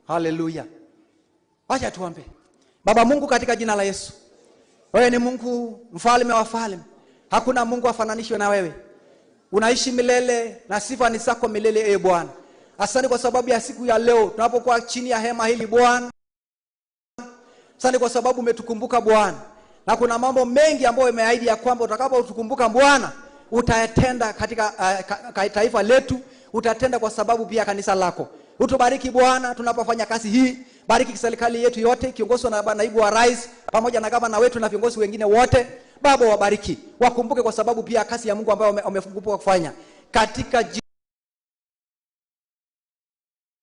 Haleluya. Acha tuombe. Baba Mungu, katika jina la Yesu, wewe ni Mungu mfalme wa falme. Hakuna Mungu afananishwe na wewe. Unaishi milele na sifa ni zako milele, e Bwana. Asante kwa sababu ya siku ya leo tunapokuwa chini ya hema hili Bwana. Asante kwa sababu umetukumbuka Bwana. Na kuna mambo mengi ambayo umeahidi ya kwamba utakapotukumbuka Bwana utatenda katika taifa letu, utatenda kwa sababu pia kanisa lako. Utubariki Bwana tunapofanya kazi hii. Bariki serikali yetu yote kiongozwa na naibu wa rais pamoja na gavana wetu na viongozi wengine wote. Baba, wabariki, wakumbuke kwa sababu pia kazi ya Mungu ambayo wamefunguka kufanya. Katika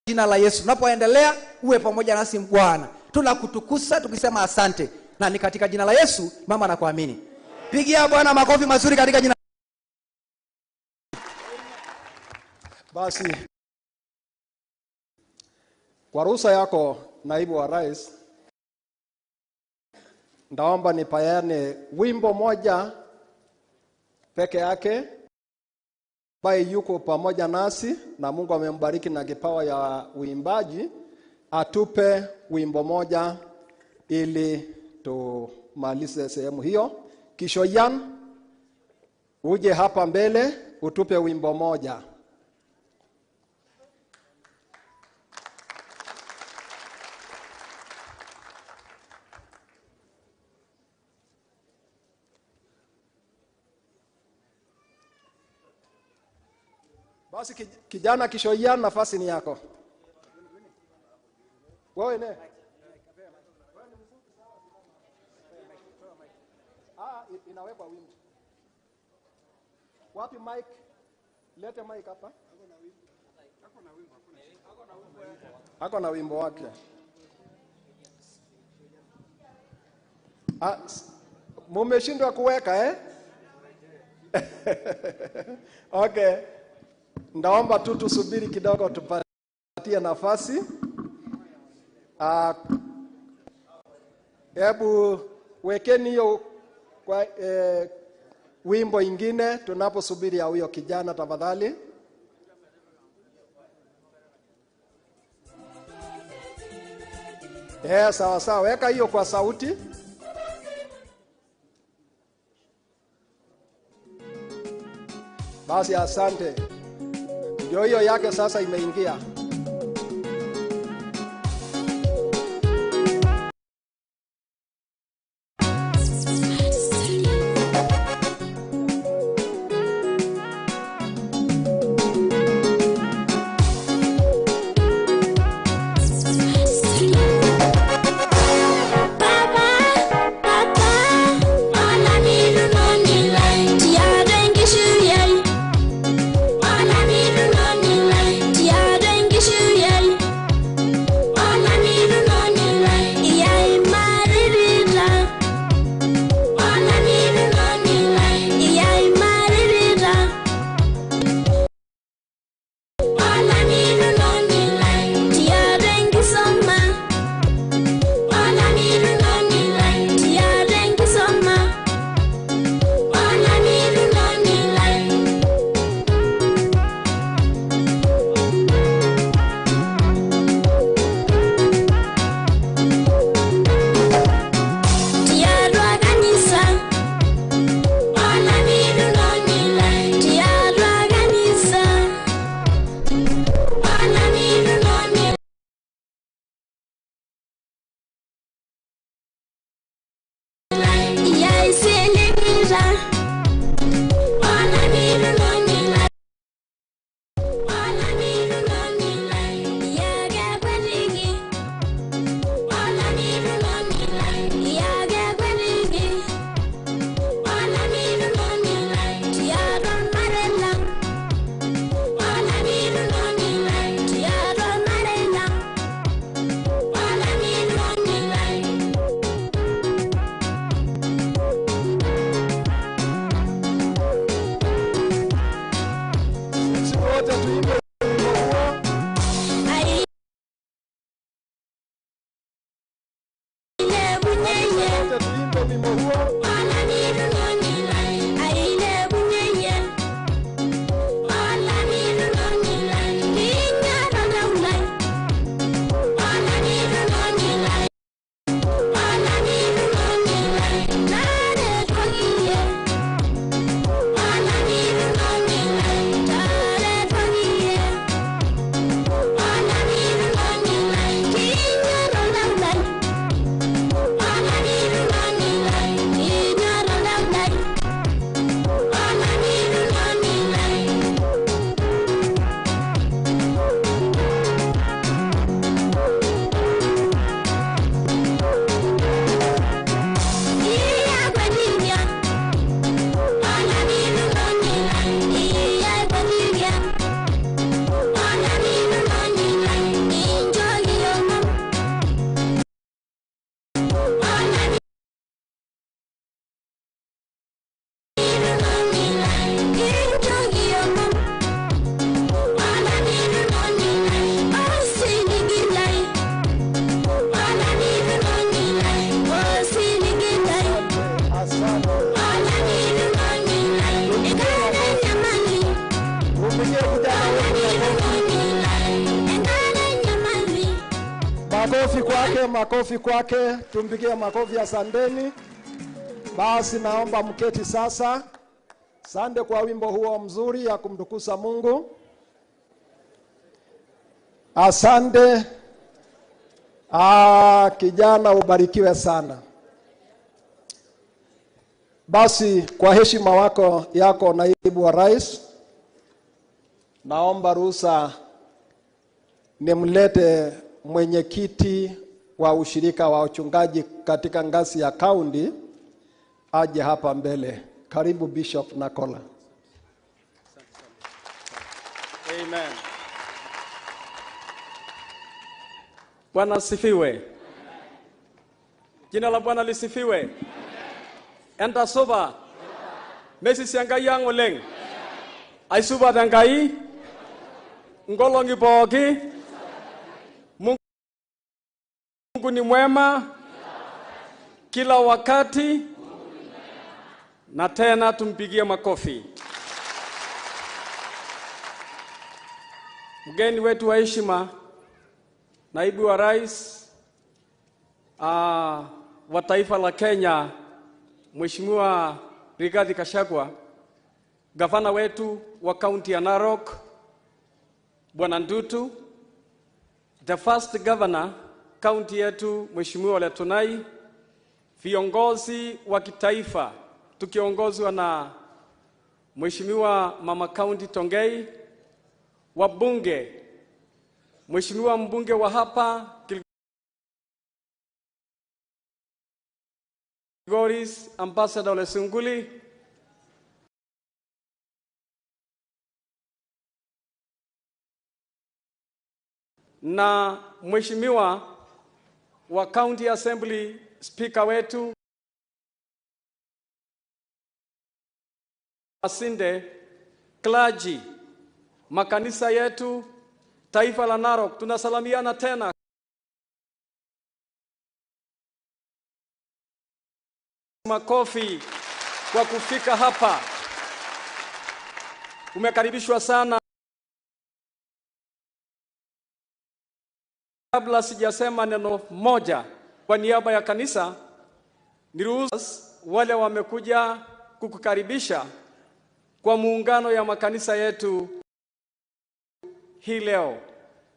jina la Yesu, tunapoendelea uwe pamoja nasi Bwana. Tunakutukuza tukisema asante, na ni katika jina la Yesu mama nakuamini. Pigia Bwana makofi mazuri katika jina. Basi kwa ruhusa yako naibu wa rais, ndaomba nipayane wimbo moja peke yake ambaye yuko pamoja nasi na Mungu amembariki na kipawa ya uimbaji, atupe wimbo moja ili tumalize sehemu hiyo. Kishoyan, uje hapa mbele utupe wimbo moja. Basi kijana Kishoyan, nafasi ni yako. Wewe ne? Inawekwa wimbo. Wapi mic? Lete mic hapa. Ako na wimbo wake. Mumeshindwa kuweka eh? Okay. Ndaomba tu tusubiri kidogo tupatie nafasi. Hebu wekeni hiyo kwa wimbo ingine tunaposubiri ya huyo kijana tafadhali. Sawa sawa, weka hiyo kwa sauti. Basi asante. Ndio hiyo yake sasa imeingia. Baba, Baba, Makofi kwake, makofi kwake, tumpigie makofi, asanteni. Basi naomba mketi sasa. Asante kwa wimbo huo mzuri ya kumtukuza Mungu. Asante. Kijana ubarikiwe sana. Basi kwa heshima wako yako naibu wa rais, naomba ruhusa nimlete mwenyekiti wa ushirika wa wachungaji katika ngazi ya kaunti aje hapa mbele. Karibu Bishop Nakola. Amen. Bwana asifiwe. Jina la Bwana lisifiwe. Enta supa. Mesisi Enkai ang' oleng. Aisupat Enkai nkolong'i pooki. Mungu ni mwema kila wakati, na tena tumpigie makofi. Mgeni wetu wa heshima, naibu wa rais wa taifa la Kenya, Mheshimiwa Rigathi Gachagua, gavana wetu wa kaunti ya Narok, Bwana Ndutu, the first governor kaunti yetu Mheshimiwa Letonai, viongozi wa kitaifa tukiongozwa na Mheshimiwa Mama County Tongei, wabunge, Mheshimiwa mbunge wa hapa Kilgoris, Ambassador Ole Sunguli, na Mheshimiwa wa County Assembly Speaker wetu Masinde, clergy, makanisa yetu, taifa la Narok, tunasalamiana tena makofi kwa kufika hapa. Umekaribishwa sana. Kabla sijasema neno moja kwa niaba ya kanisa, niruhusu wale wamekuja kukukaribisha kwa muungano ya makanisa yetu hii leo.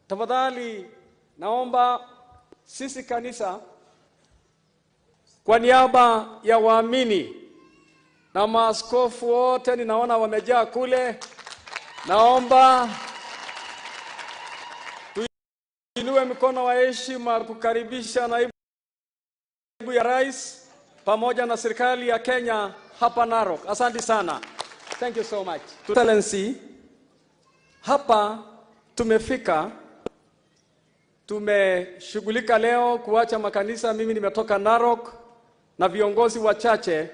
Tafadhali naomba sisi kanisa kwa niaba ya waamini na maaskofu wote ninaona wamejaa kule, naomba tuinue mikono wa heshima kukaribisha naibu ya rais pamoja na serikali ya Kenya hapa Narok. Asante sana. Thank you so much. Excellency, hapa tumefika, tumeshughulika leo kuacha makanisa. Mimi nimetoka Narok na viongozi wachache,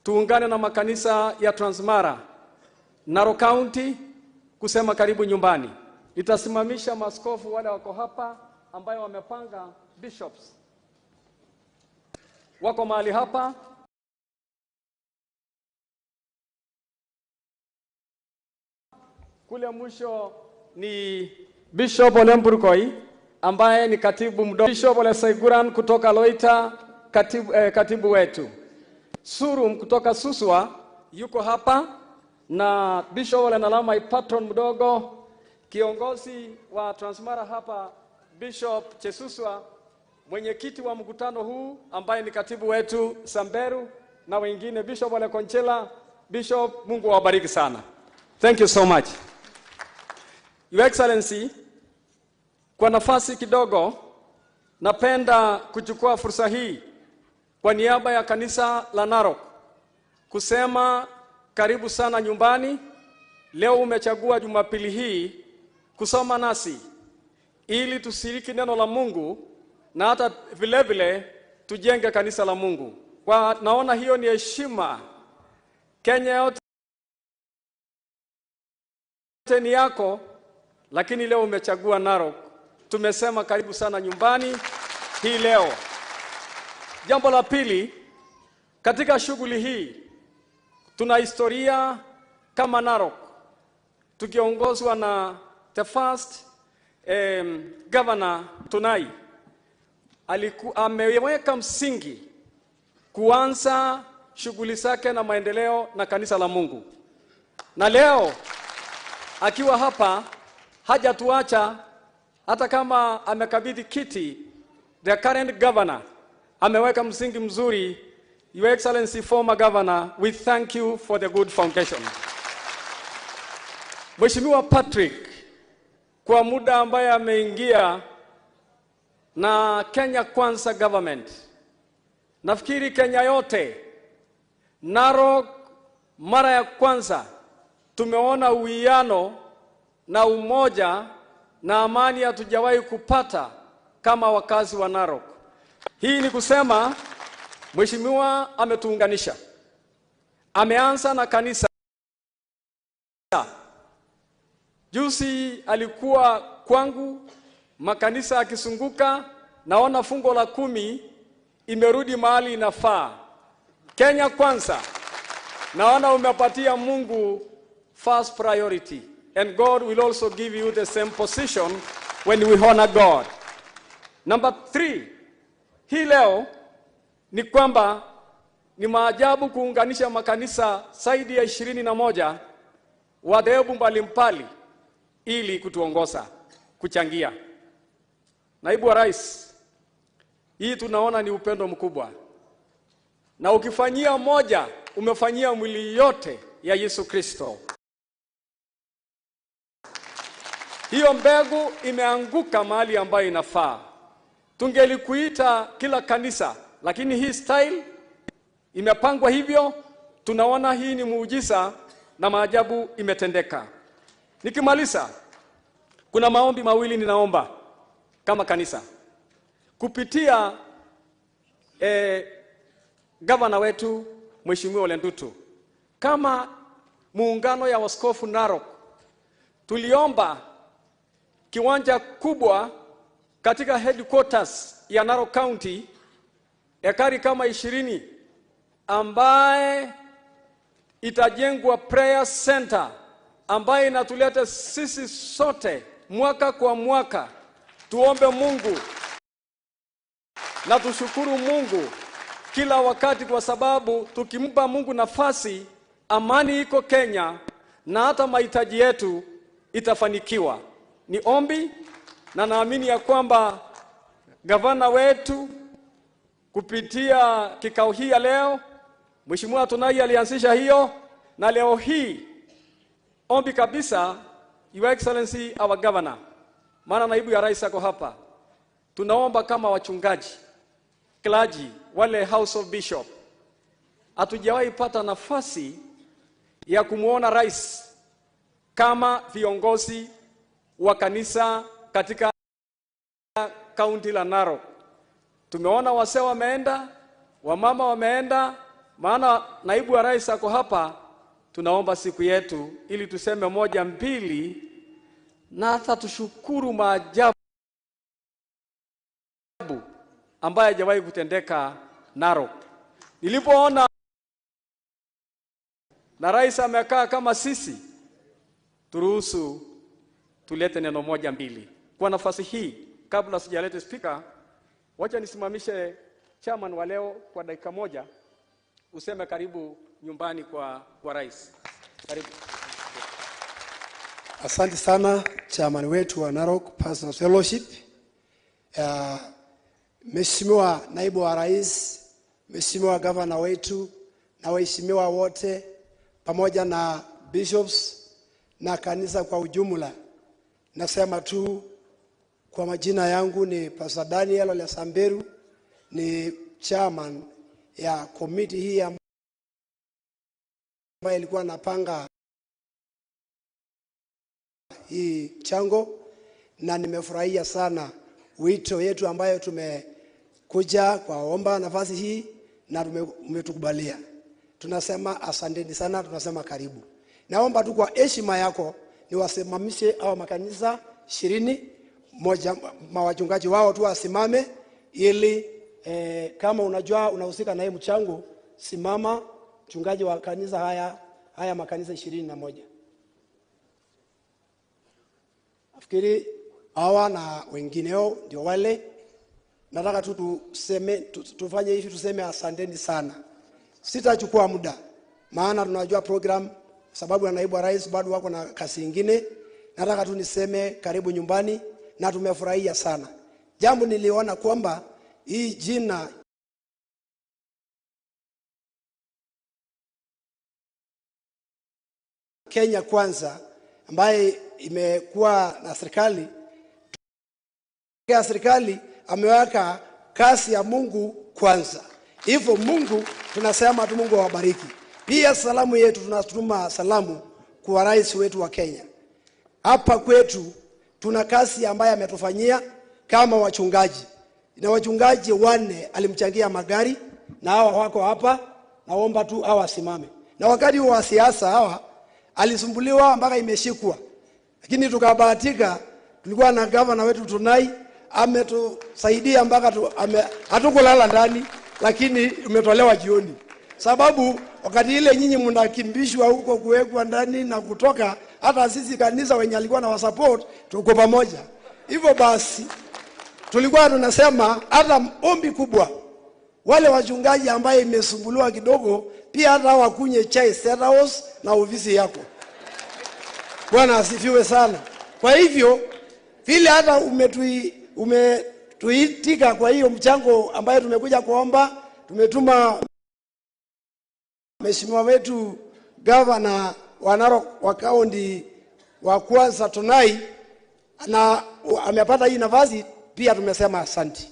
tuungane na makanisa ya Transmara, Narok County kusema karibu nyumbani. Nitasimamisha maskofu wale wako hapa ambayo wamepanga bishops. Wako mahali hapa. Kule mwisho ni Bishop Ole Mburkoi ambaye ni katibu mdogo. Bishop Ole Saiguran kutoka Loita, katibu wetu. Surum kutoka Suswa yuko hapa, na Bishop Ole Nalama patron mdogo, kiongozi wa Transmara hapa Bishop Chesuswa, mwenyekiti wa mkutano huu ambaye ni katibu wetu Samberu, na wengine Bishop Ole Konchela. Bishop, Mungu awabariki sana. Thank you so much. Your Excellency, kwa nafasi kidogo napenda kuchukua fursa hii kwa niaba ya kanisa la Narok kusema karibu sana nyumbani. Leo umechagua Jumapili hii kusoma nasi ili tushiriki neno la Mungu na hata vile vile tujenge kanisa la Mungu. Kwa naona hiyo ni heshima. Kenya yote ni yako, lakini leo umechagua Narok. Tumesema karibu sana nyumbani hii leo. Jambo la pili, katika shughuli hii tuna historia kama Narok tukiongozwa na the first governor Tunai. ameweka msingi kuanza shughuli zake na maendeleo na kanisa la Mungu. Na leo akiwa hapa hajatuacha, hata kama amekabidhi kiti, the current governor ameweka msingi mzuri. Your Excellency, former governor, we thank you for the good foundation. Mheshimiwa Patrick, kwa muda ambaye ameingia na Kenya Kwanza government, nafikiri Kenya yote, Narok mara ya kwanza tumeona uwiano na umoja na amani hatujawahi kupata kama wakazi wa Narok. Hii ni kusema Mheshimiwa ametuunganisha. Ameanza na kanisa. Juzi alikuwa kwangu, makanisa akisunguka, naona fungo la 10 imerudi mahali inafaa. Kenya Kwanza, naona umepatia Mungu first priority, and God will also give you the same position when we honor God. Number 3, hii leo ni kwamba ni maajabu kuunganisha makanisa zaidi ya 21 wa dhehebu mbalimbali ili kutuongoza, kuchangia. Naibu wa Rais, hii tunaona ni upendo mkubwa. Na ukifanyia moja, umefanyia mwili yote ya Yesu Kristo. Hiyo mbegu imeanguka mahali ambayo inafaa. Tungelikuita kila kanisa, lakini hii style imepangwa hivyo, tunaona hii ni muujiza na maajabu imetendeka. Nikimaliza, kuna maombi mawili ninaomba kama kanisa kupitia gavana wetu Mheshimiwa Ole Ntutu. Kama muungano ya waskofu Narok, tuliomba kiwanja kubwa katika headquarters ya Narok County, ekari kama 20, ambaye itajengwa prayer center ambaye inatuleta sisi sote mwaka kwa mwaka tuombe Mungu na tushukuru Mungu kila wakati, kwa sababu tukimpa Mungu nafasi, amani iko Kenya na hata mahitaji yetu itafanikiwa. Ni ombi, na naamini ya kwamba gavana wetu kupitia kikao hii ya leo, Mheshimiwa Tunai alianzisha hiyo, na leo hii ombi kabisa, Your Excellency our Governor, maana naibu ya rais ako hapa, tunaomba kama wachungaji, clergy, wale House of Bishop, hatujawahi pata nafasi ya kumuona rais kama viongozi wa kanisa katika kaunti la Narok. Tumeona wasee wameenda, wamama wameenda, maana naibu wa rais ako hapa. Tunaomba siku yetu ili tuseme 1 2, na hata tushukuru maajabu ambaye hajawahi kutendeka Narok. Nilipoona na rais amekaa kama sisi, turuhusu tulete neno 1 2. Kwa nafasi hii, kabla sijaleta speaker, wacha nisimamishe chairman wa leo kwa dakika 1, useme karibu nyumbani kwa rais. Karibu. Asante sana chairman wetu wa Narok Pastors Fellowship. Mheshimiwa naibu wa rais, Mheshimiwa governor wetu na waheshimiwa wote pamoja na bishops na kanisa kwa ujumla. Nasema tu kwa majina yangu ni Pastor Daniel Ole Samberu, ni chairman ya committee hii ambayo ilikuwa napanga hii chango, na nimefurahia sana wito yetu ambayo tumekuja kuomba nafasi hii na umetukubalia. Tunasema asanteni sana, tunasema karibu. Naomba tu kwa heshima yako niwasimamishe hao makanisa 20 moja, mawachungaji wao tu wasimame ili kama unajua unahusika na hii mchango, simama mchungaji wa kanisa haya makanisa 21. Nafikiri hawa na wengineo ndio wale. Nataka tu tuseme, tufanye hivi, tuseme asanteni sana. Sitachukua muda, maana tunajua program, sababu ya naibu wa rais bado wako na kazi nyingine. Nataka tu niseme karibu nyumbani na tumefurahia sana. Jambo niliona kwamba hii jina Kenya Kwanza ambaye imekuwa na serikali ya serikali ameweka kasi ya Mungu kwanza. Hivyo Mungu tunasema tu Mungu awabariki. Pia salamu yetu tunatuma salamu kwa rais wetu wa Kenya. Hapa kwetu tuna kasi ambaye ametufanyia kama wachungaji. Na wachungaji 4 alimchangia magari na hawa wako hapa, naomba tu hawa wasimame. Na wakati wa siasa hawa alisumbuliwa mpaka imeshikwa. Lakini tukabahatika tulikuwa na gavana wetu Tunai ametusaidia mpaka hatukulala ndani, lakini umetolewa jioni. Sababu wakati ile nyinyi mnakimbishwa huko kuwekwa ndani na kutoka, hata sisi kanisa wenye alikuwa na wasupport tuko pamoja. Hivyo basi tulikuwa tunasema hata ombi kubwa wale wachungaji ambaye imesumbuliwa kidogo pia hata wakunye chai State House na ofisi yako. Bwana asifiwe sana. Kwa hivyo vile hata umetuitika kwa hiyo mchango ambaye tumekuja kuomba, tumetuma mheshimiwa wetu gavana wa Narok wa kaunti wa kwanza Tunai, na amepata hii nafasi pia tumesema asante.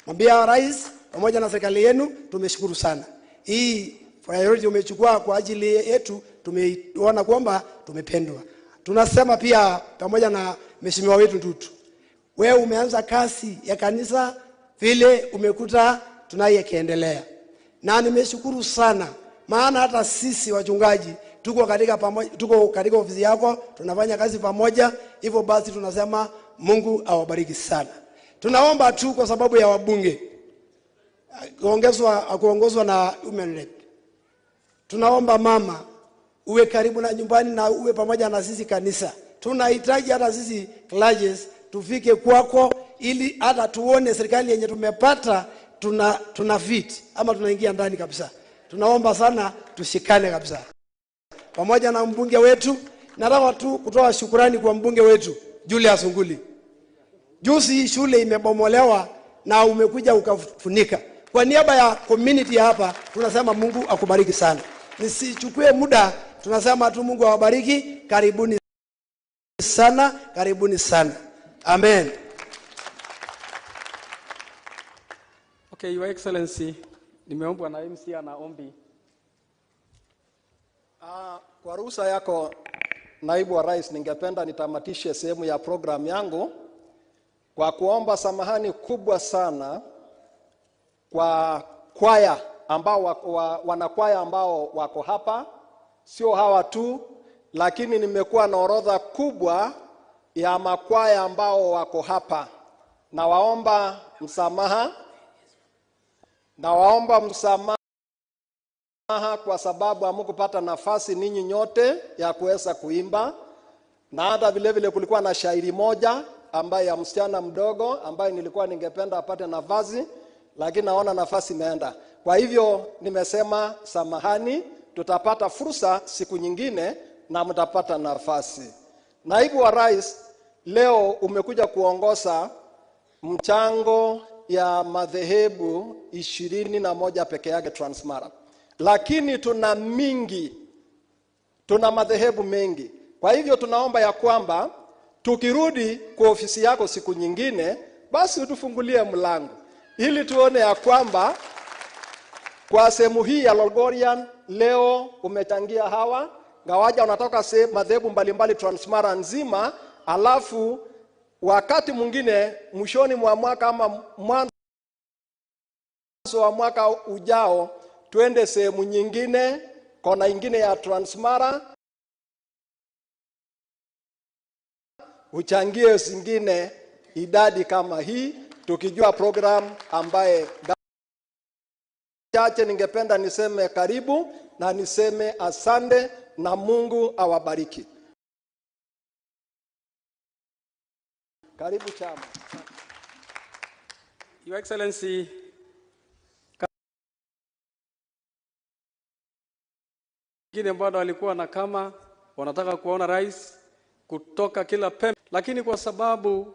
Mwambia rais pamoja na serikali yenu tumeshukuru sana. Hii priority umechukua kwa ajili yetu, tumeona kwamba tumependwa. Tunasema pia pamoja na mheshimiwa wetu Ntutu, wewe umeanza kasi ya kanisa vile umekuta tunaye kiendelea. Na nimeshukuru sana, maana hata sisi wachungaji tuko katika pamoja, tuko katika ofisi yako, tunafanya kazi pamoja. Hivyo basi tunasema Mungu awabariki sana. Tunaomba tu kwa sababu ya wabunge kuongozwa na Women Rep. Tunaomba mama uwe karibu na nyumbani na uwe pamoja na sisi kanisa. Tunahitaji hata sisi clergies tufike kwako ili hata tuone serikali yenye tumepata tuna fit ama tunaingia ndani kabisa. Tunaomba sana tushikane kabisa. Pamoja na mbunge wetu, nataka tu kutoa shukurani kwa mbunge wetu Julius Unguli. Juzi shule imebomolewa na umekuja ukafunika. Kwa niaba ya community hapa tunasema Mungu akubariki sana. Nisichukue muda, tunasema tu Mungu awabariki. Karibuni sana, karibuni sana. Amen. Okay, Your Excellency, nimeombwa na MC ana ombi. Kwa ruhusa yako naibu wa rais, ningependa nitamatishe sehemu ya program yangu kwa kuomba samahani kubwa sana kwa kwaya ambao wanakwaya ambao wako hapa. Sio hawa tu, lakini nimekuwa na orodha kubwa ya makwaya ambao wako hapa. Nawaomba msamaha. Nawaomba msamaha kwa sababu hamkupata nafasi ninyi nyote ya kuweza kuimba. Na hata vile vile kulikuwa na shairi moja ambaye ya msichana mdogo ambaye nilikuwa ningependa apate nafasi, lakini naona nafasi imeenda. Kwa hivyo nimesema samahani, tutapata fursa siku nyingine na mtapata nafasi. Naibu wa rais, leo umekuja kuongoza mchango ya madhehebu 21 peke yake Transmara. Lakini tuna mingi, tuna madhehebu mengi. Kwa hivyo tunaomba ya kwamba tukirudi kwa ofisi yako siku nyingine, basi utufungulie mlango ili tuone ya kwamba kwa sehemu hii ya Lolgorian leo umechangia hawa ngawaja wanatoka madhehebu mbalimbali Transmara nzima, alafu wakati mwingine mwishoni mwa mwaka ama mwanzo wa mwaka ujao tuende sehemu nyingine, kona nyingine ya Transmara, uchangie zingine idadi kama hii, tukijua program ambaye chache. Ningependa niseme karibu na niseme asante na Mungu awabariki. Karibu chama. Your Excellency, wengine bado walikuwa na kama wanataka kuona rais kutoka kila pembe, lakini kwa sababu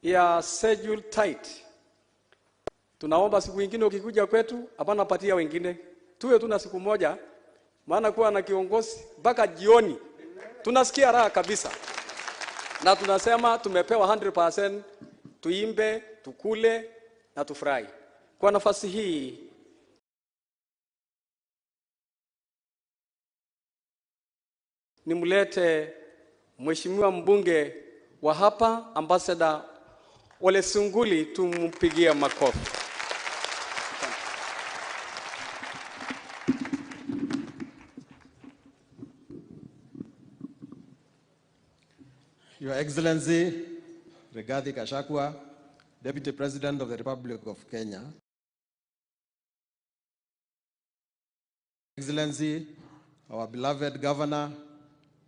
ya schedule tight, tunaomba siku nyingine ukikuja kwetu, hapana patia wengine, tuwe tuna siku moja, maana kuwa na kiongozi mpaka jioni tunasikia raha kabisa, na tunasema tumepewa 100%, tuimbe, tukule na tufurahi. Kwa nafasi hii nimlete Mheshimiwa mbunge wa hapa, Ambassador Ole Sunguli, tumpigie makofi. Your Excellency, Rigathi Gachagua, Deputy President of the Republic of Kenya. Excellency, our beloved Governor,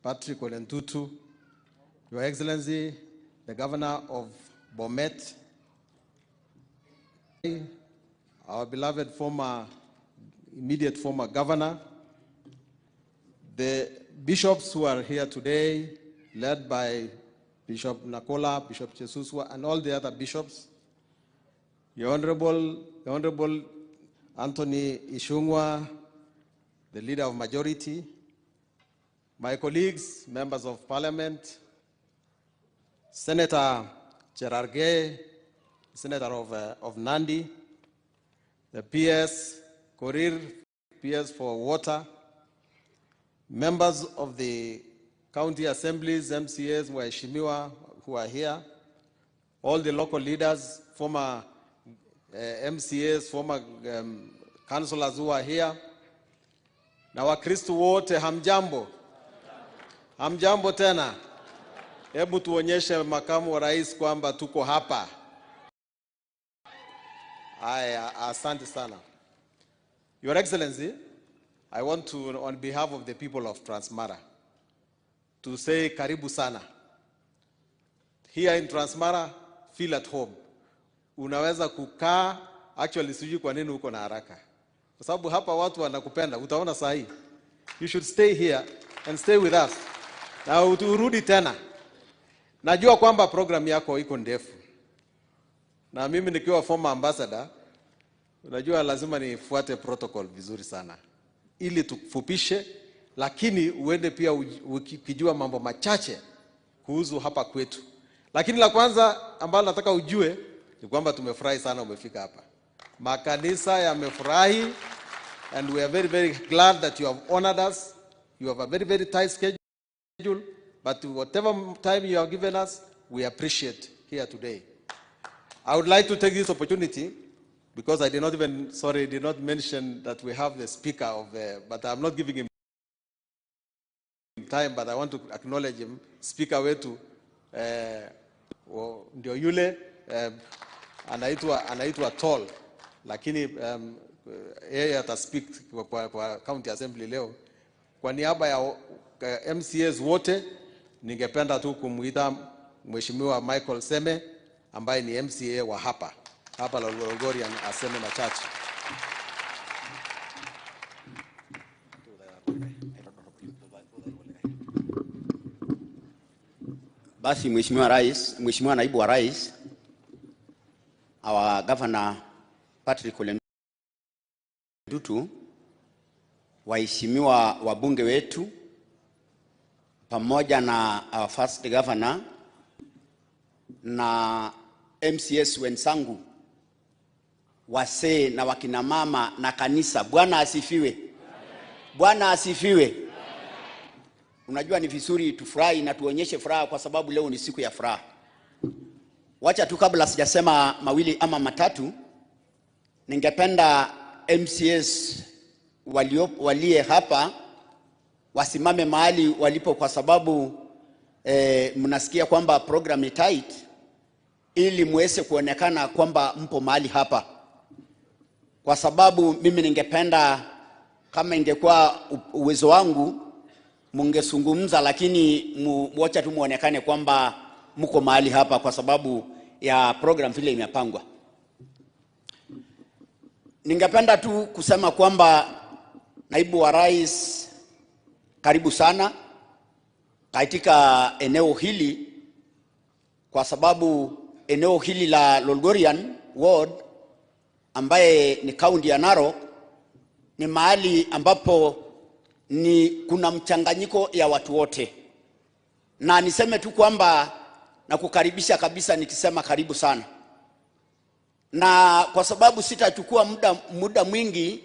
Patrick Ole Ntutu. Your Excellency, the Governor of Bomet, our beloved immediate former governor, the bishops who are here today, led by Bishop Nakola, Bishop Chesuswa, and all the other bishops, the Honorable Anthony Ichung'wah, the leader of majority, my colleagues, members of parliament, Senator Cherargei, Senator of Nandi, the PS, Korir, PS for Water, members of the county assemblies, MCAs, Waheshimiwa who are here, all the local leaders, former MCAs, former councillors who are here, na Wakristo wote, hamjambo? Hamjambo tena? Hebu tuonyeshe makamu wa rais kwamba tuko hapa. Aya, asante sana. Your Excellency, I want to, on behalf of the people of Transmara, to say karibu sana. Here in Transmara, feel at home. Unaweza kukaa, actually sijui kwa nini uko na haraka. Kwa sababu hapa watu wanakupenda, utaona saa hii. You should stay here and stay with us. Na urudi tena. Najua kwamba program yako iko ndefu. Na mimi nikiwa former ambassador, unajua lazima nifuate protocol vizuri sana. Ili tufupishe, lakini uende pia ukijua mambo machache kuhusu hapa kwetu. Lakini la kwanza ambalo nataka ujue ni kwamba tumefurahi sana umefika hapa. Makanisa yamefurahi and we are very, very glad that you have honored us. You have a very, very tight schedule, but whatever time you have given us, we appreciate here today. I would like to take this opportunity, because I did not even, sorry, did not mention that we have the speaker of the, but I'm not giving him time, but I want to acknowledge him. Speaker wetu, ndio yule, anaitwa Tall, lakini yeye ata speak kwa County Assembly leo. Kwa niaba ya MCAs wote, ningependa tu kumuita Mheshimiwa Michael Seme ambaye ni MCA wa hapa Lolgorian, aseme machache. Basi Mheshimiwa Rais, Mheshimiwa Naibu wa Rais, our Governor Patrick Ole Ntutu, waheshimiwa wabunge wetu, pamoja na our first governor na MCS wenzangu, wasee na wakina mama na kanisa, Bwana asifiwe. Bwana asifiwe. Unajua ni vizuri tufurahi na tuonyeshe furaha kwa sababu leo ni siku ya furaha. Wacha tu kabla sijasema mawili ama matatu, ningependa MCS walie hapa wasimame mahali walipo kwa sababu mnasikia kwamba program ni tight, ili muweze kuonekana kwamba mpo mahali hapa. Kwa sababu mimi ningependa kama ingekuwa uwezo wangu mungezungumza, lakini mwacha tu muonekane kwamba mko mahali hapa kwa sababu ya program vile imepangwa. Ningependa tu kusema kwamba naibu wa rais, karibu sana katika eneo hili, kwa sababu eneo hili la Lolgorian Ward ambaye ni kaunti ya Narok ni mahali ambapo ni kuna mchanganyiko ya watu wote. Na niseme tu kwamba nakukaribisha kabisa nikisema karibu sana. Na kwa sababu sitachukua muda mwingi,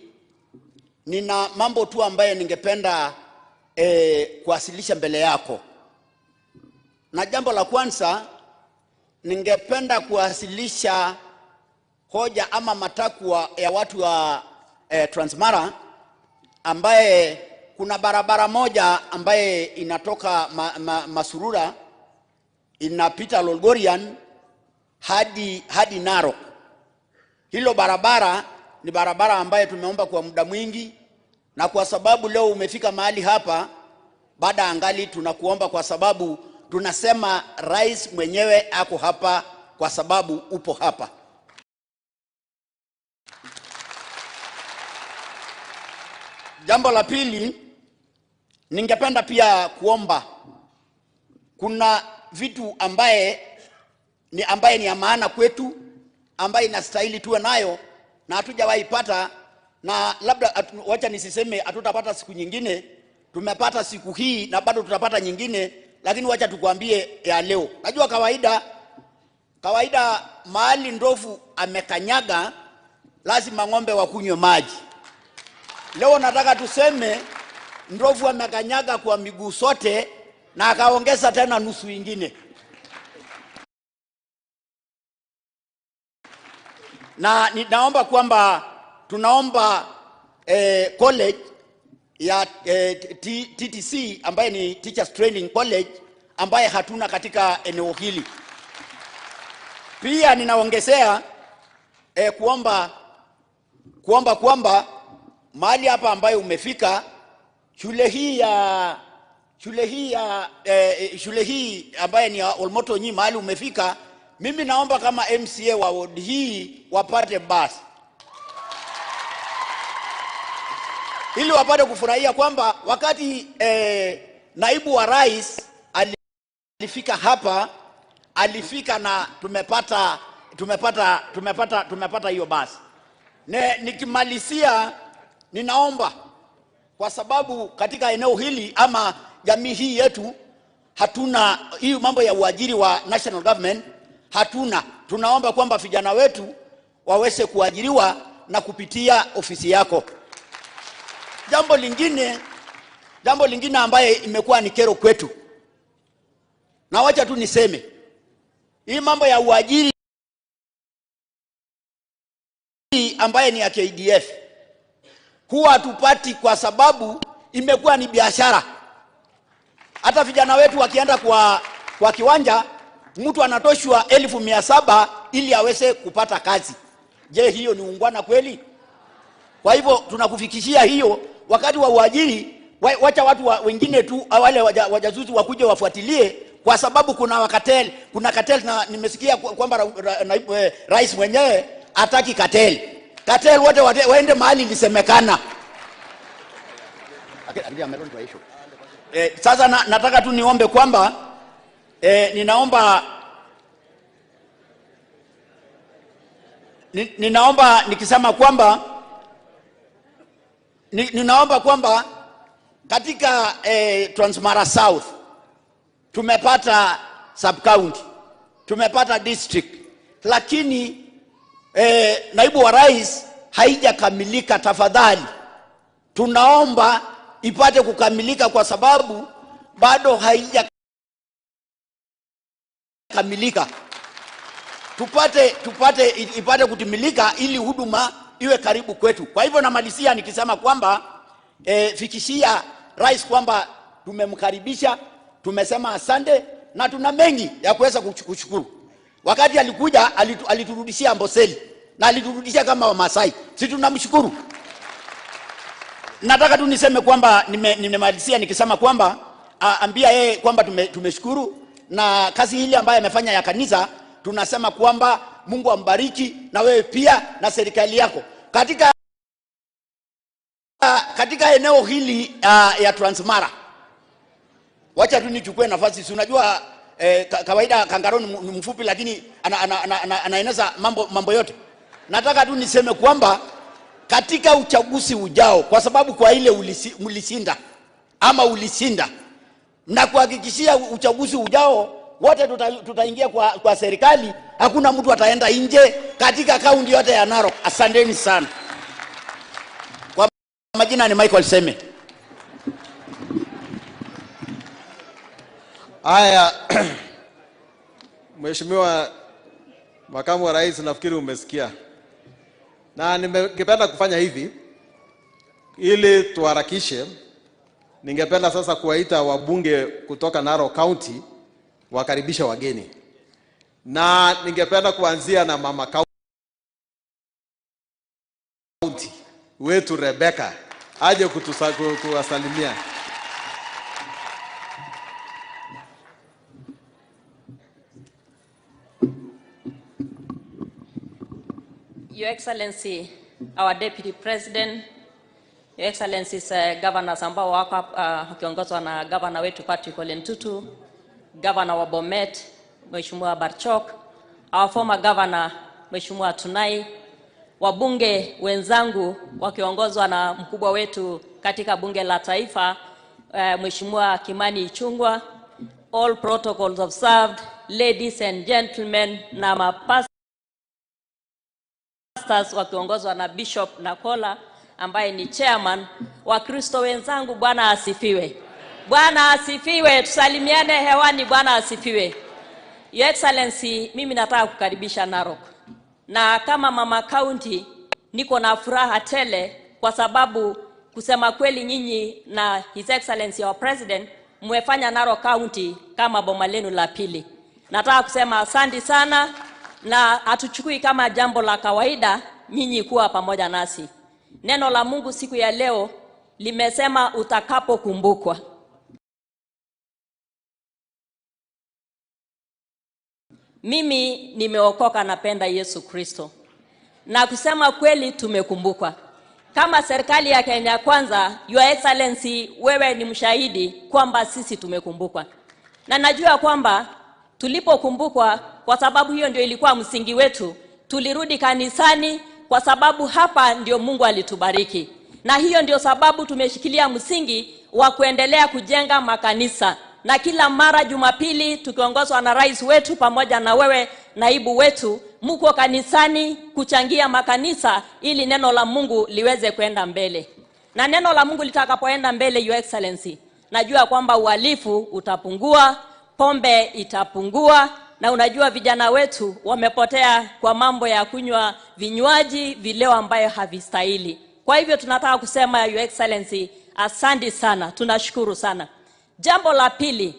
nina mambo tu ambaye ningependa kuwasilisha mbele yako. Na jambo la kwanza, ningependa kuwasilisha hoja ama matakwa ya watu wa Transmara, ambaye kuna barabara moja ambaye inatoka Masurura inapita Lolgorian hadi Narok. Hilo barabara ni barabara ambaye tumeomba kwa muda mwingi, na kwa sababu leo umefika mahali hapa, baada angali tunakuomba, kwa sababu tunasema rais mwenyewe ako hapa kwa sababu upo hapa. Jambo la pili, ningependa pia kuomba, kuna vitu ambaye ni ya maana kwetu, ambaye inastahili tuwe nayo na hatujawahi pata, na labda wacha nisiseme hatutapata siku nyingine. Tumepata siku hii na bado tutapata nyingine, lakini wacha tukwambie ya leo. Najua kawaida mahali ndovu amekanyaga lazima ng'ombe wakunywe maji. Leo nataka tuseme ndovu amekanyaga kwa miguu sote na akaongeza tena nusu ingine. Na ninaomba kwamba tunaomba college ya TTC ambaye ni Teachers Training College ambaye hatuna katika eneo hili. Pia ninaongezea kuomba kwamba mahali hapa ambayo umefika, shule hii ambaye ni Olmotonyi, mahali umefika, mimi naomba kama MCA wa ward hii wapate basi, ili wapate kufurahia kwamba wakati naibu wa rais alifika hapa, alifika na tumepata hiyo basi. Nikimalizia, ninaomba, kwa sababu katika eneo hili ama jamii hii yetu hatuna hii mambo ya uajiri wa national government, hatuna. Tunaomba kwamba vijana wetu waweze kuajiriwa na kupitia ofisi yako. Jambo lingine ambaye imekuwa ni kero kwetu, na wacha tu niseme, hii mambo ya uajiri ambaye ni ya KDF huwa hatupati, kwa sababu imekuwa ni biashara. Hata vijana wetu wakienda kwa kiwanja, mtu anatoshwa 1700 ili aweze kupata kazi. Je, hiyo ni ungwana kweli? Kwa hivyo tunakufikishia hiyo, wakati wa uajiri, wacha watu wengine tu wale wajazuzi wakuje wafuatilie, kwa sababu kuna katel, na nimesikia kwamba rais mwenyewe hataki katel. Katel wote waende mahali ilisemekana. Sasa nataka tu niombe kwamba ninaomba nikisema kwamba ninaomba kwamba katika Transmara South tumepata sub county, tumepata district, lakini naibu wa rais haijakamilika. Tafadhali tunaomba ipate kukamilika, kwa sababu bado haijakamilika. Ipate kutimilika ili huduma iwe karibu kwetu. Kwa hivyo namalizia nikisema kwamba fikishia rais kwamba tumemkaribisha, tumesema asante na tuna mengi ya kuweza kushukuru. Wakati alikuja aliturudishia Amboseli na aliturudishia kama Wamasai. Si tunamshukuru. Nataka tu niseme kwamba nimemalizia nikisema kwamba ambia yeye kwamba tumeshukuru na kazi hili ambayo amefanya ya kanisa. Tunasema kwamba Mungu ambariki na wewe pia na serikali yako. Katika eneo hili ya Transmara, wacha tu nichukue nafasi. Si unajua kawaida Kangaro ni mfupi, lakini anaeneza mambo yote. Nataka tu niseme kwamba katika uchaguzi ujao, kwa sababu kwa ile mlishinda ama ulishinda, na kuhakikishia uchaguzi ujao wote tutaingia kwa serikali, hakuna mtu ataenda nje katika kaunti yote ya Narok. Asanteni sana. Kwa majina ni Michael Seme. Haya, Mheshimiwa Makamu wa Rais, nafikiri umesikia. Na ningependa kufanya hivi ili tuharakishe. Ningependa sasa kuwaita wabunge kutoka Narok County wakaribishe wageni. Na ningependa kuanzia na Mama County wetu Rebecca aje kuwasalimia. Your Excellency, our Deputy President, Your Excellencies, Governors ambao wako wakiongozwa na Governor wetu Patrick Ole Ntutu, Governor wa Bomet, Mheshimiwa Barchok, our former Governor Mheshimiwa Tunai, wabunge wenzangu wakiongozwa na mkubwa wetu katika bunge la taifa, Mheshimiwa Kimani Ichung'wah, all protocols observed, ladies and gentlemen, na mapastors wakiongozwa na Bishop Nakola ambaye ni chairman. Wakristo wenzangu, Bwana asifiwe. Bwana asifiwe. Tusalimiane hewani. Bwana asifiwe. Your Excellency, mimi nataka kukaribisha Narok. Na kama Mama County niko na furaha tele kwa sababu kusema kweli nyinyi na His Excellency our President mmefanya Narok County kama boma lenu la pili. Nataka kusema asante sana, na hatuchukui kama jambo la kawaida nyinyi kuwa pamoja nasi. Neno la Mungu siku ya leo limesema utakapokumbukwa. Mimi nimeokoka, napenda Yesu Kristo. Na kusema kweli tumekumbukwa. Kama serikali ya Kenya Kwanza, Your Excellency, wewe ni mshahidi kwamba sisi tumekumbukwa. Na najua kwamba tulipokumbukwa, kwa sababu hiyo ndio ilikuwa msingi wetu, tulirudi kanisani kwa sababu hapa ndio Mungu alitubariki. Na hiyo ndio sababu tumeshikilia msingi wa kuendelea kujenga makanisa. Na kila mara Jumapili tukiongozwa na rais wetu pamoja na wewe naibu wetu, mko kanisani kuchangia makanisa ili neno la Mungu liweze kwenda mbele. Na neno la Mungu litakapoenda mbele, Your Excellency, najua kwamba uhalifu utapungua, pombe itapungua, na unajua vijana wetu wamepotea kwa mambo ya kunywa vinywaji vileo ambayo havistahili. Kwa hivyo tunataka kusema, Your Excellency, asante sana, tunashukuru sana. Jambo la pili,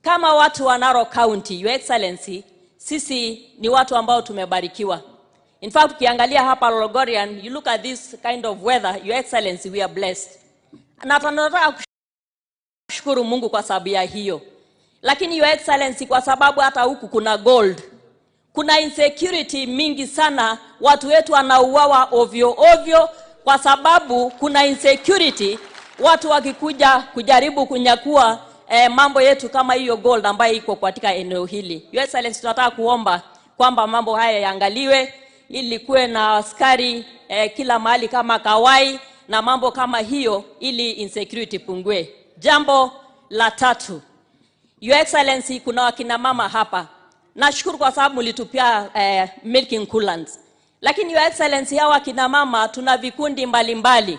kama watu wa Narok County, Your Excellency, sisi ni watu ambao tumebarikiwa. In fact, ukiangalia hapa Lolgorian, you look at this kind of weather, Your Excellency, we are blessed. Na tunataka kushukuru Mungu kwa sababu ya hiyo. Lakini Your Excellency, kwa sababu hata huku kuna gold, kuna insecurity mingi sana, watu wetu wanauawa ovyo ovyo kwa sababu kuna insecurity. Watu wakikuja kujaribu kunyakua mambo yetu kama hiyo gold ambayo iko katika eneo hili. Your Excellency, tunataka kuomba kwamba mambo haya yaangaliwe ili kuwe na askari kila mahali kama Kawai na mambo kama hiyo ili insecurity pungue. Jambo la tatu, Your Excellency, kuna wakina mama hapa. Nashukuru kwa sababu mlitupia milking coolants. Lakini Your Excellency, hawa wakina mama tuna vikundi mbalimbali.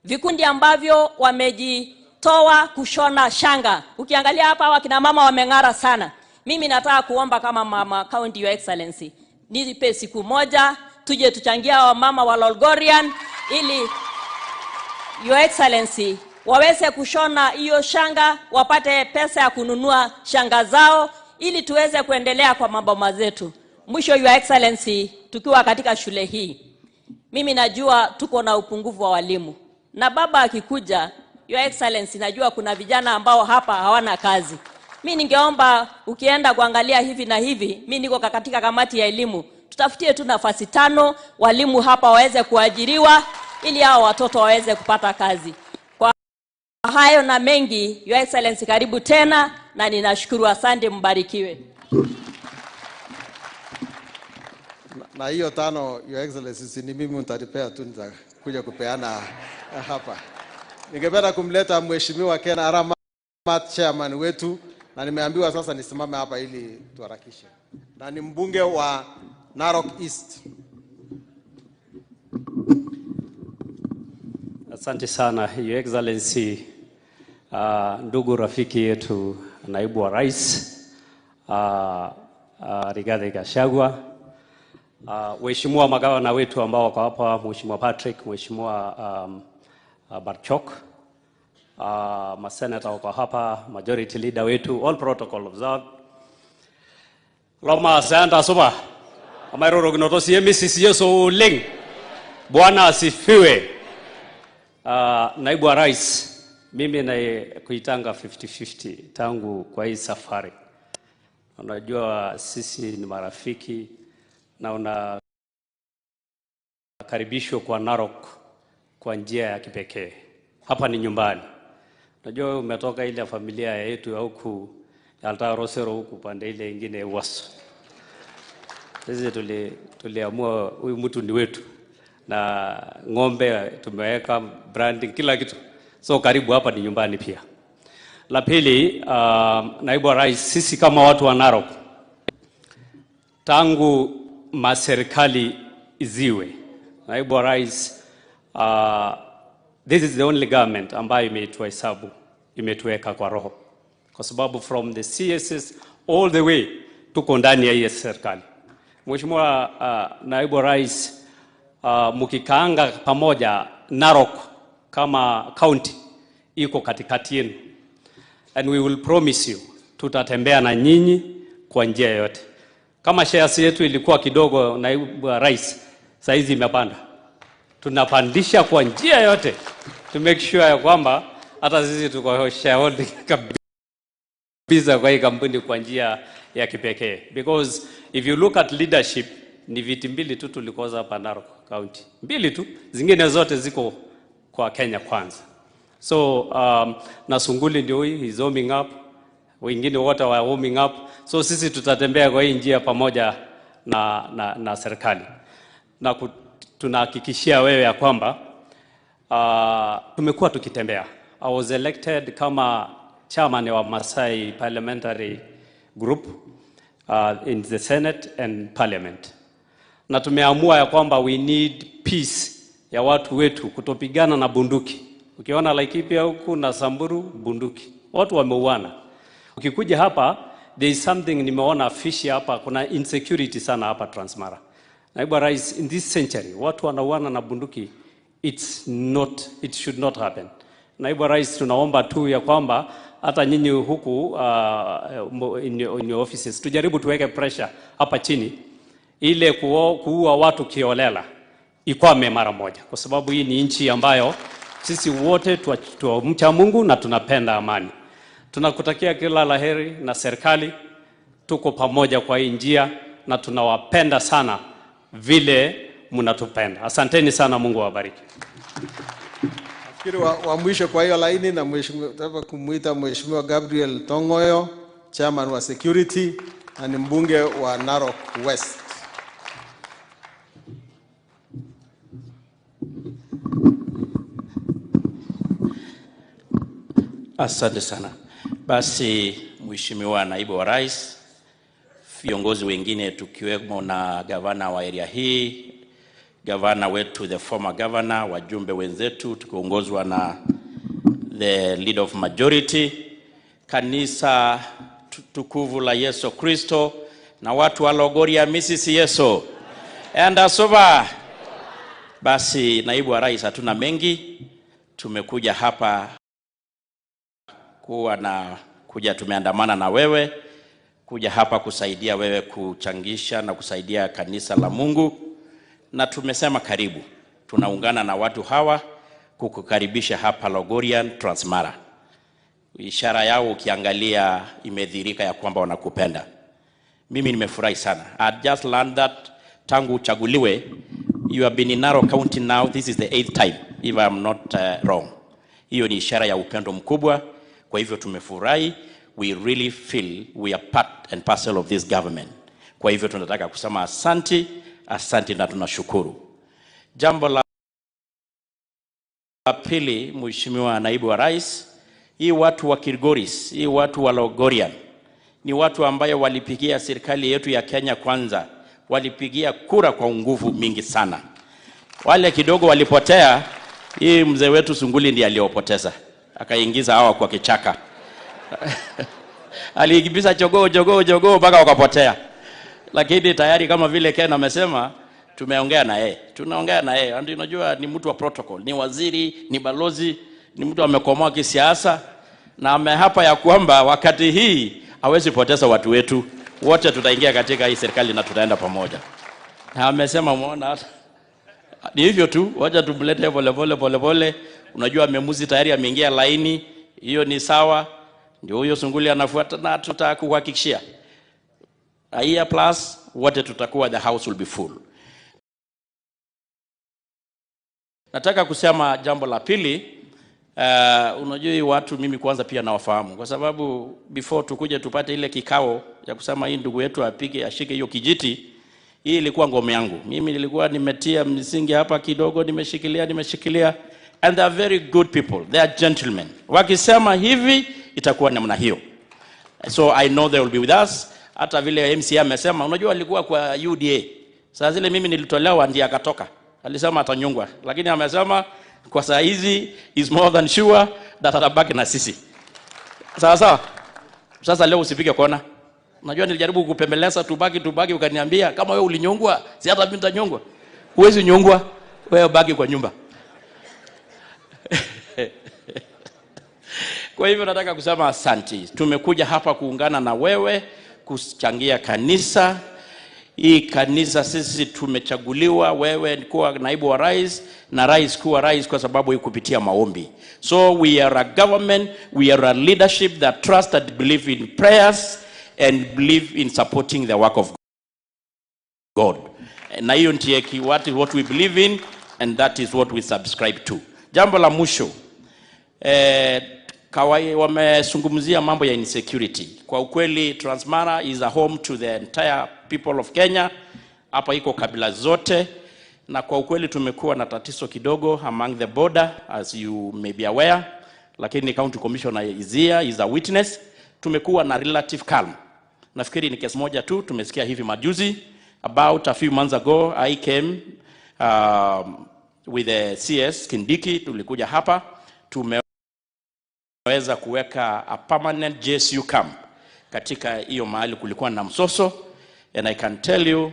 Vikundi ambavyo wamejitoa kushona shanga. Ukiangalia hapa wakina mama wameng'ara sana. Mimi nataka kuomba kama Mama County, Your Excellency, nipe siku moja tuje tuchangia wamama wa Lolgorian ili Your Excellency waweze kushona hiyo shanga, wapate pesa ya kununua shanga zao ili tuweze kuendelea kwa maboma zetu. Mwisho, Your Excellency, tukiwa katika shule hii, mimi najua tuko na upungufu wa walimu. Na baba akikuja, Your Excellency, najua kuna vijana ambao hapa hawana kazi. Mimi ningeomba ukienda kuangalia hivi na hivi, mimi niko katika kamati ya elimu, Tutafutie tu nafasi 5, walimu hapa waweze kuajiriwa ili hao watoto waweze kupata kazi. Kwa hayo na mengi, Your Excellency, karibu tena na ninashukuru. Asante, mbarikiwe. Na hiyo 5, Your Excellency, ni mimi nitalipea tu, nitakuja kupeana hapa. Ningependa kumleta Mheshimiwa Ken Arama, chairman wetu, na nimeambiwa sasa nisimame hapa ili tuharakishe. Na ni mbunge wa Narok East. Asante sana Your Excellency, ndugu rafiki yetu naibu wa rais Rigathi Gachagua, waheshimiwa magavana wetu ambao wako hapa, Mheshimiwa Patrick, Mheshimiwa Barchok, maseneta wako hapa, majority leader wetu, all protocol observed. Loma asante suba. Amairorokinoto siye Mrs. Yesu oleng. Bwana asifiwe. Naibu wa rais, mimi na kuitanga 50-50 tangu kwa hii safari. Unajua sisi ni marafiki na unakaribishwa kwa Narok kwa njia ya kipekee. Hapa ni nyumbani. Unajua wewe umetoka ile familia yetu ya huku Alta Rosero huku pande ile nyingine Waso. Sisi tuliamua huyu mtu ni wetu. Na ng'ombe tumeweka branding kila kitu. So karibu hapa ni nyumbani pia. La pili, naibu wa rais, sisi kama watu wa Narok tangu maserikali ziwe, naibu wa rais, this is the only government ambayo imetuhesabu, imetuweka kwa roho. Kwa sababu from the CSS all the way tuko ndani ya hii serikali. Mheshimiwa naibu wa rais, mkikaanga pamoja Narok kama county iko katikati yenu. And we will promise you tutatembea na nyinyi kwa njia yote. Kama shares yetu ilikuwa kidogo, naibu wa rais, saizi imepanda. Tunapandisha kwa njia yote to make sure ya kwamba hata sisi tuko shareholding kabisa kwa hii kampuni kwa njia ya kipekee. Because if you look at leadership, ni viti 2 tu tulikosa hapa Narok County. 2 tu, zingine zote ziko kwa Kenya Kwanza. So na Sunguli ndio hii, he's warming up. Wengine wote wa warming up. So sisi tutatembea kwa hii njia pamoja na serikali. Na tunahakikishia wewe ya kwamba tumekuwa tukitembea. I was elected kama chairman wa Masai Parliamentary Group in the Senate and Parliament. Na tumeamua ya kwamba we need peace ya watu wetu, kutopigana na bunduki. Ukiona Laikipia huku na Samburu, bunduki. Watu wameuana. Ukikuja hapa, there is something nimeona fishy hapa, kuna insecurity sana hapa Transmara. Naibu wa rais, in this century, watu wanauana na bunduki, it should not happen. Naibu wa rais, tunaomba tu ya kwamba hata nyinyi huku in your offices, tujaribu tuweke pressure hapa chini, ile kuua watu kiolela ikwame mara moja. Kwa sababu hii ni nchi ambayo sisi wote tuamcha Mungu na tunapenda amani. Tunakutakia kila laheri na serikali, tuko pamoja kwa hii njia na tunawapenda sana vile mnatupenda. Asanteni sana, Mungu awabariki. Nafikiri wa mwisho kwa hiyo laini na mheshimiwa, nataka kumuita Mheshimiwa Gabriel Tongoyo, chairman wa security na ni mbunge wa Narok West. Asante sana. Basi Mheshimiwa Naibu wa Rais, viongozi wengine tukiwemo na gavana wa area hii, gavana wetu, the former governor, wajumbe wenzetu tukiongozwa na the leader of majority, kanisa tukufu la Yesu Kristo na watu wa Logoria Mrs. Yesu. Enda soba. Basi Naibu wa Rais, hatuna mengi. Tumekuja hapa kuwa na kuja, tumeandamana na wewe kuja hapa kusaidia wewe kuchangisha na kusaidia kanisa la Mungu, na tumesema karibu. Tunaungana na watu hawa kukukaribisha hapa Logorian Transmara. Ishara yao ukiangalia imedhihirika ya kwamba wanakupenda. Mimi nimefurahi sana. I just learned that Tangu uchaguliwe, you have been in Narok County now, this is the 8th time if I am not wrong. Hiyo ni ishara ya upendo mkubwa. Kwa hivyo tumefurahi, we really feel we are part and parcel of this government. Kwa hivyo tunataka kusema asanti, asanti na tunashukuru. Jambo la pili, Mheshimiwa Naibu wa Rais, hii watu wa Kilgoris, hii watu wa Logorian ni watu ambayo walipigia serikali yetu ya Kenya Kwanza, walipigia kura kwa nguvu mingi sana. Wale kidogo walipotea, hii mzee wetu Sunguli ndiye aliyopoteza, akaingiza hawa kwa kichaka. Aliingiza jogoo jogoo jogoo mpaka wakapotea. Lakini tayari kama vile Ken amesema, tumeongea na yeye. Tunaongea na yeye. Ndio unajua ni mtu wa protocol, ni waziri, ni balozi, ni mtu amekomoa kisiasa na amehapa ya kwamba wakati hii hawezi poteza watu wetu. Wote tutaingia katika hii serikali na tutaenda pamoja. Na amesema muona ni hivyo tu, wacha tumlete pole pole pole pole. Unajua memuzi tayari ameingia laini, hiyo ni sawa. Ndio huyo Sunguli anafuata na tutakuhakikishia. A year plus wote tutakuwa, the house will be full. Nataka kusema jambo la pili. Unajua watu mimi kwanza pia nawafahamu, kwa sababu before tukuje tupate ile kikao ya kusema hii ndugu yetu apige ashike hiyo kijiti, hii ilikuwa ngome yangu. Mimi nilikuwa nimetia msingi hapa kidogo, nimeshikilia and they are very good people, they are gentlemen. Wakisema hivi itakuwa namna hiyo. So I know they will be with us. Hata vile MCA amesema, unajua alikuwa kwa UDA. Saa zile mimi nilitolewa ndiye akatoka. Alisema atanyongwa, lakini amesema kwa saa hizi is more than sure that atabaki na sisi. Sawa sawa. Sasa leo usipige kona. Unajua nilijaribu kukupembeleza tubaki ukaniambia kama wewe ulinyongwa, si hata mimi nitanyongwa. Huwezi nyongwa, wewe baki kwa nyumba. Kwa hivyo nataka kusema asanti. Tumekuja hapa kuungana na wewe kuchangia kanisa. Hii kanisa sisi tumechaguliwa, wewe kuwa naibu wa rais na rais kuwa rais kwa sababu kupitia maombi. So we are a government, we are a leadership that trust and believe in prayers and believe in supporting the work of God. Na hiyo ndiyo what we believe in and that is what we subscribe to. Jambo la mwisho, wamezungumzia mambo ya insecurity. Kwa ukweli Transmara is a home to the entire people of Kenya. Hapa iko kabila zote, na kwa ukweli tumekuwa na tatizo kidogo among the border, as you may be aware, lakini County Commissioner is here, is a witness. Tumekuwa na relative calm. Nafikiri ni kesi moja tu tumesikia hivi majuzi. About a few months ago I came with the CS Kindiki, tulikuja hapa tumeweza kuweka a permanent JSU camp katika hiyo mahali kulikuwa na msoso, and I can tell you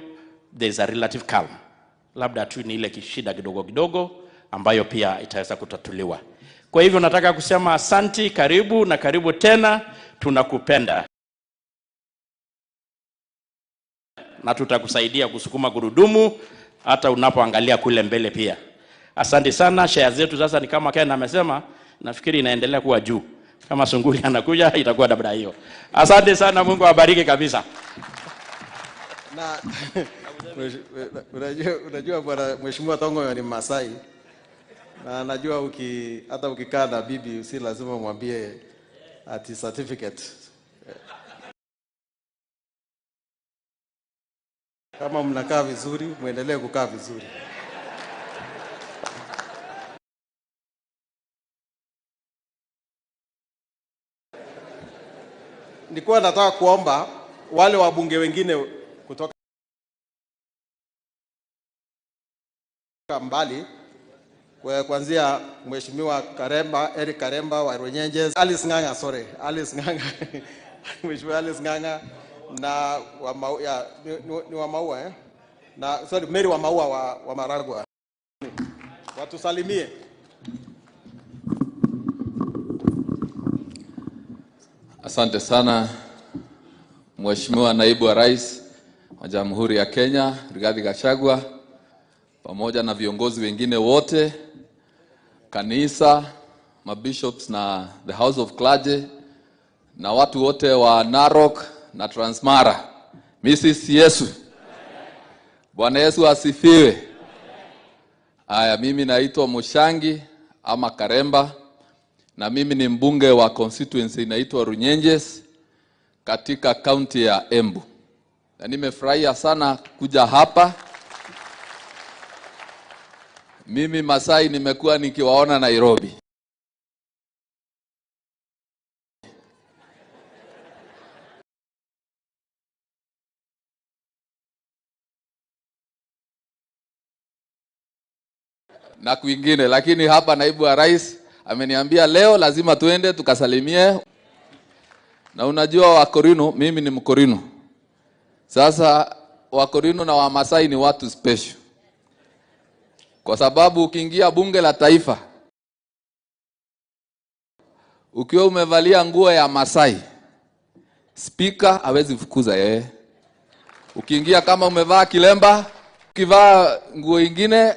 there's a relative calm. Labda tu ni ile kishida kidogo kidogo ambayo pia itaweza kutatuliwa. Kwa hivyo nataka kusema asanti, karibu na karibu tena, tunakupenda na tutakusaidia kusukuma gurudumu hata unapoangalia kule mbele pia. Asante sana. Share zetu sasa ni kama Ken amesema, nafikiri inaendelea kuwa juu. Kama Sunguli anakuja itakuwa dabda hiyo. Asante sana, Mungu awabariki kabisa. Na unajua bwana Mheshimiwa Tongoyo ni Masai. Na najua hata ukikaa na bibi si lazima mwambie ati certificate. Kama mnakaa vizuri, muendelee kukaa vizuri. Nilikuwa nataka kuomba wale wabunge wengine kutoka mbali, kuanzia Mheshimiwa Karemba, Eric Karemba wa Runyenjes, Alice Ng'ang'a, sorry, Alice Ng'ang'a. Mheshimiwa Alice Ng'ang'a na wa Maua, ya, ni wa Maua Na sorry, Mary wa Maua wa Maragua. Watusalimie. Asante sana Mheshimiwa Naibu wa Rais wa Jamhuri ya Kenya Rigathi Gachagua, pamoja na viongozi wengine wote, kanisa, mabishops na the House of Clergy na watu wote wa Narok na Transmara. Mrs. Yesu. Bwana Yesu asifiwe. Aya, mimi naitwa Mushangi ama Karemba na mimi ni mbunge wa constituency inaitwa Runyenjes katika kaunti ya Embu. Na nimefurahia sana kuja hapa. Mimi Masai nimekuwa nikiwaona Nairobi. Na kwingine, lakini hapa naibu wa rais ameniambia leo lazima tuende tukasalimie. Na unajua Wakorino, mimi ni Mkorino. Sasa Wakorino na Wamasai ni watu special. Kwa sababu ukiingia bunge la taifa ukiwa umevalia nguo ya Masai, speaker hawezi fukuza yeye. Ukiingia kama umevaa kilemba, ukivaa nguo ingine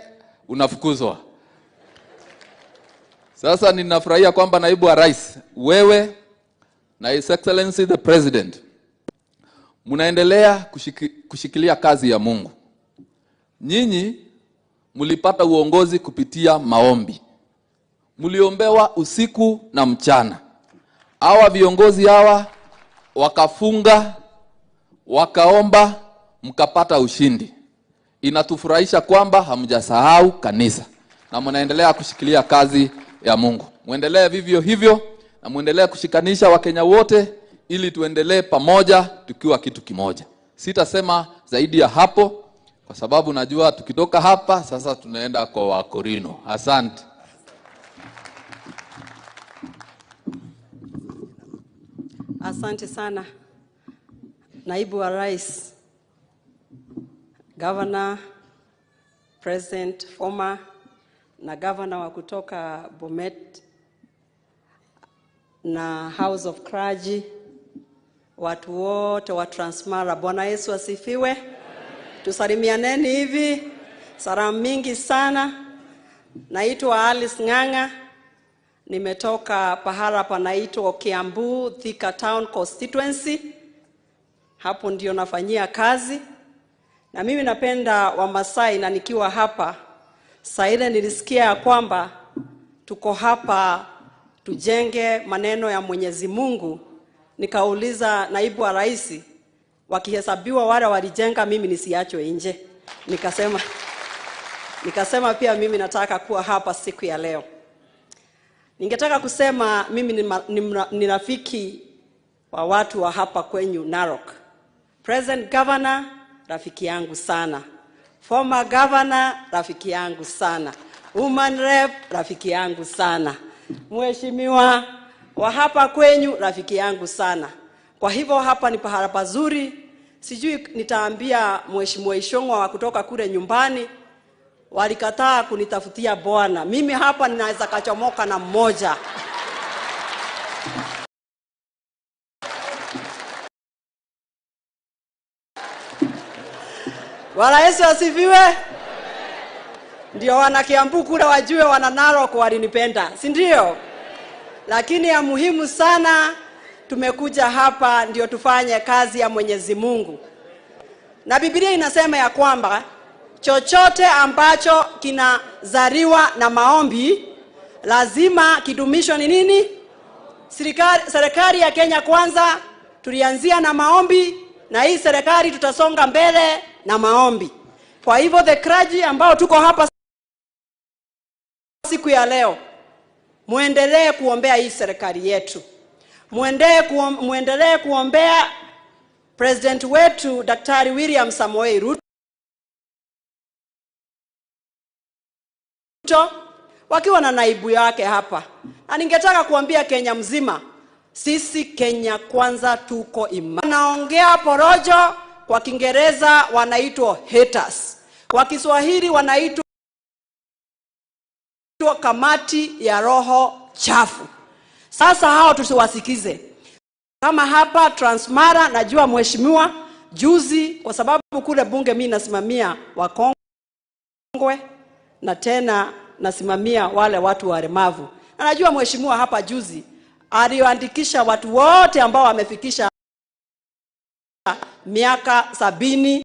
unafukuzwa. Sasa ninafurahia kwamba naibu wa rais, wewe na His Excellency the President mnaendelea kushikilia kazi ya Mungu. Nyinyi mlipata uongozi kupitia maombi. Mliombewa usiku na mchana. Hawa viongozi hawa wakafunga, wakaomba, mkapata ushindi. Inatufurahisha kwamba hamjasahau kanisa na mnaendelea kushikilia kazi ya Mungu. Muendelee vivyo hivyo na muendelee kushikanisha Wakenya wote ili tuendelee pamoja tukiwa kitu kimoja. Sitasema zaidi ya hapo kwa sababu najua tukitoka hapa sasa tunaenda kwa Wakorino. Asante. Asante sana Naibu wa Rais, Governor, President, former na governor wa kutoka Bomet na House of Clergy, watu wote wa Transmara. Bwana Yesu asifiwe. Tusalimianeni hivi, salamu mingi sana. Naitwa Alice Ng'ang'a, nimetoka pahala panaitwa Kiambu, Thika Town Constituency. Hapo ndio nafanyia kazi. Na mimi napenda Wamasai, na nikiwa hapa saa ile nilisikia ya kwamba tuko hapa tujenge maneno ya Mwenyezi Mungu. Nikauliza naibu wa rais, wakihesabiwa wale walijenga mimi nisiachwe nje. Nikasema pia mimi nataka kuwa hapa siku ya leo. Ningetaka kusema mimi ni rafiki wa watu wa hapa kwenyu Narok. Present governor rafiki yangu sana. Former governor rafiki yangu sana. Woman rep rafiki yangu sana. Mheshimiwa wa hapa kwenyu rafiki yangu sana. Kwa hivyo hapa ni pahala pazuri. Sijui nitaambia Mheshimiwa Ishongwa wa kutoka kule nyumbani, walikataa kunitafutia bwana. Mimi hapa ninaweza kachomoka na mmoja. Bwana Yesu asifiwe. Ndio wana Kiambu kule wajue wana Narok walinipenda, si ndio? Lakini ya muhimu sana tumekuja hapa ndio tufanye kazi ya Mwenyezi Mungu. Na Biblia inasema ya kwamba chochote ambacho kinazaliwa na maombi lazima kidumishwe ni nini? Serikali ya Kenya Kwanza tulianzia na maombi, na hii serikali tutasonga mbele na maombi. Kwa hivyo the clergy ambao tuko hapa siku ya leo, muendelee kuombea hii serikali yetu. Muendelee kuombea President wetu Daktari William Samoei Ruto wakiwa na naibu yake hapa. Na ningetaka kuambia Kenya mzima, sisi Kenya Kwanza tuko imara. Wanaongea porojo, kwa Kiingereza wanaitwa haters. Kwa Kiswahili wanaitwa kamati ya roho chafu. Sasa hao tusiwasikize. Kama hapa Transmara, najua mheshimiwa juzi, kwa sababu kule bunge mimi nasimamia wakongwe na tena nasimamia wale watu walemavu. Na najua mheshimiwa hapa juzi aliandikisha watu wote ambao wamefikisha miaka 70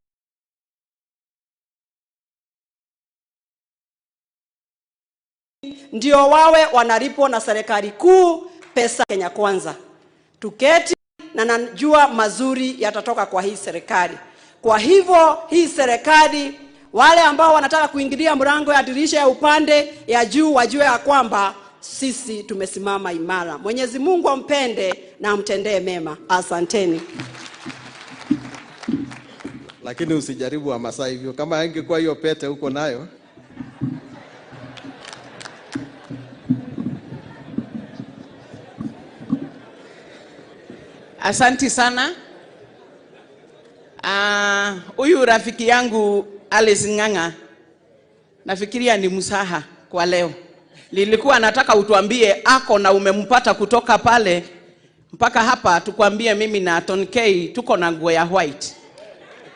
ndio wawe wanalipwa na serikali kuu pesa Kenya Kwanza. Tuketi na najua mazuri yatatoka kwa hii serikali. Kwa hivyo hii serikali, wale ambao wanataka kuingilia mlango ya dirisha ya upande ya juu wajue ya kwamba sisi tumesimama imara. Mwenyezi Mungu ampende na amtendee mema. Asanteni. Lakini usijaribu Wamasai hivyo. Kama angekuwa hiyo pete huko nayo. Asanti sana. Huyu rafiki yangu Alice Ng'ang'a, nafikiria ni msaha kwa leo. Nilikuwa nataka utuambie ako na umempata kutoka pale mpaka hapa, tukwambie mimi na Ton K tuko na nguo ya white.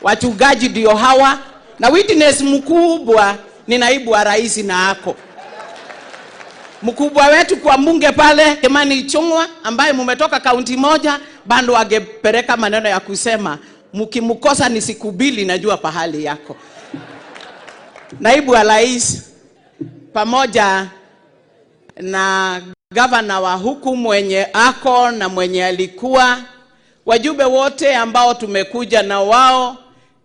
Wachungaji ndio hawa, na witness mkubwa ni naibu wa rais na ako. Mkubwa wetu kwa mbunge pale Kimani Ichung'wa, ambaye mumetoka kaunti moja, bado angepeleka maneno ya kusema mkimkosa ni siku mbili najua pahali yako. Naibu wa rais pamoja na gavana wa huku mwenye ako na mwenye alikuwa, wajumbe wote ambao tumekuja na wao,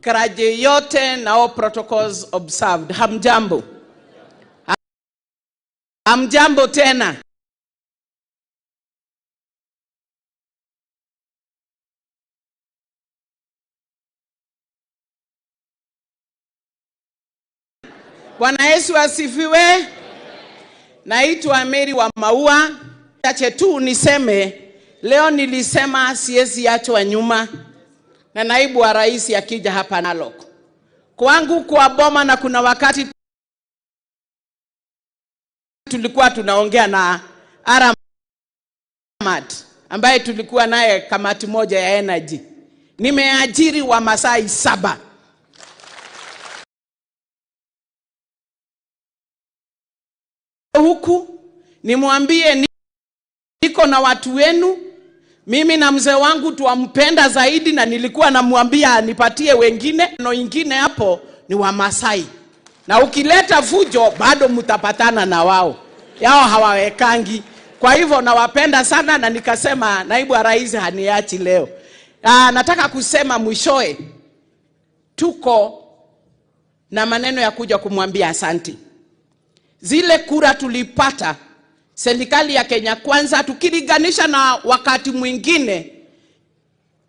karaje yote na all protocols observed. Hamjambo. Hamjambo tena. Bwana Yesu asifiwe. Naitwa Mary wa Maua. Chache tu niseme, leo nilisema siwezi achwa nyuma na naibu wa rais akija hapa Narok. Kwangu kwa boma, na kuna wakati tulikuwa tunaongea na Aramat ambaye tulikuwa naye kamati moja ya energy. Nimeajiri wa Masai 7. Huku nimwambie niko na watu wenu, mimi na mzee wangu tuwampenda zaidi, na nilikuwa namwambia anipatie wengine no ingine hapo ni wa Masai. Na ukileta fujo bado mtapatana na wao. Yao hawawekangi. Kwa hivyo nawapenda sana, na nikasema naibu wa rais haniachi leo. Nataka kusema mwishoe tuko na maneno ya kuja kumwambia asanti. Zile kura tulipata serikali ya Kenya Kwanza, tukilinganisha na wakati mwingine,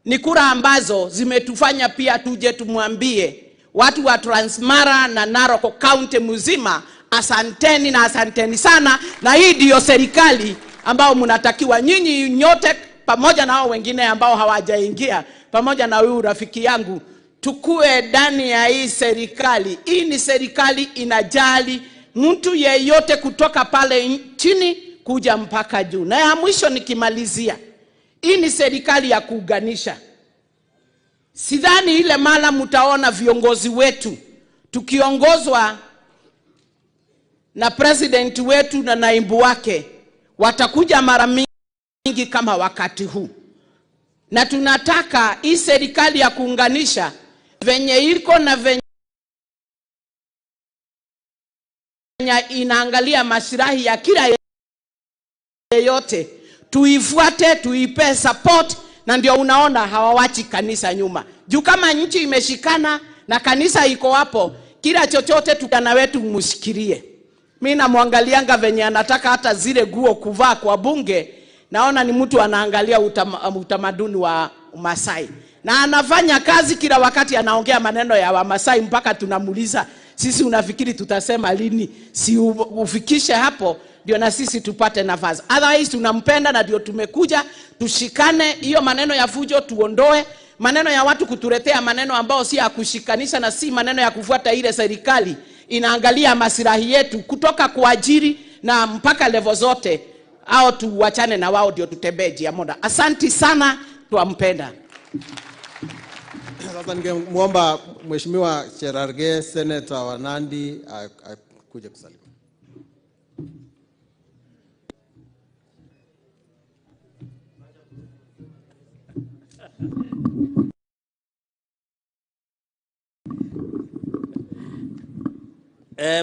ni kura ambazo zimetufanya pia tuje tumwambie watu wa Transmara na Narok County mzima asanteni na asanteni sana. Na hii ndio serikali ambao mnatakiwa nyinyi nyote, pamoja na hao wengine ambao hawajaingia, pamoja na huyu rafiki yangu, tukue ndani ya hii serikali. Hii ni serikali inajali mtu yeyote kutoka pale chini kuja mpaka juu. Na ya mwisho nikimalizia, hii ni serikali ya kuunganisha. Sidhani ile mara mtaona viongozi wetu tukiongozwa na president wetu na naibu wake watakuja mara mingi kama wakati huu. Na tunataka hii serikali ya kuunganisha venye iko na venye inaangalia maslahi ya kila yeyote, tuifuate, tuipe support. Na ndio unaona hawawachi kanisa nyuma. Juu kama nchi imeshikana na kanisa iko hapo, kila chochote tukana wetu mshikilie. Mimi namwangalianga venye anataka hata zile guo kuvaa kwa bunge, naona ni mtu anaangalia utamaduni wa Masai. Na anafanya kazi kila wakati, anaongea maneno ya Wamasai mpaka tunamuuliza, sisi unafikiri tutasema lini? Si ufikishe hapo ndio na sisi tupate nafasi. Otherwise tunampenda na ndio tumekuja tushikane. Hiyo maneno ya fujo tuondoe, maneno ya watu kutuletea maneno ambao si ya kushikanisha na si maneno ya kufuata ile serikali inaangalia maslahi yetu kutoka kuajiri na mpaka level zote, au tuwachane na wao ndio tutembee njia moja. Asanti sana, tuwampenda. Sasa ningemuomba Mheshimiwa Cherargei, Senator wa Nandi, akuje kusalimu.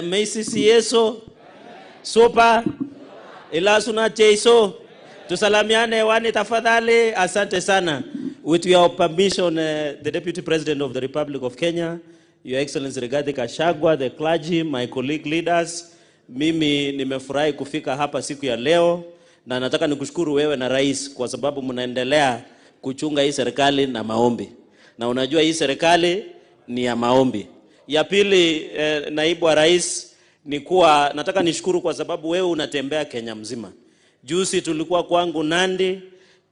Meisisi Yesu. Super. Ilasuna Cheiso. Tusalamiane hewani tafadhali. Asante sana. With your permission, the Deputy President of the Republic of Kenya, Your Excellency Rigathi Gachagua, the clergy, my colleague leaders, mimi nimefurahi kufika hapa siku ya leo na nataka nikushukuru wewe na rais kwa sababu mnaendelea kuchunga hii serikali na maombi. Na unajua hii serikali ni ya maombi. Ya pili, naibu wa rais, ni kuwa nataka nishukuru kwa sababu wewe unatembea Kenya mzima. Juzi tulikuwa kwangu Nandi,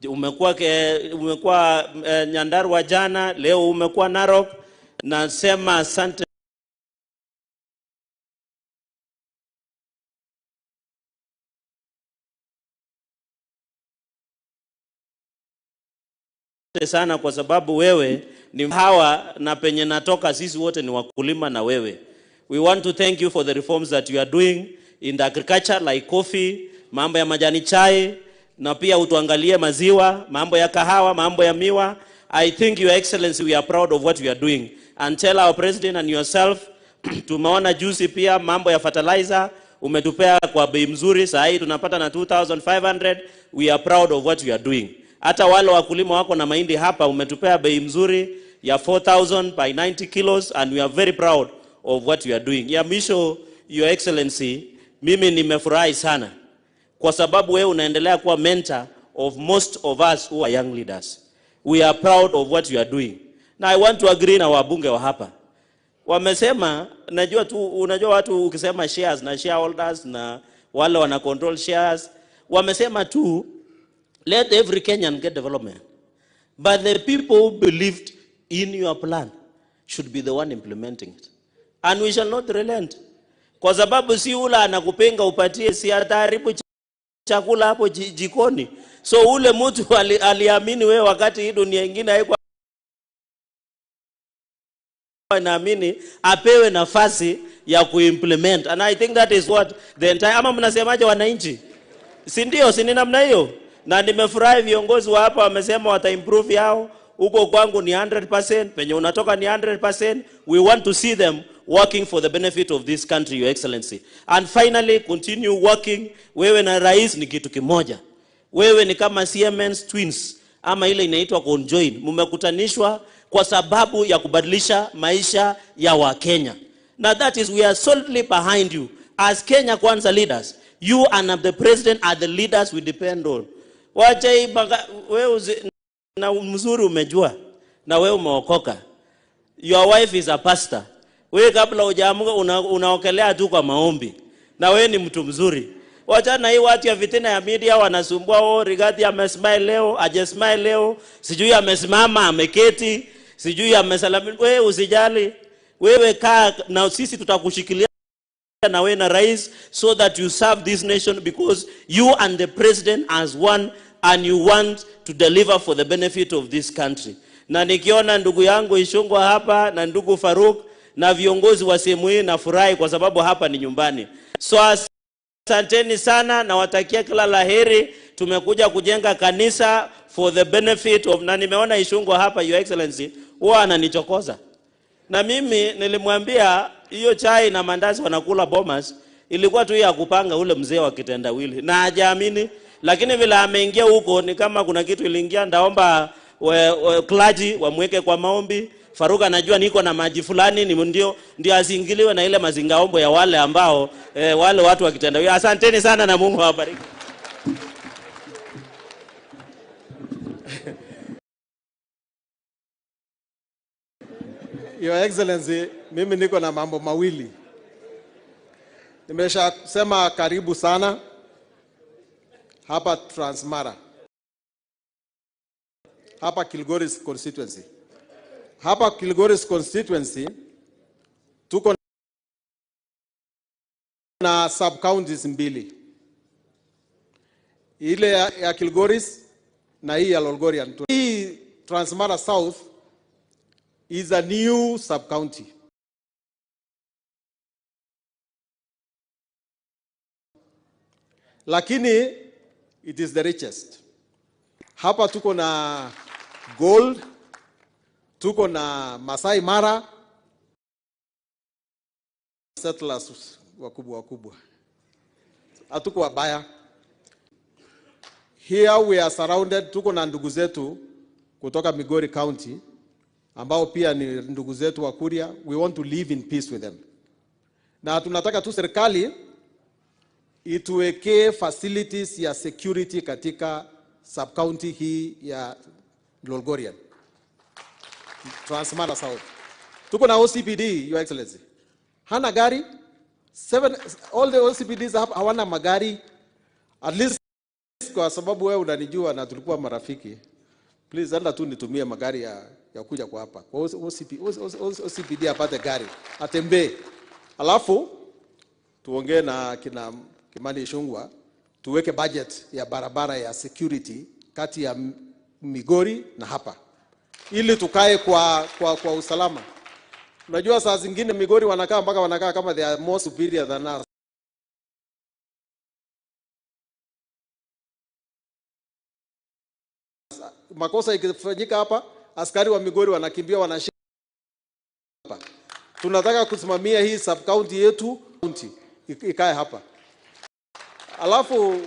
umekuwa Nyandarua jana, leo umekuwa Narok. Nasema asante sana kwa sababu wewe ni hawa na penye natoka sisi wote ni wakulima na wewe. We want to thank you for the reforms that you are doing in the agriculture like coffee, mambo ya majani chai, na pia utuangalie maziwa, mambo ya kahawa, mambo ya miwa. I think, Your Excellency, we are proud of what we are doing. And tell our president and yourself, tumeona juzi pia mambo ya fertilizer, umetupea kwa bei mzuri, saa hii tunapata na 2500. We are proud of what we are doing. Hata wale wakulima wako na mahindi hapa umetupea bei mzuri ya 4000 by 90 kilos, and we are very proud of what we are doing. Ya mwisho, Your Excellency, mimi nimefurahi sana kwa sababu wewe unaendelea kuwa mentor of most of us who are young leaders. We are proud of what you are doing. Now I want to agree na wabunge wa hapa. Wamesema, najua tu, unajua watu ukisema shares na shareholders na wale wana control shares, wamesema tu let every Kenyan get development. But the people who believed in your plan should be the one implementing it. And we shall not relent. Kwa sababu si ula anakupinga upatie, si ataharibu chakula hapo jikoni. So ule mtu aliamini wewe wakati hii dunia nyingine haikuwa inaamini, apewe nafasi ya kuimplement. And I think that is what the entire, ama mnasemaje wananchi? Si ndio, si ni namna hiyo? Na nimefurahi viongozi wa hapa wamesema wata improve yao. Huko kwangu ni 100%, penye unatoka ni 100%. We want to see them working for the benefit of this country, Your Excellency. And finally, continue working. Wewe na rais ni kitu kimoja. Wewe ni kama Siemens twins, ama ile inaitwa conjoin. Mmekutanishwa kwa sababu ya kubadilisha maisha ya Wakenya. Now that is, we are solidly behind you. As Kenya Kwanza leaders, you and the president are the leaders we depend on. Wacha wewe na mzuri umejua, na wewe umeokoka. Your wife is a pastor. Wewe kabla hujaamuka unaokelea tu kwa maombi. Na wewe ni mtu mzuri. Wacha na hii watu ya fitina ya media wanasumbua, oh, Rigathi amesmile leo, hajasmile leo, sijui amesimama, ameketi, sijui amesalamia. Wewe usijali. Wewe kaa na sisi tutakushikilia na wewe na rais, so that you serve this nation, because you and the president as one, and you want to deliver for the benefit of this country. Na nikiona ndugu yangu Ishungwa hapa na ndugu Faruk na viongozi wa sehemu hii, nafurahi kwa sababu hapa ni nyumbani. So asanteni sana na watakia kila laheri. Tumekuja kujenga kanisa for the benefit of, na nimeona Ishungwa hapa, Your Excellency, huwa ananichokoza. Na mimi nilimwambia hiyo chai na mandazi wanakula Bomas ilikuwa tu ya kupanga ule mzee wa kitendawili, na hajaamini. Lakini vile ameingia huko ni kama kuna kitu iliingia. Ndaomba clergy wamweke kwa maombi. Faruka anajua niko na maji fulani, ni ndio asingiliwe na ile mazingaombo ya wale ambao wale watu wa kitendawili. Asanteni sana na Mungu awabariki. Your Excellency, mimi niko na mambo mawili. Nimeshasema karibu sana hapa Transmara, hapa Kilgoris constituency. Hapa Kilgoris constituency tuko na sub counties mbili, ile ya Kilgoris na hii ya Lolgorian. Hii Transmara South is a new sub county. Lakini it is the richest. Hapa tuko na gold, tuko na Masai Mara, settlers wakubwa wakubwa. Hatuko wabaya. Here we are surrounded, tuko na ndugu zetu kutoka Migori County ambao pia ni ndugu zetu wa Kuria. We want to live in peace with them. Na tunataka tu serikali ituwekee facilities ya security katika sub-county hii ya Lolgorian, Transmara South. Tuko na OCPD, Your Excellency. Hana gari, all the OCPDs hawana magari. At least kwa sababu wewe unanijua na tulikuwa marafiki, please enda tu nitumie magari ya kuja kwa hapa. Kwa OCPD apate gari, atembee. Alafu tuongee na kina Kimani Ichung'wah, tuweke budget ya barabara ya security kati ya Migori na hapa, ili tukae kwa usalama. Unajua saa zingine Migori wanakaa mpaka wanakaa kama they are more superior than us. Makosa ikifanyika hapa, askari wa Migori wanakimbia, wanashika hapa. Tunataka kusimamia hii sub county yetu, county ikae hapa. Alafu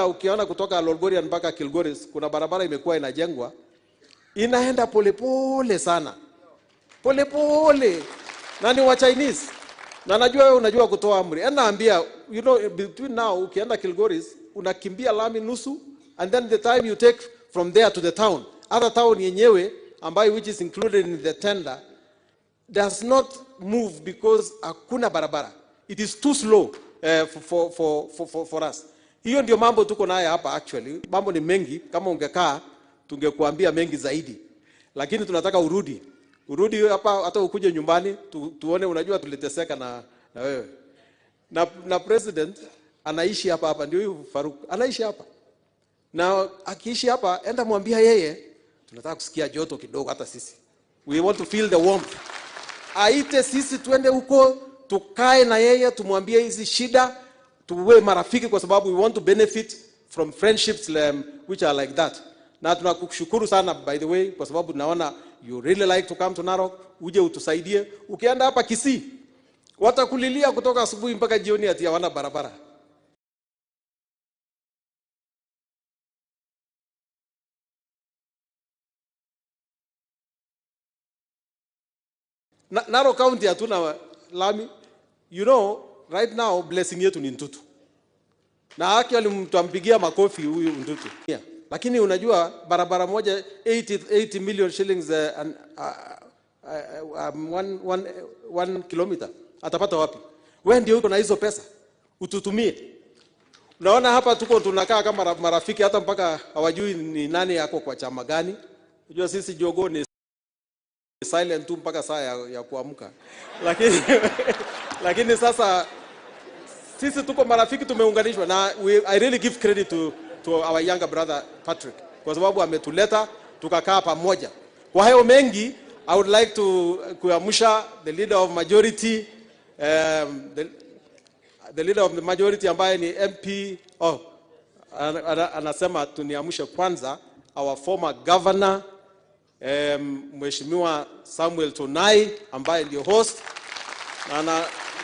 ukiona kutoka Lolgorian mpaka Kilgoris kuna barabara imekuwa inajengwa, inaenda polepole sana. Polepole. Na ni wa Chinese. Na najua wewe unajua kutoa amri. Enda ambia, you know, between now ukienda Kilgoris unakimbia lami nusu, and then the time you take from there to the town, other town yenyewe ambayo which is included in the tender does not move because hakuna barabara. It is too slow for us. Hiyo ndio mambo tuko nayo hapa actually. Mambo ni mengi, kama ungekaa tungekuambia mengi zaidi. Lakini tunataka urudi. Urudi hapa hata ukuje nyumbani tuone, unajua tuliteseka na wewe. Na president anaishi hapa hapa, ndio huyu Faruk anaishi hapa. Na akiishi hapa, enda mwambia yeye tunataka kusikia joto kidogo hata sisi. We want to feel the warmth. Aite sisi tuende huko, tukae na yeye, tumwambie hizi shida, tuwe marafiki kwa sababu we want to benefit from friendships which are like that. Na tunakushukuru sana by the way kwa sababu naona you really like to come to Narok, uje utusaidie. Ukienda hapa Kisii, watakulilia kutoka asubuhi mpaka jioni ati hawana barabara. Narok County hatuna lami. You know, right now blessing yetu ni Ntutu. Na actually mtampigia makofi huyu Ntutu. Yeah. Lakini unajua barabara moja 80 million shillings and 1 kilometer. Atapata wapi? Wewe ndio uko na hizo pesa. Ututumie. Unaona hapa tuko tunakaa kama marafiki hata mpaka hawajui ni nani yako kwa chama gani. Unajua sisi jogoo ni silent tu mpaka saa ya kuamka. Lakini sasa sisi tuko marafiki, tumeunganishwa na I really give credit to our younger brother Patrick kwa sababu ametuleta tukakaa pamoja. Kwa hayo mengi, I would like to kuamsha the leader of majority, the leader of the majority ambaye ni MP, anasema tuniamshe kwanza our former governor, Mheshimiwa Samuel Tunai ambaye ndio host,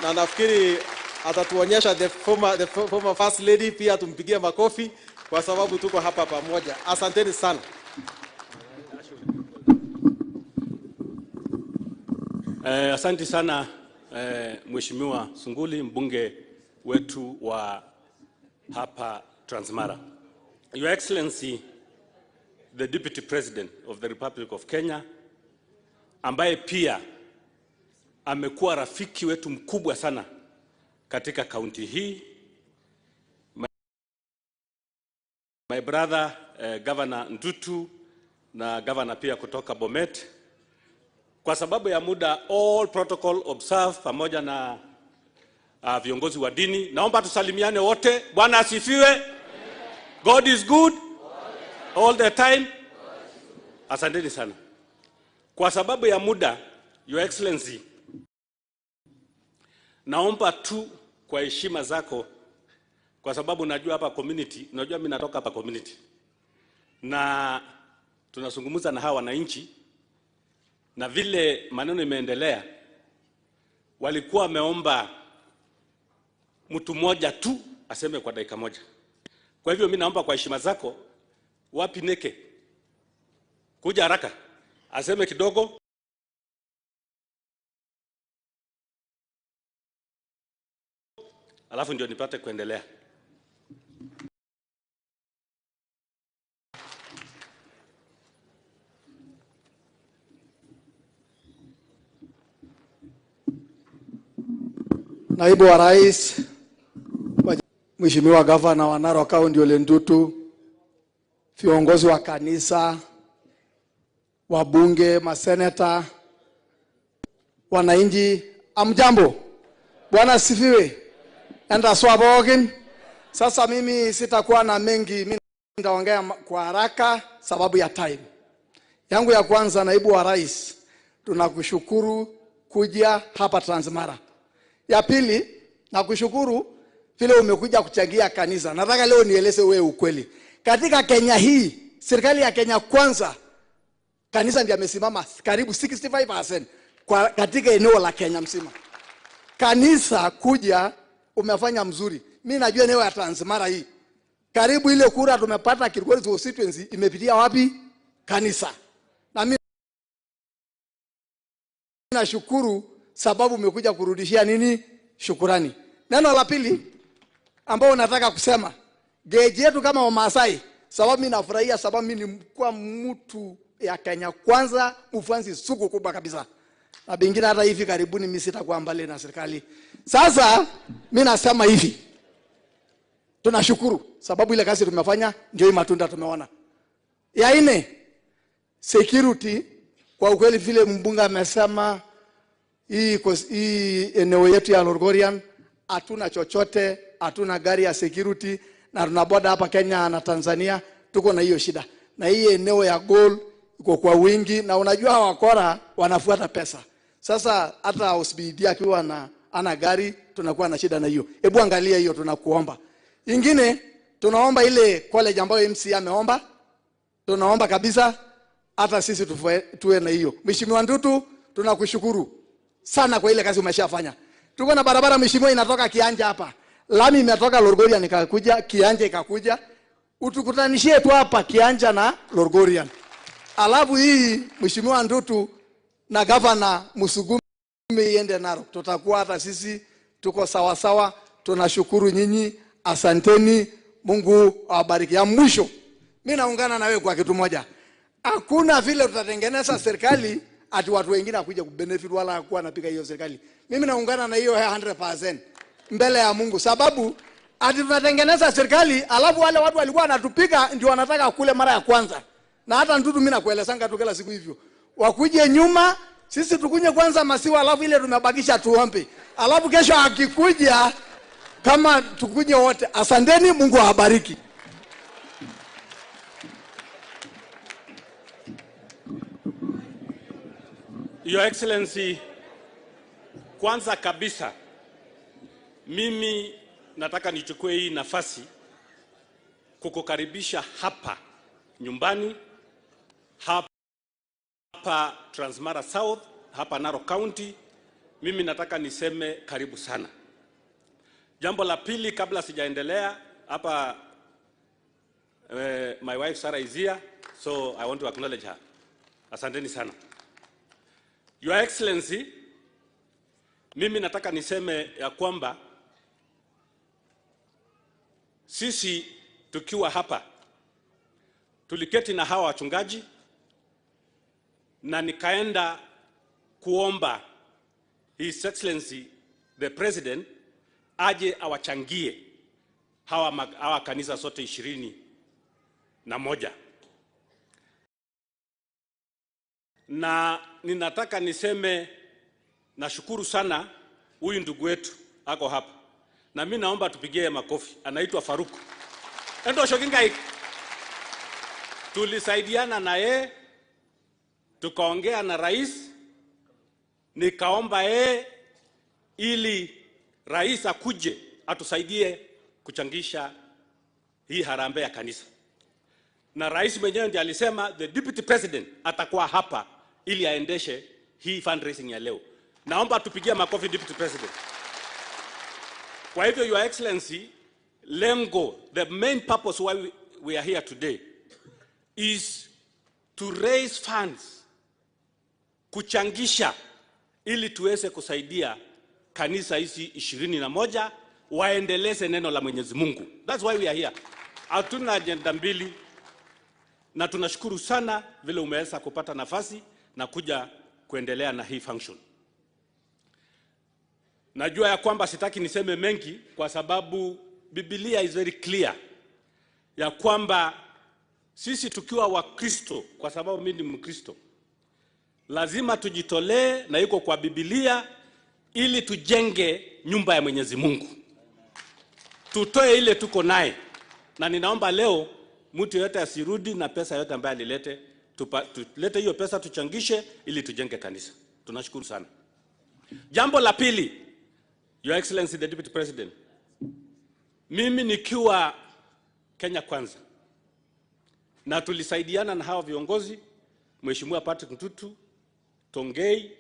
na nafikiri atatuonyesha the former first lady, pia tumpigie makofi kwa sababu tuko hapa pamoja. Asanteni sana. Asante sana Mheshimiwa Sunguli, mbunge wetu wa hapa Transmara. Your Excellency, the Deputy President of the Republic of Kenya, ambaye pia amekuwa rafiki wetu mkubwa sana katika kaunti hii, my brother Governor Ntutu na governor pia kutoka Bomet. Kwa sababu ya muda, all protocol observed, pamoja na viongozi wa dini, naomba tusalimiane wote. Bwana asifiwe. God is good all the time. Asanteni sana. Kwa sababu ya muda, Your Excellency, naomba tu kwa heshima zako, kwa sababu najua hapa community, najua mimi natoka hapa community, na tunazungumza na hawa wananchi, na vile maneno imeendelea, walikuwa wameomba mtu mmoja tu aseme kwa dakika moja. Kwa hivyo mimi naomba kwa heshima zako, wapi Neke? Kuja haraka, aseme kidogo. Alafu ndio nipate kuendelea. Naibu wa Rais, Mheshimiwa Gavana wa Narok County Ole Ntutu, viongozi wa kanisa, wabunge, maseneta, wananchi, amjambo. Bwana asifiwe. Enda swabogen. Sasa mimi sitakuwa na mengi, mimi nitaongea kwa haraka sababu ya time. Yangu ya kwanza, Naibu wa Rais, tunakushukuru kuja hapa Transmara. Ya pili, nakushukuru vile umekuja kuchangia kanisa. Nataka leo nieleze wewe ukweli. Katika Kenya hii, serikali ya Kenya Kwanza, kanisa ndiyo amesimama karibu 65% kwa katika eneo la Kenya mzima. Kanisa kuja umefanya mzuri. Mimi najua eneo ya Transmara hii. Karibu ile kura tumepata Kilgoris constituency imepitia wapi? Kanisa. Na mimi nashukuru sababu umekuja kurudishia nini? Shukurani. Neno la pili ambao nataka kusema, geji yetu kama Wamasai, sababu mimi nafurahia sababu mimi ni kwa mtu ya Kenya Kwanza, mfanzi suku kubwa kabisa. Na bingine hata hivi karibuni mimi sitakuwa mbali na serikali. Sasa mimi nasema hivi, tunashukuru sababu ile kazi tumefanya ndio hii matunda tumeona. Ya nne, security, kwa ukweli vile mbunge amesema hii eneo yetu ya Lolgorian hatuna chochote, hatuna gari ya security na tuna boda hapa Kenya na Tanzania, tuko na hiyo shida. Na hii eneo ya gold iko kwa wingi na unajua wakora wanafuata pesa. Sasa hata OCPD akiwa na ana gari tunakuwa na shida na hiyo. Hebu angalia hiyo, tunakuomba. Ingine tunaomba ile college ambayo MC ameomba, tunaomba kabisa hata sisi tuwe na hiyo. Mheshimiwa Ntutu, tunakushukuru sana kwa ile kazi umeshafanya. Tuko na barabara mheshimiwa inatoka Kianja hapa. Lami imetoka Lolgorian ikakuja, Kianja ikakuja. Utukutanishie tu hapa Kianja na Lolgorian. Alafu hii Mheshimiwa Ntutu na Governor Musugume iende Narok. Tutakuwa hata sisi tuko sawa sawa. Tunashukuru nyinyi, asanteni, Mungu awabariki. Ya mwisho, mimi naungana na wewe kwa kitu moja. Hakuna vile tutatengeneza serikali ati watu wengine hakuja kubenefit wala hakuwa anapiga hiyo serikali. Mimi naungana na hiyo 100% mbele ya Mungu, sababu ati tunatengeneza serikali alafu wale watu walikuwa wanatupiga ndio wanataka kule mara ya kwanza. Na hata Ntutu mimi nakuelezanga tu kila siku hivyo. Wakuje nyuma, sisi tukunye kwanza masiwa alafu ile tumebakisha tuombe. Alafu kesho akikuja kama tukunye wote. Asanteni, Mungu awabariki. Your Excellency, kwanza kabisa mimi nataka nichukue hii nafasi kukukaribisha hapa nyumbani, hapa Transmara South, hapa Narok County. Mimi nataka niseme karibu sana. Jambo la pili kabla sijaendelea hapa, my wife Sarah is here, so I want to acknowledge her. Asanteni sana. Your Excellency, mimi nataka niseme ya kwamba sisi tukiwa hapa tuliketi na hawa wachungaji na nikaenda kuomba His Excellency the President aje awachangie hawa kanisa sote 21. Na ninataka niseme nashukuru sana huyu ndugu wetu ako hapa. Na mimi naomba tupigie makofi. Anaitwa Faruk. Endo shokinga. Tulisaidiana na yeye, tukaongea na rais, nikaomba yeye ili rais akuje atusaidie kuchangisha hii harambee ya kanisa. Na rais mwenyewe ndiye alisema the deputy president atakuwa hapa ili aendeshe hii fundraising ya leo. Naomba tupigie makofi deputy president. Kwa hivyo Your Excellency, Lengo, the main purpose why we are here today is to raise funds, kuchangisha ili tuweze kusaidia kanisa hizi 21 waendeleze neno la Mwenyezi Mungu. That's why we are here. Hatuna agenda mbili, na tunashukuru sana vile umeweza kupata nafasi na kuja kuendelea na hii function. Najua ya kwamba sitaki niseme mengi kwa sababu Biblia is very clear ya kwamba sisi tukiwa Wakristo, kwa sababu mimi ni Mkristo, lazima tujitolee, na iko kwa Biblia, ili tujenge nyumba ya Mwenyezi Mungu. Tutoe ile tuko naye. Na ninaomba leo mtu yote asirudi na pesa yote ambayo alilete, tulete hiyo pesa tuchangishe ili tujenge kanisa. Tunashukuru sana. Jambo la pili, Your Excellency the Deputy President, mimi nikiwa Kenya Kwanza, na tulisaidiana na hawa viongozi, Mheshimiwa Patrick Ntutu, Tongei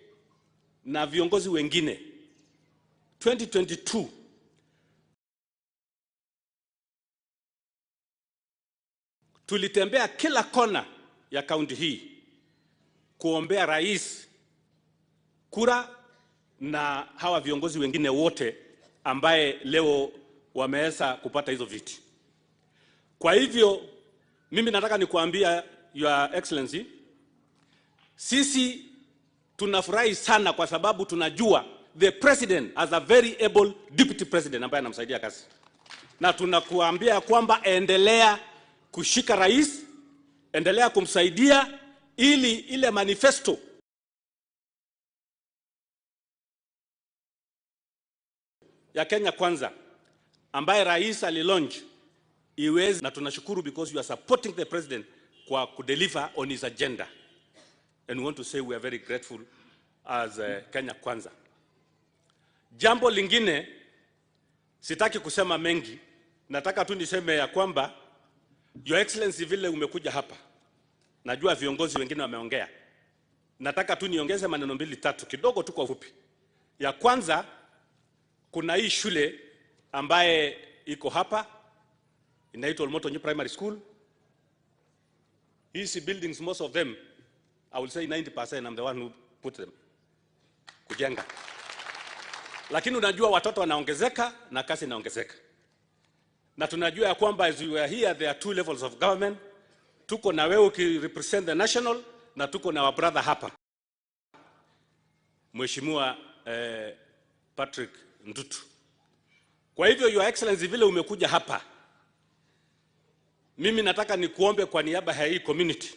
na viongozi wengine. 2022 tulitembea kila kona ya kaunti hii kuombea rais kura na hawa viongozi wengine wote ambaye leo wameweza kupata hizo viti. Kwa hivyo mimi nataka nikuambia Your Excellency, sisi tunafurahi sana kwa sababu tunajua the president has a very able deputy president ambaye anamsaidia kazi. Na tunakuambia kwamba endelea kushika rais, endelea kumsaidia ili ile manifesto ya Kenya Kwanza ambaye rais alilaunch iweze. Na tunashukuru because you are supporting the president kwa kudeliver on his agenda. And we want to say we are very grateful as Kenya Kwanza. Jambo lingine, sitaki kusema mengi, nataka tu niseme ya kwamba Your Excellency vile umekuja hapa, najua viongozi wengine wameongea, nataka tu niongeze maneno mbili tatu kidogo tu kwa ufupi. Ya kwanza, kuna hii shule ambaye iko hapa inaitwa Olmotonyi Primary School. Hizi buildings, most of them, I will say 90% I'm the one who put them kujenga. Lakini unajua watoto wanaongezeka na kasi inaongezeka. Na tunajua ya kwamba as we are here there are two levels of government. Tuko na wewe ukirepresent the national na tuko na our brother hapa, Mheshimiwa Patrick Ntutu. Kwa hivyo Your Excellency vile umekuja hapa, mimi nataka nikuombe kwa niaba ya hii community,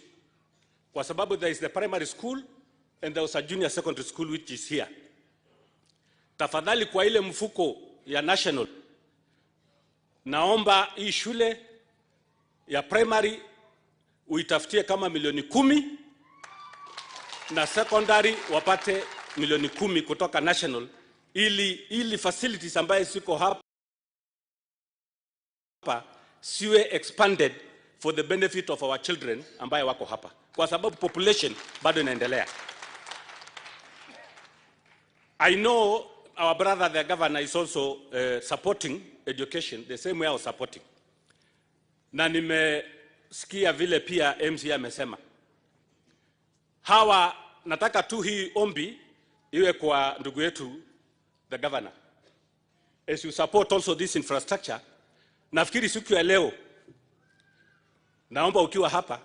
kwa sababu there is the primary school and there was a junior secondary school which is here. Tafadhali kwa ile mfuko ya national, naomba hii shule ya primary uitafutie kama milioni 10 na secondary wapate milioni 10 kutoka national, ili facilities ambaye siko hapa siwe expanded for the benefit of our children ambaye wako hapa, kwa sababu population bado inaendelea. I know our brother the governor is also supporting education the same way I was supporting. Na nimesikia vile pia MC amesema. Hawa nataka tu hii ombi iwe kwa ndugu yetu the governor. As you support also this infrastructure, nafikiri siku ya leo naomba ukiwa hapa,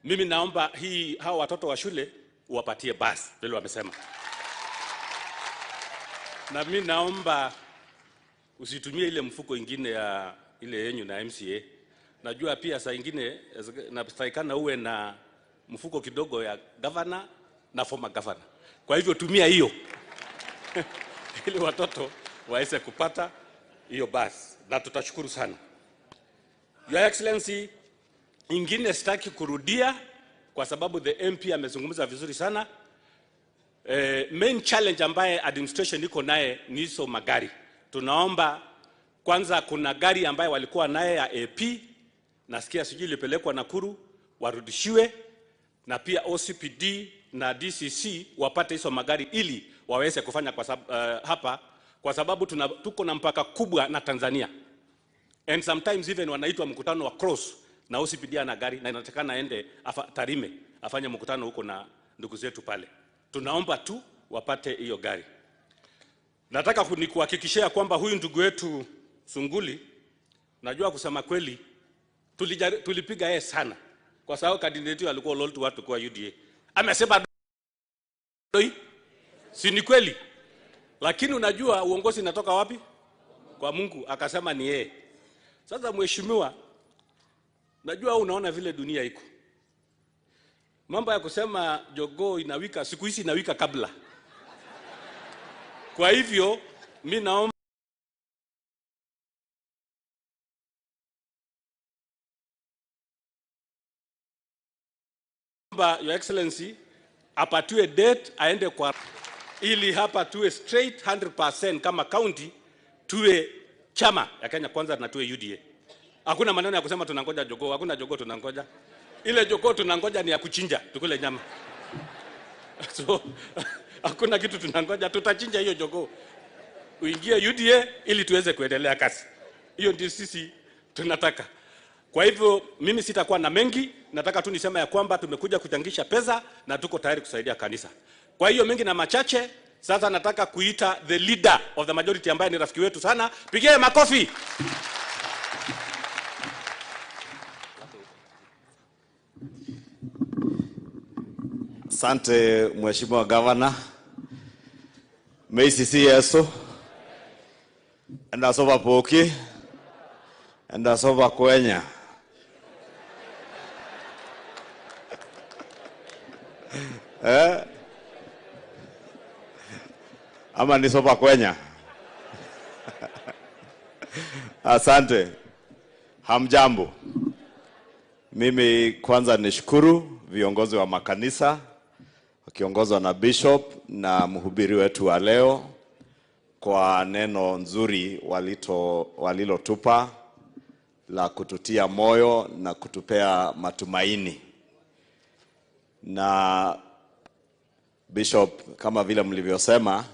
mimi naomba hii hawa watoto wa shule uwapatie basi vile wamesema. Na mimi naomba usitumie ile mfuko ingine ya ile yenyu na MCA. Najua pia saa ingine nastaikana uwe na mfuko kidogo ya governor na former governor. Kwa hivyo tumia hiyo ili watoto waweze kupata hiyo basi, na tutashukuru sana. Your Excellency, ingine sitaki kurudia kwa sababu the MP amezungumza vizuri sana. Main challenge ambaye administration iko naye ni hizo magari. Tunaomba kwanza, kuna gari ambaye walikuwa naye ya AP, nasikia sijui ilipelekwa Nakuru, warudishiwe, na pia OCPD na DCC wapate hizo magari ili waweze kufanya kwa hapa kwa sababu tuko na mpaka kubwa na Tanzania. And sometimes even wanaitwa mkutano wa cross na OCPD ana gari na inatakana aende Tarime afanye mkutano huko na ndugu zetu pale. Tunaomba tu wapate hiyo gari. Nataka nikuhakikishia kwamba huyu ndugu wetu Sunguli, najua kusema kweli tulipiga yeye sana kwa sababu candidate alikuwa loyal watu kwa UDA. Amesema doi, si ni kweli? Lakini unajua uongozi inatoka wapi? Kwa Mungu, akasema ni yeye. Sasa mheshimiwa, najua unaona vile dunia iko. Mambo ya kusema jogoo inawika, siku hizi inawika kabla. Kwa hivyo mimi naomba Your Excellency apatiwe date aende kwa, ili hapa tuwe straight 100% kama county, tuwe chama ya Kenya Kwanza na tuwe UDA. Hakuna maneno ya kusema tunangoja jogoo, hakuna jogoo tunangoja. Ile jogoo tunangoja ni ya kuchinja, tukule nyama. So hakuna kitu tunangoja, tutachinja hiyo jogoo. Uingie UDA ili tuweze kuendelea kazi. Hiyo ndio sisi tunataka. Kwa hivyo mimi sitakuwa na mengi, nataka tu nisema ya kwamba tumekuja kuchangisha pesa na tuko tayari kusaidia kanisa. Kwa hiyo mengi na machache, sasa nataka kuita the leader of the majority ambaye ni rafiki wetu sana. Pigie makofi. Asante Mheshimiwa Governor. Meisisi Yesu. Ndasoba poki. Ndasoba kwenya. Ama nisoba kwenya. Asante. Hamjambo. Mimi kwanza nishukuru viongozi wa makanisa wakiongozwa na bishop na mhubiri wetu wa leo kwa neno nzuri walilotupa la kututia moyo na kutupea matumaini. Na bishop, kama vile mlivyosema,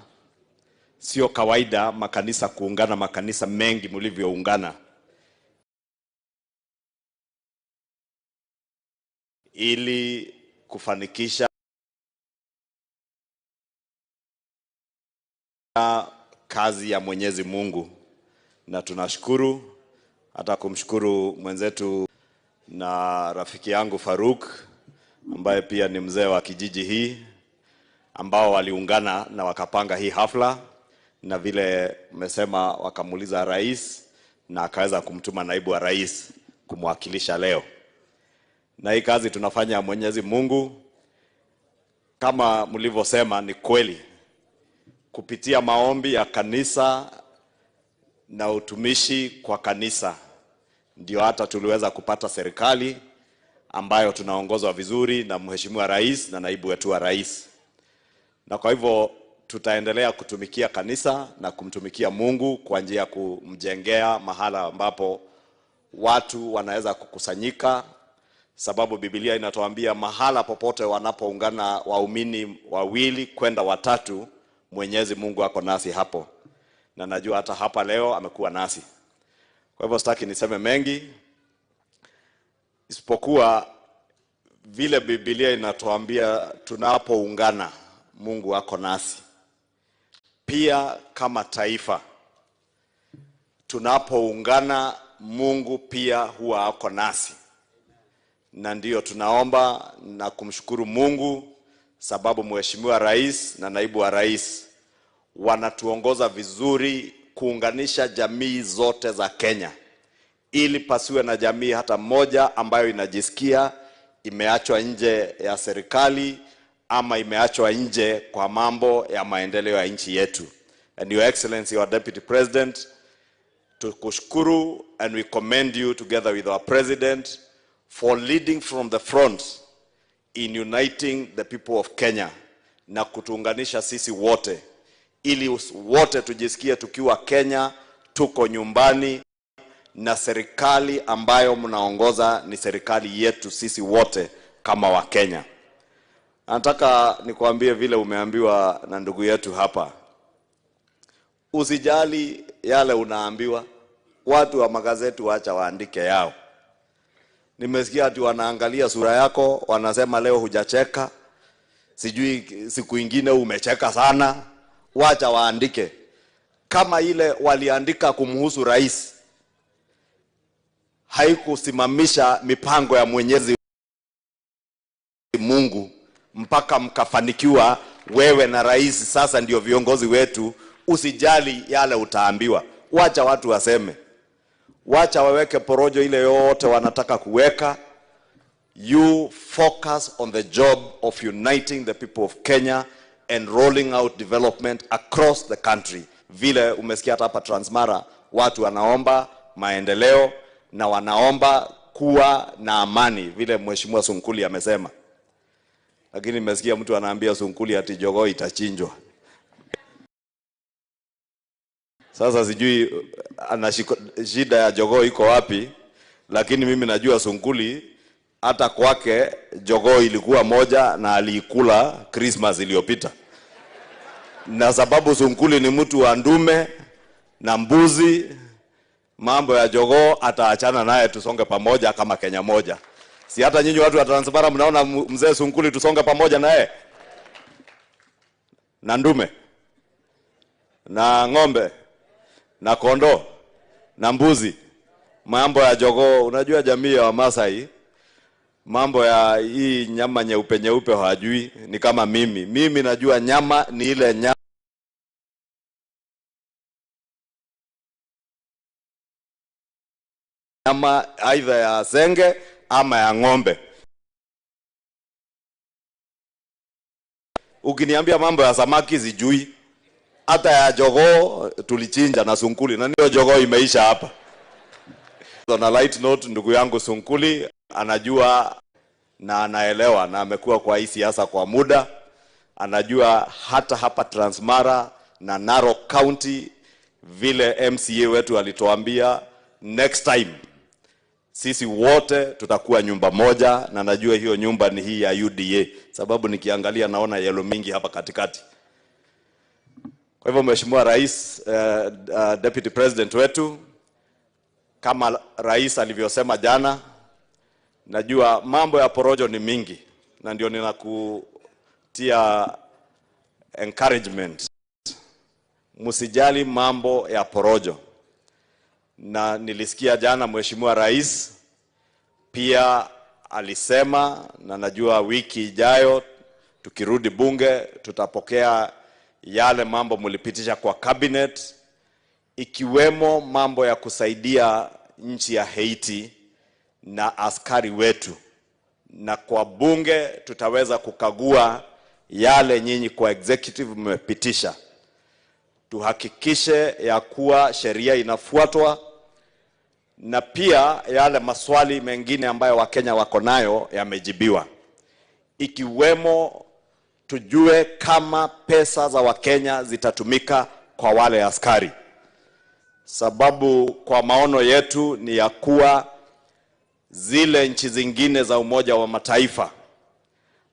sio kawaida makanisa kuungana, makanisa mengi mlivyoungana ili kufanikisha kazi ya Mwenyezi Mungu. Na tunashukuru, hata kumshukuru mwenzetu na rafiki yangu Faruk ambaye pia ni mzee wa kijiji hii, ambao waliungana na wakapanga hii hafla, na vile mmesema wakamuuliza rais na akaweza kumtuma naibu wa rais kumwakilisha leo. Na hii kazi tunafanya Mwenyezi Mungu, kama mlivyosema ni kweli, kupitia maombi ya kanisa na utumishi kwa kanisa ndio hata tuliweza kupata serikali ambayo tunaongozwa vizuri na Mheshimiwa Rais na naibu wetu wa rais. Na kwa hivyo tutaendelea kutumikia kanisa na kumtumikia Mungu kwa njia ya kumjengea mahala ambapo watu wanaweza kukusanyika, sababu Biblia inatuambia mahala popote wanapoungana waumini wawili kwenda watatu, Mwenyezi Mungu ako nasi hapo. Na najua hata hapa leo amekuwa nasi. Kwa hivyo sitaki niseme mengi, isipokuwa vile Biblia inatuambia tunapoungana Mungu ako nasi. Pia kama taifa tunapoungana Mungu pia huwa ako nasi. Na ndiyo tunaomba na kumshukuru Mungu sababu Mheshimiwa Rais na naibu wa rais wanatuongoza vizuri kuunganisha jamii zote za Kenya, ili pasiwe na jamii hata moja ambayo inajisikia imeachwa nje ya serikali ama imeachwa nje kwa mambo ya maendeleo ya nchi yetu. And Your Excellency, our Deputy President, tukushukuru and we commend you together with our President for leading from the front in uniting the people of Kenya na kutuunganisha sisi wote, ili wote tujisikie tukiwa Kenya, tuko nyumbani, na serikali ambayo mnaongoza ni serikali yetu sisi wote kama wa Kenya. Nataka nikuambie vile umeambiwa na ndugu yetu hapa, Usijali yale unaambiwa. Watu wa magazeti waacha waandike yao. Nimesikia ati wanaangalia sura yako, wanasema leo hujacheka, sijui siku ingine umecheka sana. Wacha waandike. Kama ile waliandika kumhusu rais, haikusimamisha mipango ya Mwenyezi Mungu mpaka mkafanikiwa wewe na rais sasa ndio viongozi wetu. Usijali yale utaambiwa. Wacha watu waseme. Wacha waweke porojo ile yote wanataka kuweka. You focus on the job of uniting the people of Kenya and rolling out development across the country. Vile umesikia hata hapa Transmara, watu wanaomba maendeleo na wanaomba kuwa na amani, vile Mheshimiwa Sunkuli amesema. Lakini nimesikia mtu anaambia Sunkuli ati jogoo itachinjwa. Sasa sijui ana shida ya jogoo iko wapi, lakini mimi najua Sunkuli hata kwake jogoo ilikuwa moja na aliikula Christmas iliyopita. Na sababu Sunkuli ni mtu wa ndume na mbuzi, mambo ya jogoo ataachana naye, tusonge pamoja kama Kenya moja. Si hata nyinyi watu wa Transmara mnaona mzee Sunkuli tusonge pamoja naye? Na ndume na ng'ombe na kondoo na mbuzi. Mambo ya jogoo, unajua jamii ya Wamasai mambo ya hii nyama nyeupe nyeupe hawajui. Ni kama mimi. Mimi najua nyama ni ile nyama aidha ya senge ama ya ng'ombe. Ukiniambia mambo ya samaki sijui. Hata ya jogoo tulichinja na Sunkuli, na ndio jogoo imeisha hapa. On a light note, ndugu yangu Sunkuli anajua na anaelewa na amekuwa kwa hii siasa kwa muda. Anajua hata hapa Transmara na Narok County vile MCA wetu alituambia next time sisi wote tutakuwa nyumba moja, na najua hiyo nyumba ni hii ya UDA, sababu nikiangalia naona yellow mingi hapa katikati. Kwa hivyo Mheshimiwa Rais, Deputy President wetu, kama Rais alivyosema jana, najua mambo ya porojo ni mingi, na ndio ninakutia encouragement. Msijali mambo ya porojo. Na nilisikia jana Mheshimiwa Rais pia alisema, na najua wiki ijayo tukirudi bunge tutapokea yale mambo mlipitisha kwa cabinet, ikiwemo mambo ya kusaidia nchi ya Haiti na askari wetu. Na kwa bunge tutaweza kukagua yale nyinyi kwa executive mmepitisha, tuhakikishe ya kuwa sheria inafuatwa, na pia yale maswali mengine ambayo Wakenya wako nayo yamejibiwa, ikiwemo tujue kama pesa za Wakenya zitatumika kwa wale askari. Sababu kwa maono yetu ni ya kuwa zile nchi zingine za Umoja wa Mataifa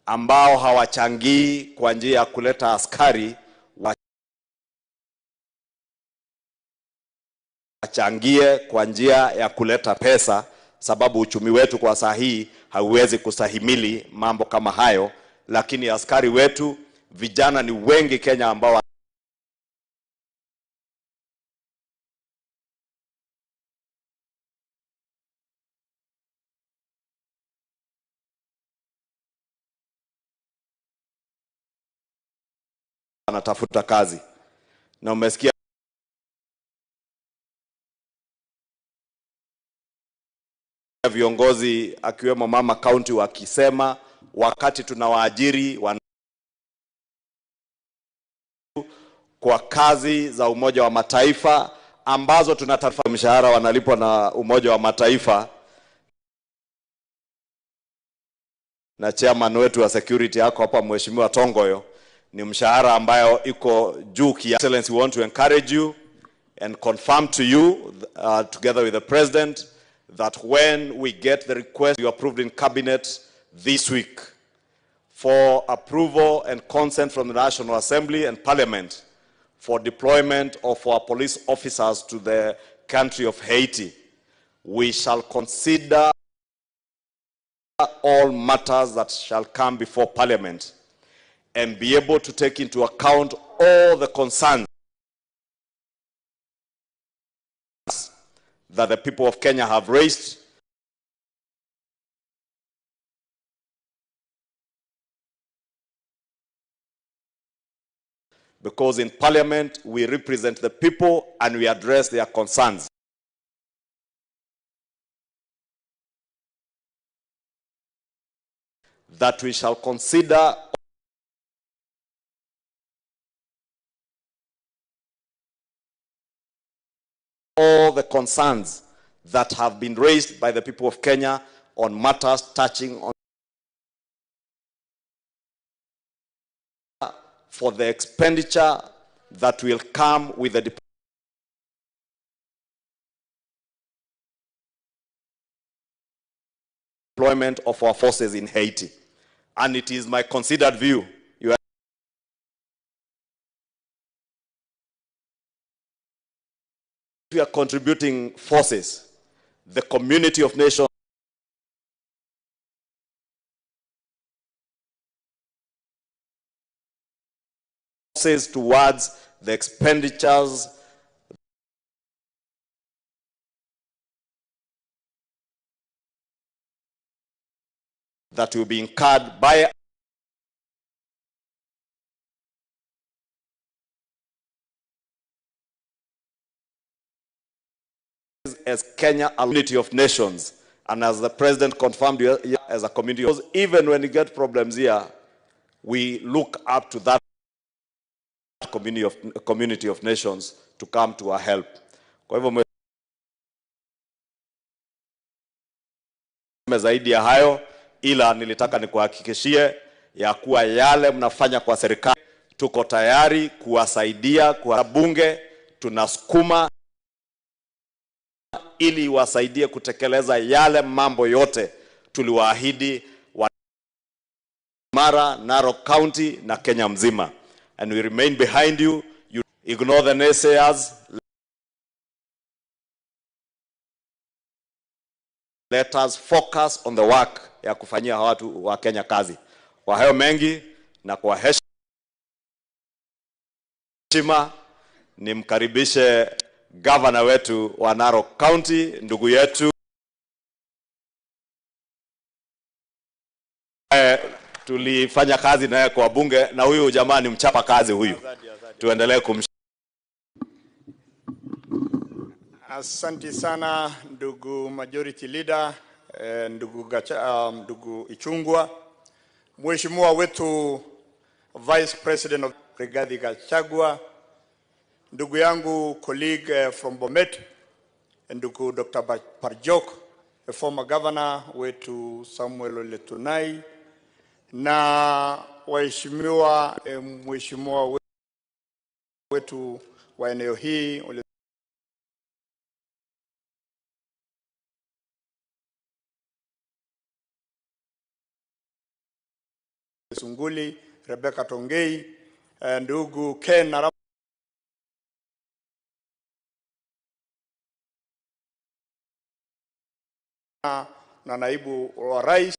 ambao hawachangii kwa njia ya kuleta askari wachangie kwa njia ya kuleta pesa, sababu uchumi wetu kwa saa hii hauwezi kustahimili mambo kama hayo. Lakini askari wetu vijana ni wengi Kenya ambao wanatafuta kazi. Na umesikia viongozi akiwemo mama county wakisema wakati tunawaajiri kwa kazi za Umoja wa Mataifa ambazo tunatafuta mshahara wanalipwa na Umoja wa Mataifa, na chairman wetu wa security yako hapa Mheshimiwa Tongoyo, ni mshahara ambayo iko juu kiasi. Excellency, we want to encourage you and confirm to you together with the president that when we get the request you approved in cabinet this week for approval and consent from the National Assembly and Parliament for deployment of our police officers to the country of Haiti. We shall consider all matters that shall come before Parliament and be able to take into account all the concerns that the people of Kenya have raised because in Parliament we represent the people and we address their concerns. That we shall consider all the concerns that have been raised by the people of Kenya on matters touching on for the expenditure that will come with the deployment of our forces in Haiti. And it is my considered view, you are contributing forces, the community of nations towards the expenditures that will be incurred by as Kenya, a community of nations, and as the president confirmed as a community, because even when you get problems here, we look up to that community of nations to come to our help. Kwa hivyo zaidi ya hayo, ila nilitaka nikuhakikishie ya kuwa yale mnafanya kwa serikali tuko tayari kuwasaidia. Kwa bunge tunasukuma ili wasaidie kutekeleza yale mambo yote tuliwaahidi wa Mara, Narok County na Kenya mzima. And we remain behind you. You ignore the naysayers. Let us focus on the work ya kufanyia watu wa Kenya kazi. Kwa hayo mengi na kwa heshima nimkaribishe governor wetu wa Narok County, ndugu yetu tulifanya kazi naye kwa bunge, na huyu jamaa ni mchapa kazi huyu. Tuendelee kumsh. Asante sana ndugu Majority Leader, ndugu Gacha, ndugu Ichungwa, Mheshimiwa wetu Vice President of Rigathi Gachagua, ndugu yangu colleague from Bomet, ndugu Dr. Parjok, former governor wetu Samuel Ole Tunai, na waheshimiwa, mheshimiwa wetu wa eneo hii Ole Sunguli, Rebecca Tongei, ndugu Ken Arap na naibu wa rais,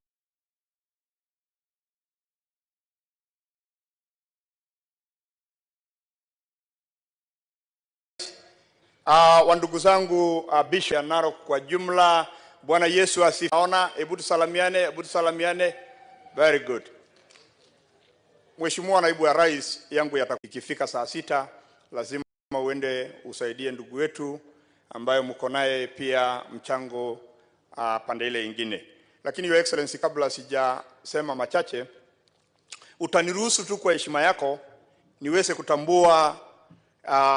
wandugu zangu Bishop ya Narok kwa jumla, Bwana Yesu asifiwe. Naona, hebu tusalamiane, hebu tusalamiane. Very good. Mheshimiwa naibu wa rais, yangu ikifika saa 6 lazima uende usaidie ndugu wetu ambaye mko naye pia mchango pande ile nyingine. Lakini Your Excellency, kabla sijasema machache, utaniruhusu tu kwa heshima yako niweze kutambua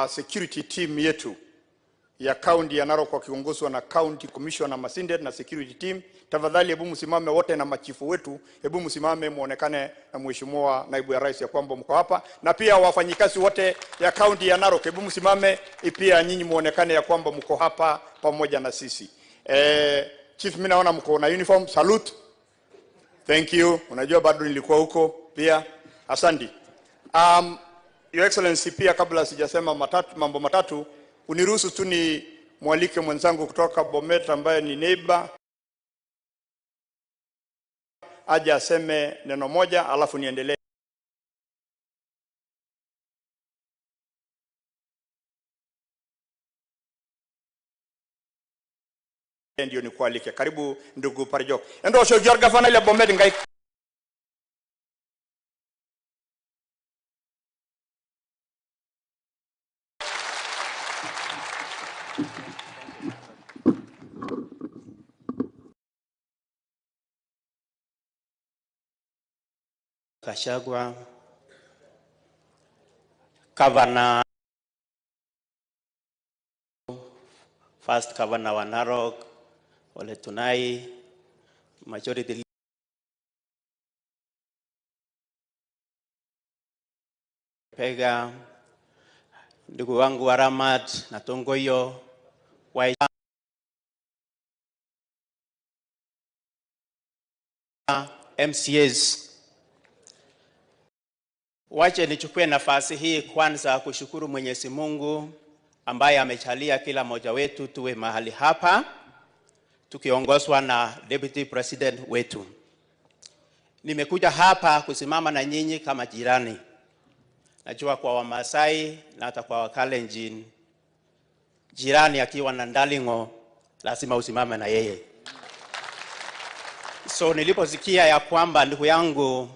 security team yetu ya county ya Narok wakiongozwa na County Commissioner Masinde na security team. Tafadhali hebu msimame wote na machifu wetu, hebu msimame muonekane na Mheshimiwa naibu ya rais ya kwamba mko hapa, na pia wafanyikazi wote ya county ya Narok, hebu msimame pia nyinyi muonekane ya kwamba mko hapa pamoja na sisi. Chief, mimi naona mko na uniform, salute. Thank you. Unajua bado nilikuwa huko pia. Asante. Your Excellency, pia kabla sijasema mambo matatu, uniruhusu tu ni mwalike mwenzangu kutoka Bomet ambaye ni neighbor aje aseme neno moja, alafu niendelee. Ndio nikualike. Karibu ndugu Parjok. Endo osho gavana ile Bomet ngai. Gachagua, Governor, first Governor wa Narok, Ole Tunai, Majority Pega, ndugu wangu wa Ramat na Tongoyo, wa MCAs. Wache nichukue nafasi hii kwanza kushukuru Mwenyezi Mungu ambaye amejalia kila mmoja wetu tuwe mahali hapa tukiongozwa na Deputy President wetu. Nimekuja hapa kusimama na nyinyi kama jirani. Najua kwa Wamasai na hata kwa Wakalenjin, jirani akiwa na ndalingo lazima usimame na yeye. So niliposikia ya kwamba ndugu yangu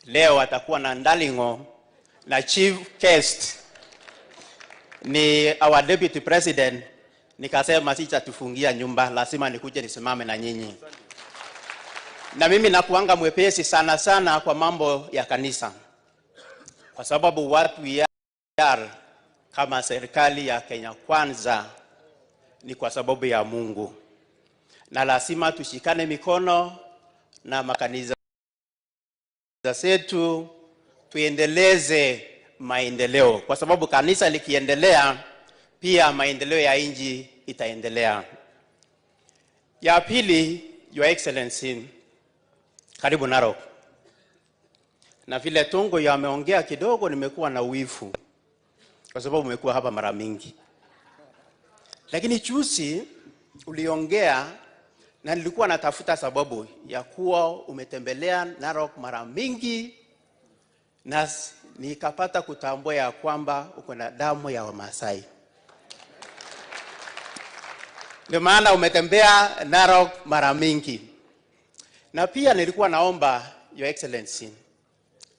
leo atakuwa na ndalingo na chief guest ni our deputy president, nikasema sitatufungia nyumba, lazima nikuje nisimame na nyinyi. Na mimi nakuanga mwepesi sana sana kwa mambo ya kanisa, kwa sababu what we are kama serikali ya Kenya Kwanza ni kwa sababu ya Mungu, na lazima tushikane mikono na makanisa zetu tuendeleze maendeleo, kwa sababu kanisa likiendelea pia maendeleo ya nchi itaendelea. Ya pili, Your Excellency, karibu Narok. Na vile Tungo yameongea kidogo, nimekuwa na wivu kwa sababu umekuwa hapa mara mingi, lakini juzi uliongea na nilikuwa natafuta sababu ya kuwa umetembelea Narok mara mingi, na nikapata kutambua ya kwamba uko na damu ya Wamasai. Ndio maana umetembea Narok mara mingi. Na pia nilikuwa naomba Your Excellency,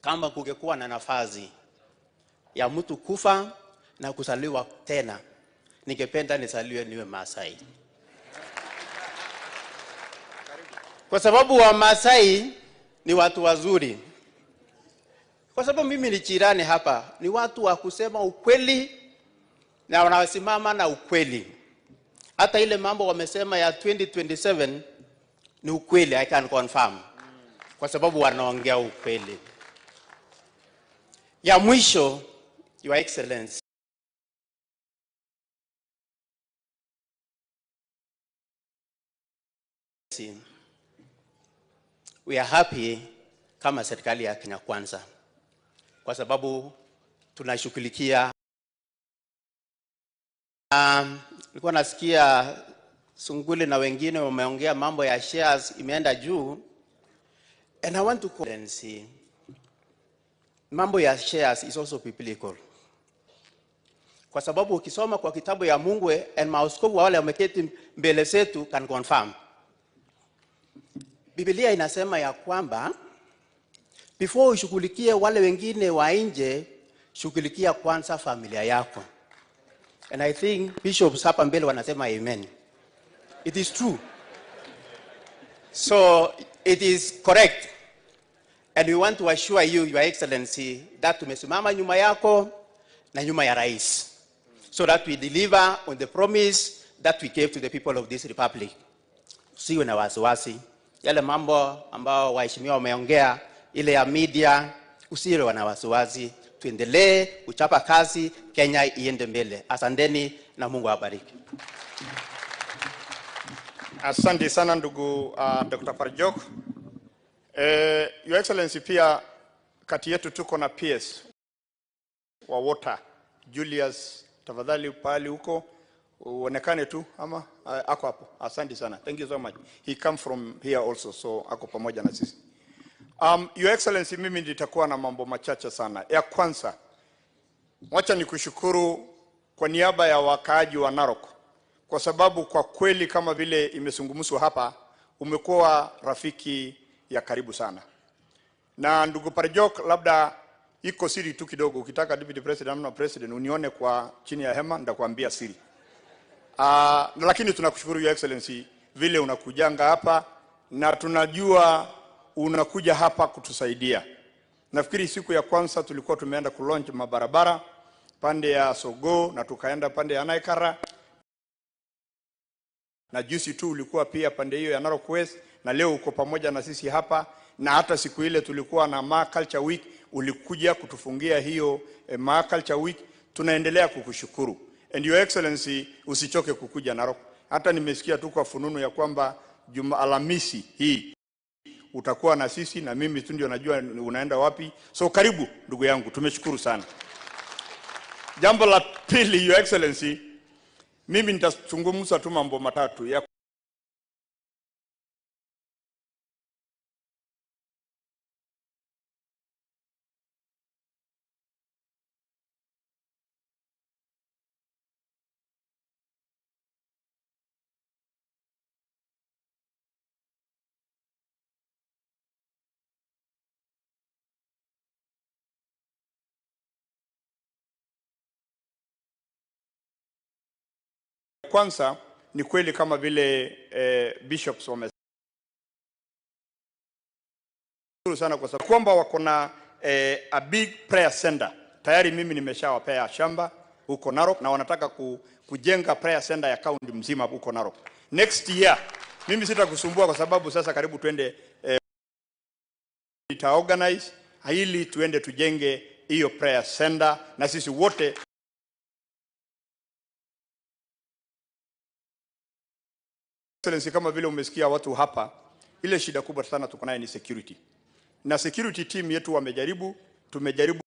kama kungekuwa na nafasi ya mtu kufa na kuzaliwa tena, ningependa nizaliwe niwe Masai. Kwa sababu Wamasai ni watu wazuri. Kwa sababu mimi ni jirani hapa, ni watu wa kusema ukweli na wanasimama na ukweli. Hata ile mambo wamesema ya 2027 ni ukweli, I can confirm. Kwa sababu wanaongea ukweli. Ya mwisho, Your Excellency, we are happy kama serikali ya Kenya Kwanza, kwa sababu tunashughulikia. Nilikuwa nasikia Sunguli na wengine wameongea mambo ya shares imeenda juu, and I want to see mambo ya shares is also biblical. Kwa sababu ukisoma kwa kitabu ya Mungu, and maaskofu wale wameketi mbele zetu can confirm. Biblia inasema ya kwamba before ushughulikie wale wengine wa nje, shughulikia kwanza familia yako. And I think bishops hapa mbele wanasema amen. It is true. So it is correct. And we want to assure you, Your Excellency, that tumesimama nyuma yako na nyuma ya rais, so that we deliver on the promise that we gave to the people of this republic. Usiwe na wasiwasi. Yale mambo ambao waheshimiwa wameongea, ile ya media, usiwe na wasiwasi. Tuendelee kuchapa kazi, Kenya iende mbele. Asanteni na Mungu awabariki. Asante sana ndugu Dr. Parjok. Your Excellency, pia kati yetu tuko na PS. wa water Julius, tafadhali pahali huko uonekane tu ama ako hapo. Asante sana. Thank you so much. He come from here also, so ako pamoja na sisi. Your Excellency, mimi nitakuwa na mambo machache sana. Ya kwanza, wacha nikushukuru kwa niaba ya wakaaji wa Narok, kwa sababu kwa kweli kama vile imezungumzwa hapa, umekuwa rafiki ya karibu sana. Na ndugu Parjok, labda iko siri tu kidogo, ukitaka Deputy President ama President unione kwa chini ya hema, nitakwambia siri. Lakini tunakushukuru Your Excellency vile unakujanga hapa, na tunajua unakuja hapa kutusaidia. Nafikiri siku ya kwanza tulikuwa tumeenda kulaunch mabarabara pande ya Sogo na tukaenda pande ya Naikara, na juzi tu ulikuwa pia pande hiyo ya Narok West, na leo uko pamoja na sisi hapa. Na hata siku ile tulikuwa na Ma Culture Week, ulikuja kutufungia hiyo Ma Culture Week. Tunaendelea kukushukuru. And Your Excellency, usichoke kukuja Narok. Hata nimesikia tu kwa fununu ya kwamba Juma Alhamisi hii utakuwa na sisi, na mimi tu ndio najua unaenda wapi. So karibu ndugu yangu, tumeshukuru sana. Jambo la pili, Your Excellency, mimi nitazungumza tu mambo matatu. Ya kwanza, ni kweli kama vile bishops wamesema sana, kwa sababu kwamba wako na a big prayer center. Tayari mimi nimeshawapea shamba huko Narok, na wanataka kujenga prayer center ya county mzima huko Narok. Next year mimi sitakusumbua kwa sababu sasa karibu tuende, nitaorganize ili tuende tujenge hiyo prayer center, na sisi wote Excellency, kama vile umesikia watu hapa, ile shida kubwa sana tuko nayo ni security. Na security team yetu wamejaribu, tumejaribu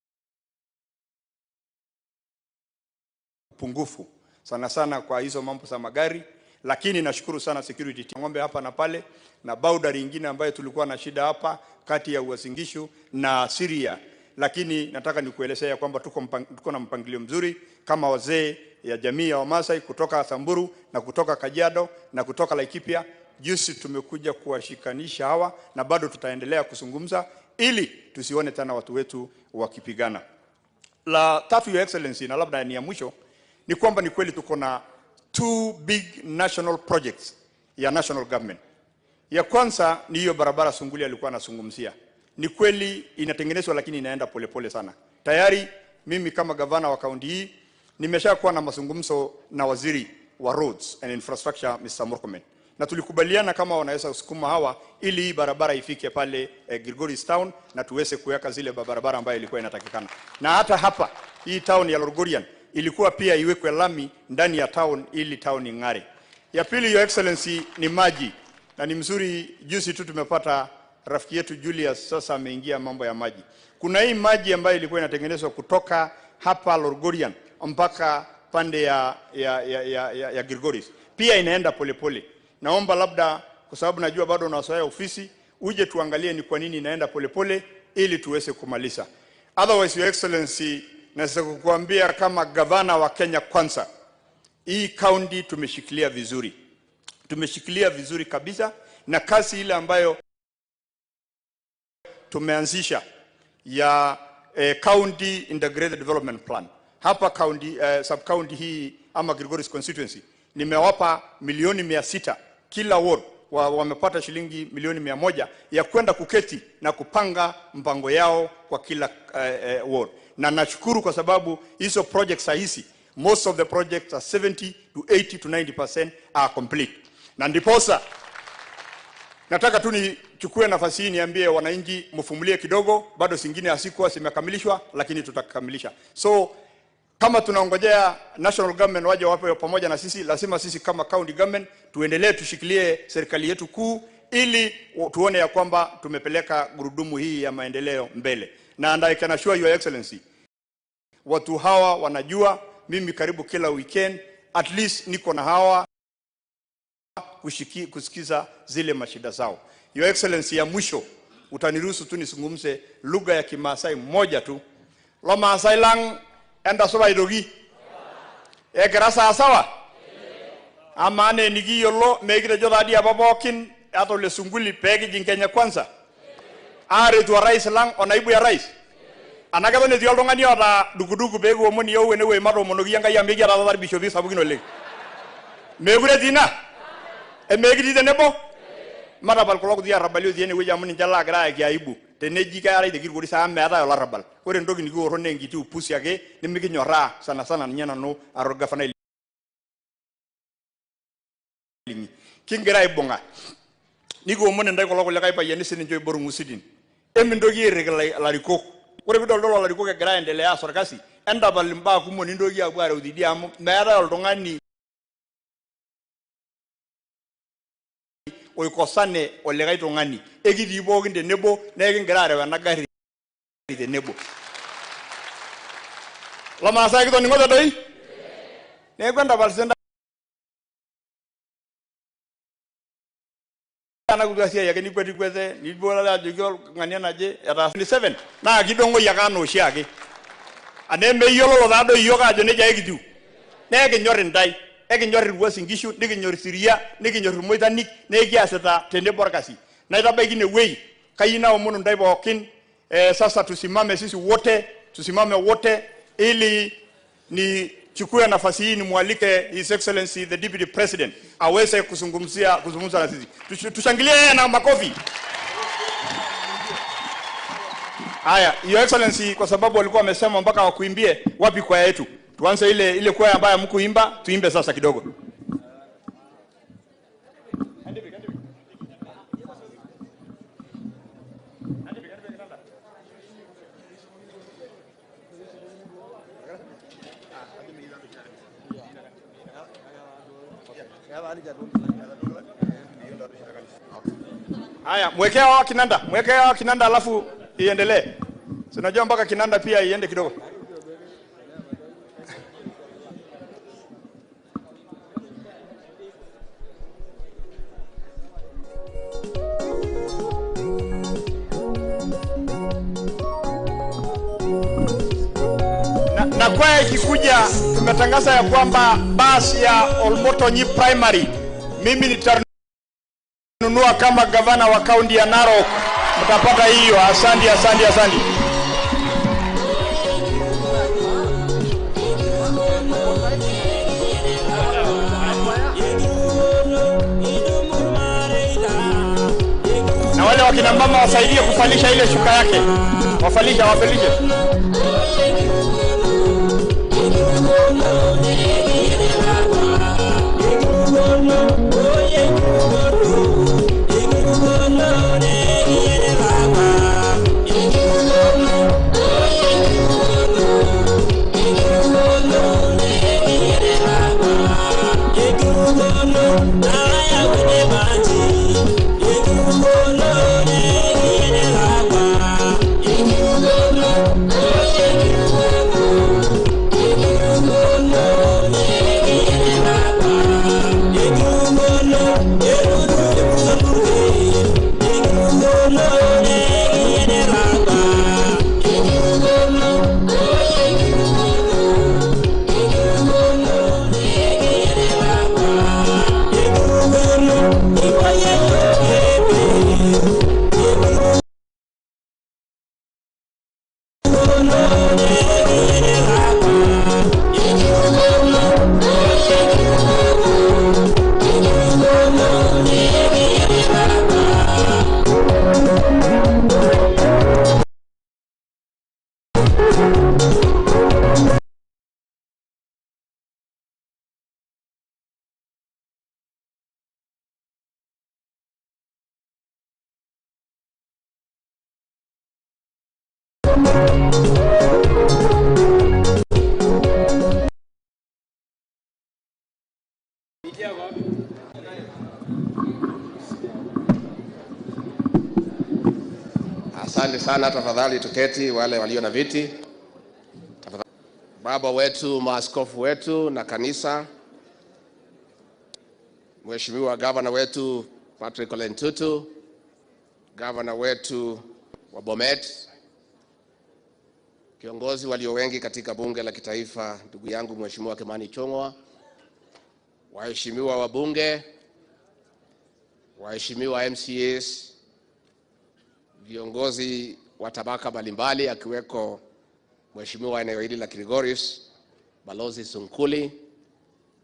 pungufu sana sana kwa hizo mambo za magari, lakini nashukuru sana security team. Ng'ombe hapa na pale, na boundary nyingine ambayo tulikuwa na shida hapa kati ya Uasin Gishu na Syria. Lakini nataka nikuelezea kwamba tuko na mpangilio mzuri kama wazee ya jamii ya Wamasai kutoka Samburu na kutoka Kajiado na kutoka Laikipia. Juzi tumekuja kuwashikanisha hawa, na bado tutaendelea kuzungumza ili tusione tena watu wetu wakipigana. La tatu, Your Excellency, na labda ni ya mwisho, ni kwamba ni kweli tuko na two big national projects ya national government. Ya kwanza ni hiyo barabara Sunguli alikuwa anazungumzia. Ni kweli inatengenezwa, lakini inaenda polepole sana. Tayari mimi kama gavana wa kaunti hii nimeshakuwa na mazungumzo na waziri wa Roads and Infrastructure Mr. Murkomen, na tulikubaliana kama wanaweza kusukuma hawa ili hii barabara ifike pale Gilgoris Town, na tuweze kuweka zile barabara ambayo ilikuwa inatakikana. Na hata hapa hii town ya Lolgorian ilikuwa pia iwekwe lami ndani ya town ili town ing'are. Ya pili, Your Excellency, ni maji. Na ni mzuri juzi tu tumepata rafiki yetu Julius sasa ameingia mambo ya maji. Kuna hii maji ambayo ilikuwa inatengenezwa kutoka hapa Lolgorian mpaka pande ya Gilgoris. Pia inaenda polepole. Naomba labda, kwa sababu najua bado unawasoea ofisi, uje tuangalie ni kwa nini inaenda polepole ili tuweze kumaliza. Otherwise, Your Excellency, naweza kukuambia kama gavana wa Kenya Kwanza, hii county tumeshikilia vizuri. Tumeshikilia vizuri kabisa, na kazi ile ambayo tumeanzisha ya County Integrated Development Plan. Hapa county, sub county hii ama Gilgoris constituency, nimewapa milioni 600 kila ward, wamepata shilingi milioni 100 ya kwenda kuketi na kupanga mpango yao kwa kila ward. Na nashukuru kwa sababu hizo projects hizi, most of the projects are 70 to 80 to 90% are complete. Na ndiposa nataka tu nichukue nafasi hii niambie wananchi mfumulie kidogo, bado zingine hazikuwa zimekamilishwa, lakini tutakamilisha. So kama tunaongojea national government waje wape pamoja na sisi, lazima sisi kama county government tuendelee tushikilie serikali yetu kuu ili tuone ya kwamba tumepeleka gurudumu hii ya maendeleo mbele. Na and I can assure Your Excellency, Watu hawa wanajua mimi karibu kila weekend at least niko na hawa kusikiza zile mashida zao. Your Excellency, ya mwisho utaniruhusu tu nisungumze lugha ya Kimaasai moja tu. Lo Maasai lang enda soba idogi. Egira sawa sawa? Ama ane nikiyiolo mekitejo taadi apa pookin ata ole Sunguli pee kijing Kenya Kwanza. Aaretu orais lang o naibu ya rais. Anaa keton etii oltung'ani oota dukuduku pee kiomon iyiok enewueji matoomonoki Enkai amu ekiata taata irbishopi sapukin oleng. Meekure etii ina? Emeekitii tenebo? Matapal kulo kuti arrabali otii enewueji amu ninche laagira ayaki aibu. Teneji keetai te Kilgoris amu meetae olarrabal. Ore entoki nikioro naa enkiti upusi ake nimikinyorraa sana sana ninye nanu ara orgavanai linyi. Kingira aibung'a. Nikiomon intae kulo kulikae payiani sininche oibor ing'usidin. Emintoki airiki ilarikok. Ore piidoldolo ilarikok egira aendelea aas orkasi, entapal imbaa kumok nintoki aapuo areu tidie amu meetae oltung'ani oikosane olikae tung'ani. Ekitii pookin tenebo naa ekingira areu ena garri tenebo. Lomaasai kitoning'ote doi? Neeku entapal sii intae ena kutua siai ake nikwetikwete nibuolale ajoki oltung'ani enaje etaasa 27 naa kidong'oi ake anaa oshiake. Anaa emeyiololo taadoi iyiook aajo nejia ake kitiu. Naa ekinyor intae, ekinyor Irwuasin Nkishu, nikinyor Isiria, nikinyor Irmoitanik, naa ekiasita tenebo orkasi. Naitabaiki inewueji, kayieu naomonu intae pookin sasa tusimame sisi wote, tusimame wote ili nichukue nafasi hii nimwalike His Excellency the Deputy President aweze kuzungumza na sisi. Tushangilie yeye na makofi. Haya, Your Excellency, kwa sababu walikuwa wamesema mpaka wakuimbie, wapi kwaya yetu? Tuanze ile kwaya ambayo hamkuimba, tuimbe sasa kidogo. Haya, mwekea wao kinanda, mwekea wao kinanda alafu iendelee. Si unajua mpaka kinanda pia iende kidogo. Na kwaya ikikuja, tumetangaza ya kwamba basi ya Olmotonyi Primary mimi nitanunua kama gavana wa kaunti ya Narok. Mtapata hiyo. Asante, asante, asante. Na wale wakina mama wasaidie kufalisha ile shuka yake. Wafalisha, wafalishe. Asante sana, tafadhali tuketi wale walio na viti. Tafadhali. Baba wetu, maaskofu wetu na kanisa, Mheshimiwa gavana wetu Patrick Ole Ntutu, gavana wetu wa Bomet, kiongozi walio wengi katika bunge la kitaifa, ndugu yangu Mheshimiwa Kimani Ichung'wah, waheshimiwa wabunge, waheshimiwa MCAs, viongozi wa tabaka mbalimbali akiweko Mheshimiwa eneo hili la Kilgoris, Balozi Sunkuli,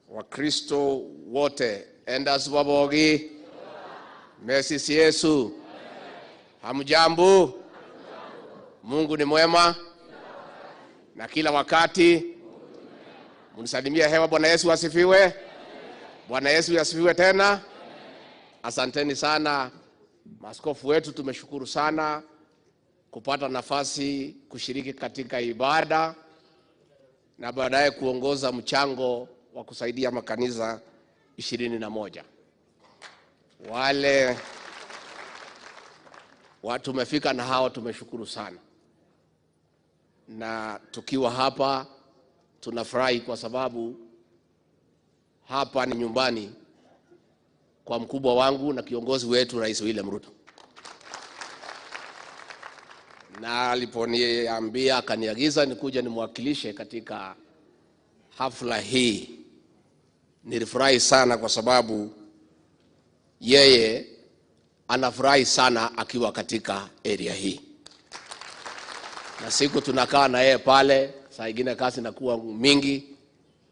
Wakristo wote, endas wabogi, Messi Yesu, hamjambo? Mungu ni mwema na kila wakati. Mnisalimie hewa. Bwana Yesu asifiwe. Bwana Yesu asifiwe tena. Asanteni sana maaskofu wetu, tumeshukuru sana kupata nafasi kushiriki katika ibada na baadaye kuongoza mchango wa kusaidia makanisa 21. Wale watu tumefika na hao tumeshukuru sana, na tukiwa hapa tunafurahi kwa sababu hapa ni nyumbani kwa mkubwa wangu na kiongozi wetu Rais William Ruto. Na aliponiambia akaniagiza nikuja nimwakilishe katika hafla hii, nilifurahi sana kwa sababu yeye anafurahi sana akiwa katika area hii. Na siku tunakaa na yeye pale, saa ingine kazi inakuwa mingi,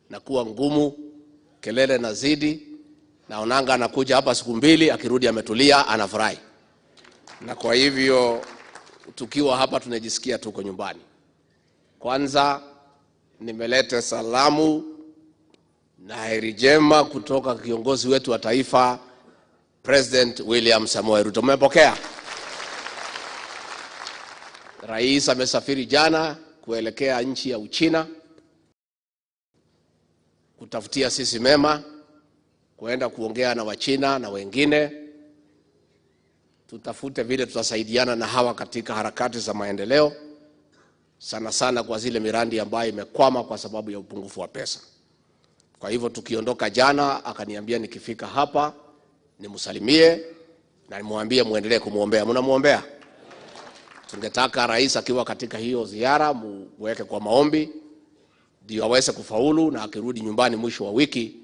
nakuwa ngumu, kelele nazidi, naonanga anakuja hapa siku mbili, akirudi ametulia, anafurahi. Na kwa hivyo tukiwa hapa tunajisikia tuko nyumbani. Kwanza nimeleta salamu na heri njema kutoka kiongozi wetu wa taifa President William Samoei Ruto. Mmepokea? Rais amesafiri jana kuelekea nchi ya Uchina kutafutia sisi mema, kuenda kuongea na Wachina na wengine, tutafute vile tutasaidiana na hawa katika harakati za maendeleo, sana sana kwa zile miradi ambayo imekwama kwa sababu ya upungufu wa pesa. Kwa hivyo tukiondoka jana, akaniambia nikifika hapa nimsalimie na nimwambie muendelee kumuombea. Mnamuombea? Tungetaka rais akiwa katika hiyo ziara muweke kwa maombi ndio aweze kufaulu, na akirudi nyumbani mwisho wa wiki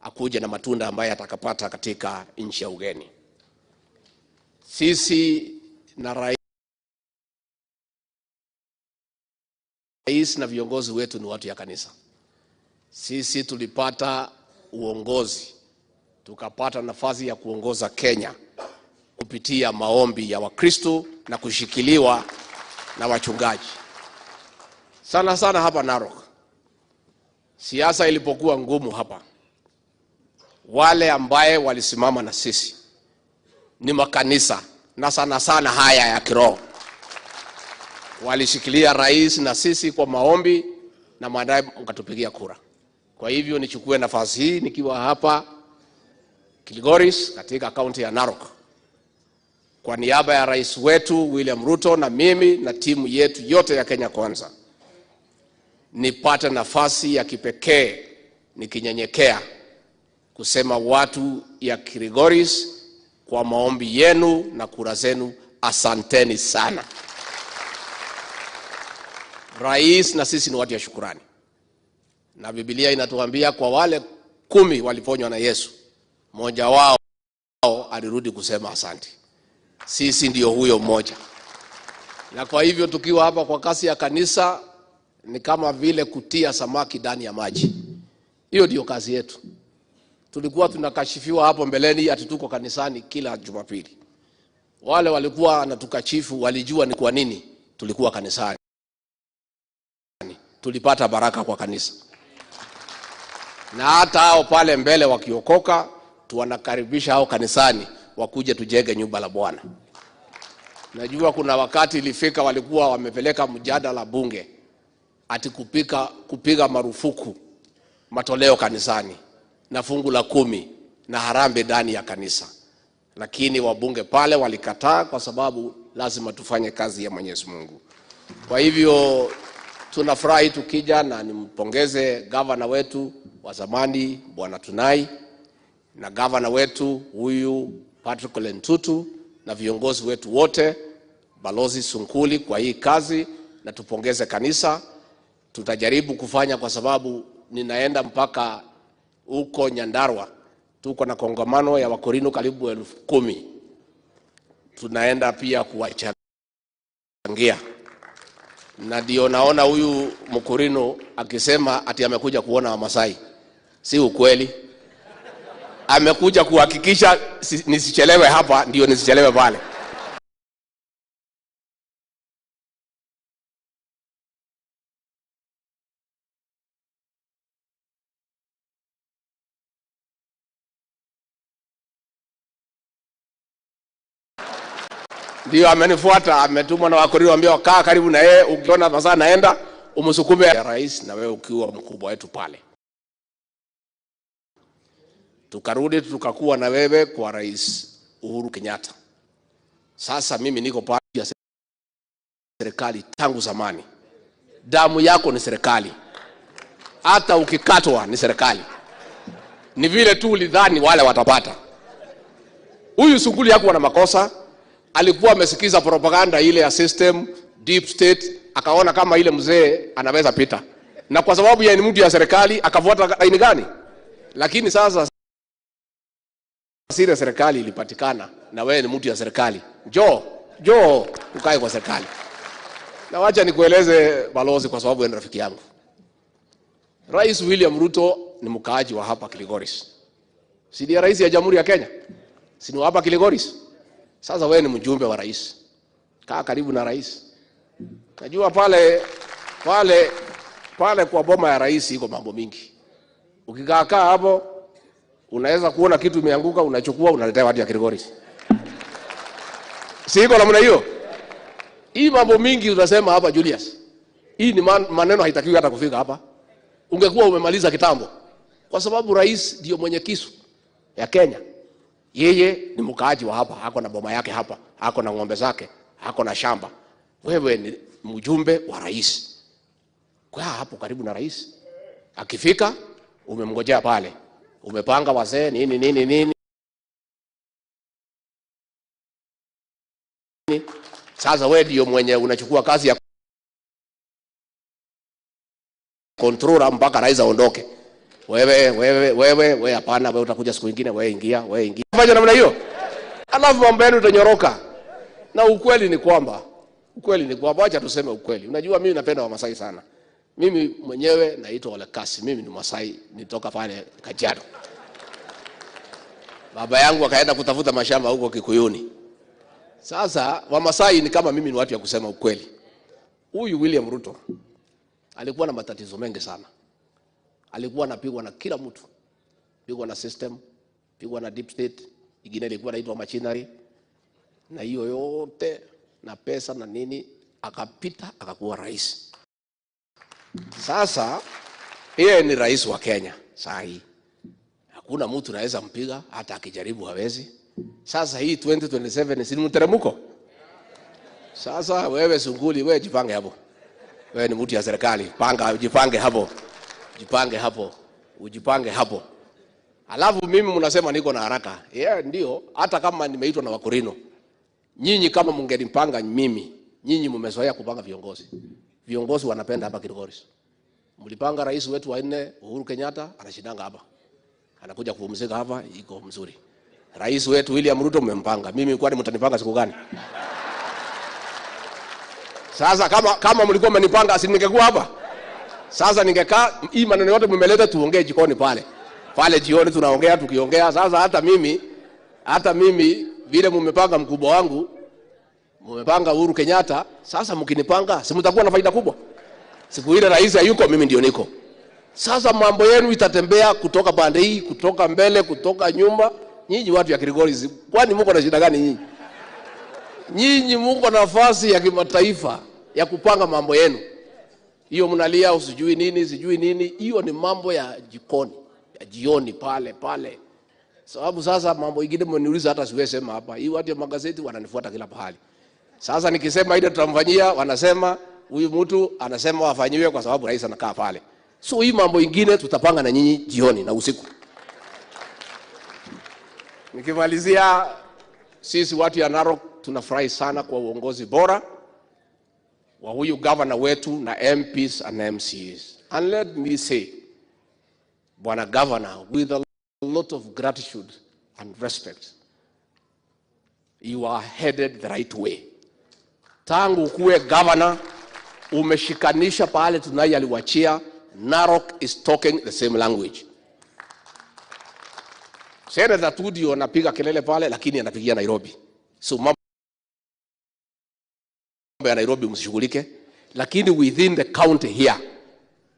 akuje na matunda ambaye atakapata katika nchi ya ugeni. Sisi na rais na viongozi wetu ni watu ya kanisa. Sisi tulipata uongozi, tukapata nafasi ya kuongoza Kenya kupitia maombi ya Wakristo na kushikiliwa na wachungaji. Sana sana hapa Narok, siasa ilipokuwa ngumu hapa, wale ambaye walisimama na sisi ni makanisa, na sana sana haya ya kiroho. Walishikilia rais na sisi kwa maombi na baadaye mkatupigia kura. Kwa hivyo nichukue nafasi hii nikiwa hapa Kilgoris katika kaunti ya Narok, kwa niaba ya rais wetu William Ruto na mimi na timu yetu yote ya Kenya Kwanza, nipate nafasi ya kipekee nikinyenyekea kusema watu ya Kilgoris, kwa maombi yenu na kura zenu, asanteni sana. Rais na sisi ni watu ya shukurani. Na Biblia inatuambia kwa wale 10 waliponywa na Yesu, mmoja wao alirudi kusema asante. Sisi ndio huyo mmoja. Na kwa hivyo tukiwa hapa kwa kasi ya kanisa ni kama vile kutia samaki ndani ya maji. Hiyo ndio kazi yetu. Tulikuwa tunakashifiwa hapo mbeleni ati tuko kanisani kila Jumapili. Wale walikuwa wanatukashifu walijua ni kwa nini tulikuwa kanisani. Tulipata baraka kwa kanisa. Na hata hao pale mbele wakiokoka, tuwanakaribisha hao kanisani wakuje tujenge nyumba la Bwana. Najua kuna wakati ilifika walikuwa wamepeleka mjadala bunge ati kupiga marufuku matoleo kanisani na fungu la 10 na harambee ndani ya kanisa. Lakini wabunge pale walikataa kwa sababu lazima tufanye kazi ya Mwenyezi Mungu. Kwa hivyo Tunafurahi tukija, na nimpongeze gavana wetu wa zamani Bwana Tunai na gavana wetu huyu Patrick Lentutu na viongozi wetu wote, Balozi Sunkuli kwa hii kazi, na tupongeze kanisa. Tutajaribu kufanya kwa sababu ninaenda mpaka huko Nyandarua, tuko na kongamano ya Wakorino karibu 10,000. Tunaenda pia kuwachangia, na ndio naona huyu Mkorino akisema ati amekuja kuona Wamasai. Si ukweli. Amekuja kuhakikisha nisichelewe hapa, ndio nisichelewe pale. Ndio amenifuata, ametumwa na Wakorino ambao kaa karibu na yeye, ukiona masaa naenda umsukume ya rais, na wewe ukiwa mkubwa wetu pale. Tukarudi tukakuwa na wewe kwa Rais Uhuru Kenyatta. Sasa mimi niko pale ya serikali tangu zamani. Damu yako ni serikali. Hata ukikatwa ni serikali. Ni vile tu ulidhani wale watapata. Huyu Sunguli hakuwa na makosa. Alikuwa amesikiza propaganda ile ya system, deep state, akaona kama ile mzee anaweza pita. Na kwa sababu yeye ni mtu ya serikali, akafuata laini gani? Lakini sasa sile serikali ilipatikana na wewe ni mtu ya serikali. Njoo, njoo ukae kwa serikali. Na wacha nikueleze balozi, kwa sababu wewe ni rafiki yangu. Rais William Ruto ni mkaaji wa hapa Kilgoris. Si ndiye rais ya Jamhuri ya Kenya? Si ni hapa Kilgoris? Sasa wewe ni mjumbe wa rais. Kaa karibu na rais. Najua pale pale pale kwa boma ya rais iko mambo mingi. Ukikaa kaa hapo unaweza kuona kitu imeanguka, unachukua unaletea watu ya Kilgoris. Si iko namna hiyo? Hii mambo mingi unasema hapa Julius. Hii ni maneno haitakiwi hata kufika hapa. Ungekuwa umemaliza kitambo. Kwa sababu rais ndio mwenye kisu ya Kenya. Yeye ni mkaaji wa hapa, ako na boma yake hapa, ako na ng'ombe zake, ako na shamba. Wewe ni mjumbe wa rais. Kwa hapo karibu na rais. Akifika umemngojea pale. Umepanga wazee nini nini nini. Sasa wewe ndio mwenye unachukua kazi ya controller mpaka rais aondoke. Wewe wewe wewe wewe hapana, wewe utakuja siku nyingine, wewe ingia, wewe ingia. Fanya namna hiyo. Alafu mambo yenu utanyoroka. Na ukweli ni kwamba, acha tuseme ukweli. Unajua mimi napenda Wamasai sana. Mimi mwenyewe naitwa Olekasi, mimi ni Masai, nitoka pale Kajiado. Baba yangu akaenda kutafuta mashamba huko Kikuyuni. Sasa Wamasai ni kama mimi, ni watu ya kusema ukweli. Huyu William Ruto alikuwa na matatizo mengi sana. Alikuwa anapigwa na kila mtu. Pigwa na system, pigwa na deep state, ingine ilikuwa inaitwa machinery. Na hiyo yote na pesa na nini, akapita akakuwa rais. Sasa yeye ni rais wa Kenya saa hii. Hakuna mtu anaweza mpiga, hata akijaribu hawezi. Sasa hii 2027 si mteremko. Sasa wewe Sunguli, wewe jipange hapo. Wewe ni mtu ya serikali, panga, jipange hapo. Jipange hapo. Ujipange hapo. Alafu mimi mnasema niko na haraka. Yeah, ndio, hata kama nimeitwa na Wakorino. Nyinyi kama mungenipanga mimi, nyinyi mmezoea kupanga viongozi. Viongozi wanapenda hapa Kilgoris. Mlipanga rais wetu wa 4 Uhuru Kenyatta, anashindanga hapa. Anakuja kupumzika hapa, iko mzuri. Rais wetu William Ruto mmempanga. Mimi kwani mtanipanga siku gani? Sasa kama mlikuwa mmenipanga, si ningekuwa hapa? Sasa ningekaa, hii maneno yote mmeleta tuongee jikoni pale. Pale jioni tunaongea, tukiongea. Sasa hata mimi vile mmepanga mkubwa wangu, mmepanga Uhuru Kenyatta, sasa mkinipanga, si mtakuwa na faida kubwa? Siku ile rais hayuko, mimi ndio niko. Sasa mambo yenu itatembea kutoka pande hii, kutoka mbele, kutoka nyuma. Nyinyi watu ya Kilgoris, kwani mko na shida gani nyinyi? Nyinyi mko na nafasi ya kimataifa ya kupanga mambo yenu. Hiyo mnalia usijui nini, sijui nini, hiyo ni mambo ya jikoni, ya jioni pale pale. Sababu sasa mambo ingine mmeniuliza hata siwezi sema hapa. Hii watu ya magazeti wananifuata kila pahali. Sasa nikisema ile tutamfanyia, wanasema huyu mtu anasema wafanyiwe kwa sababu rais anakaa pale. So hii mambo ingine tutapanga na nyinyi jioni na usiku. Nikimalizia, sisi watu ya Narok tunafurahi sana kwa uongozi bora wa huyu governor wetu na MPs and MCAs. And let me say, Bwana Governor, with a lot of gratitude and respect, you are headed the right way. Tangu kuwe governor, umeshikanisha pale Tunai aliwachia. Narok is talking the same language. Senator Tudio anapiga kelele pale, lakini anapigia Nairobi. So mambo ya Nairobi msishughulike, lakini within the county here,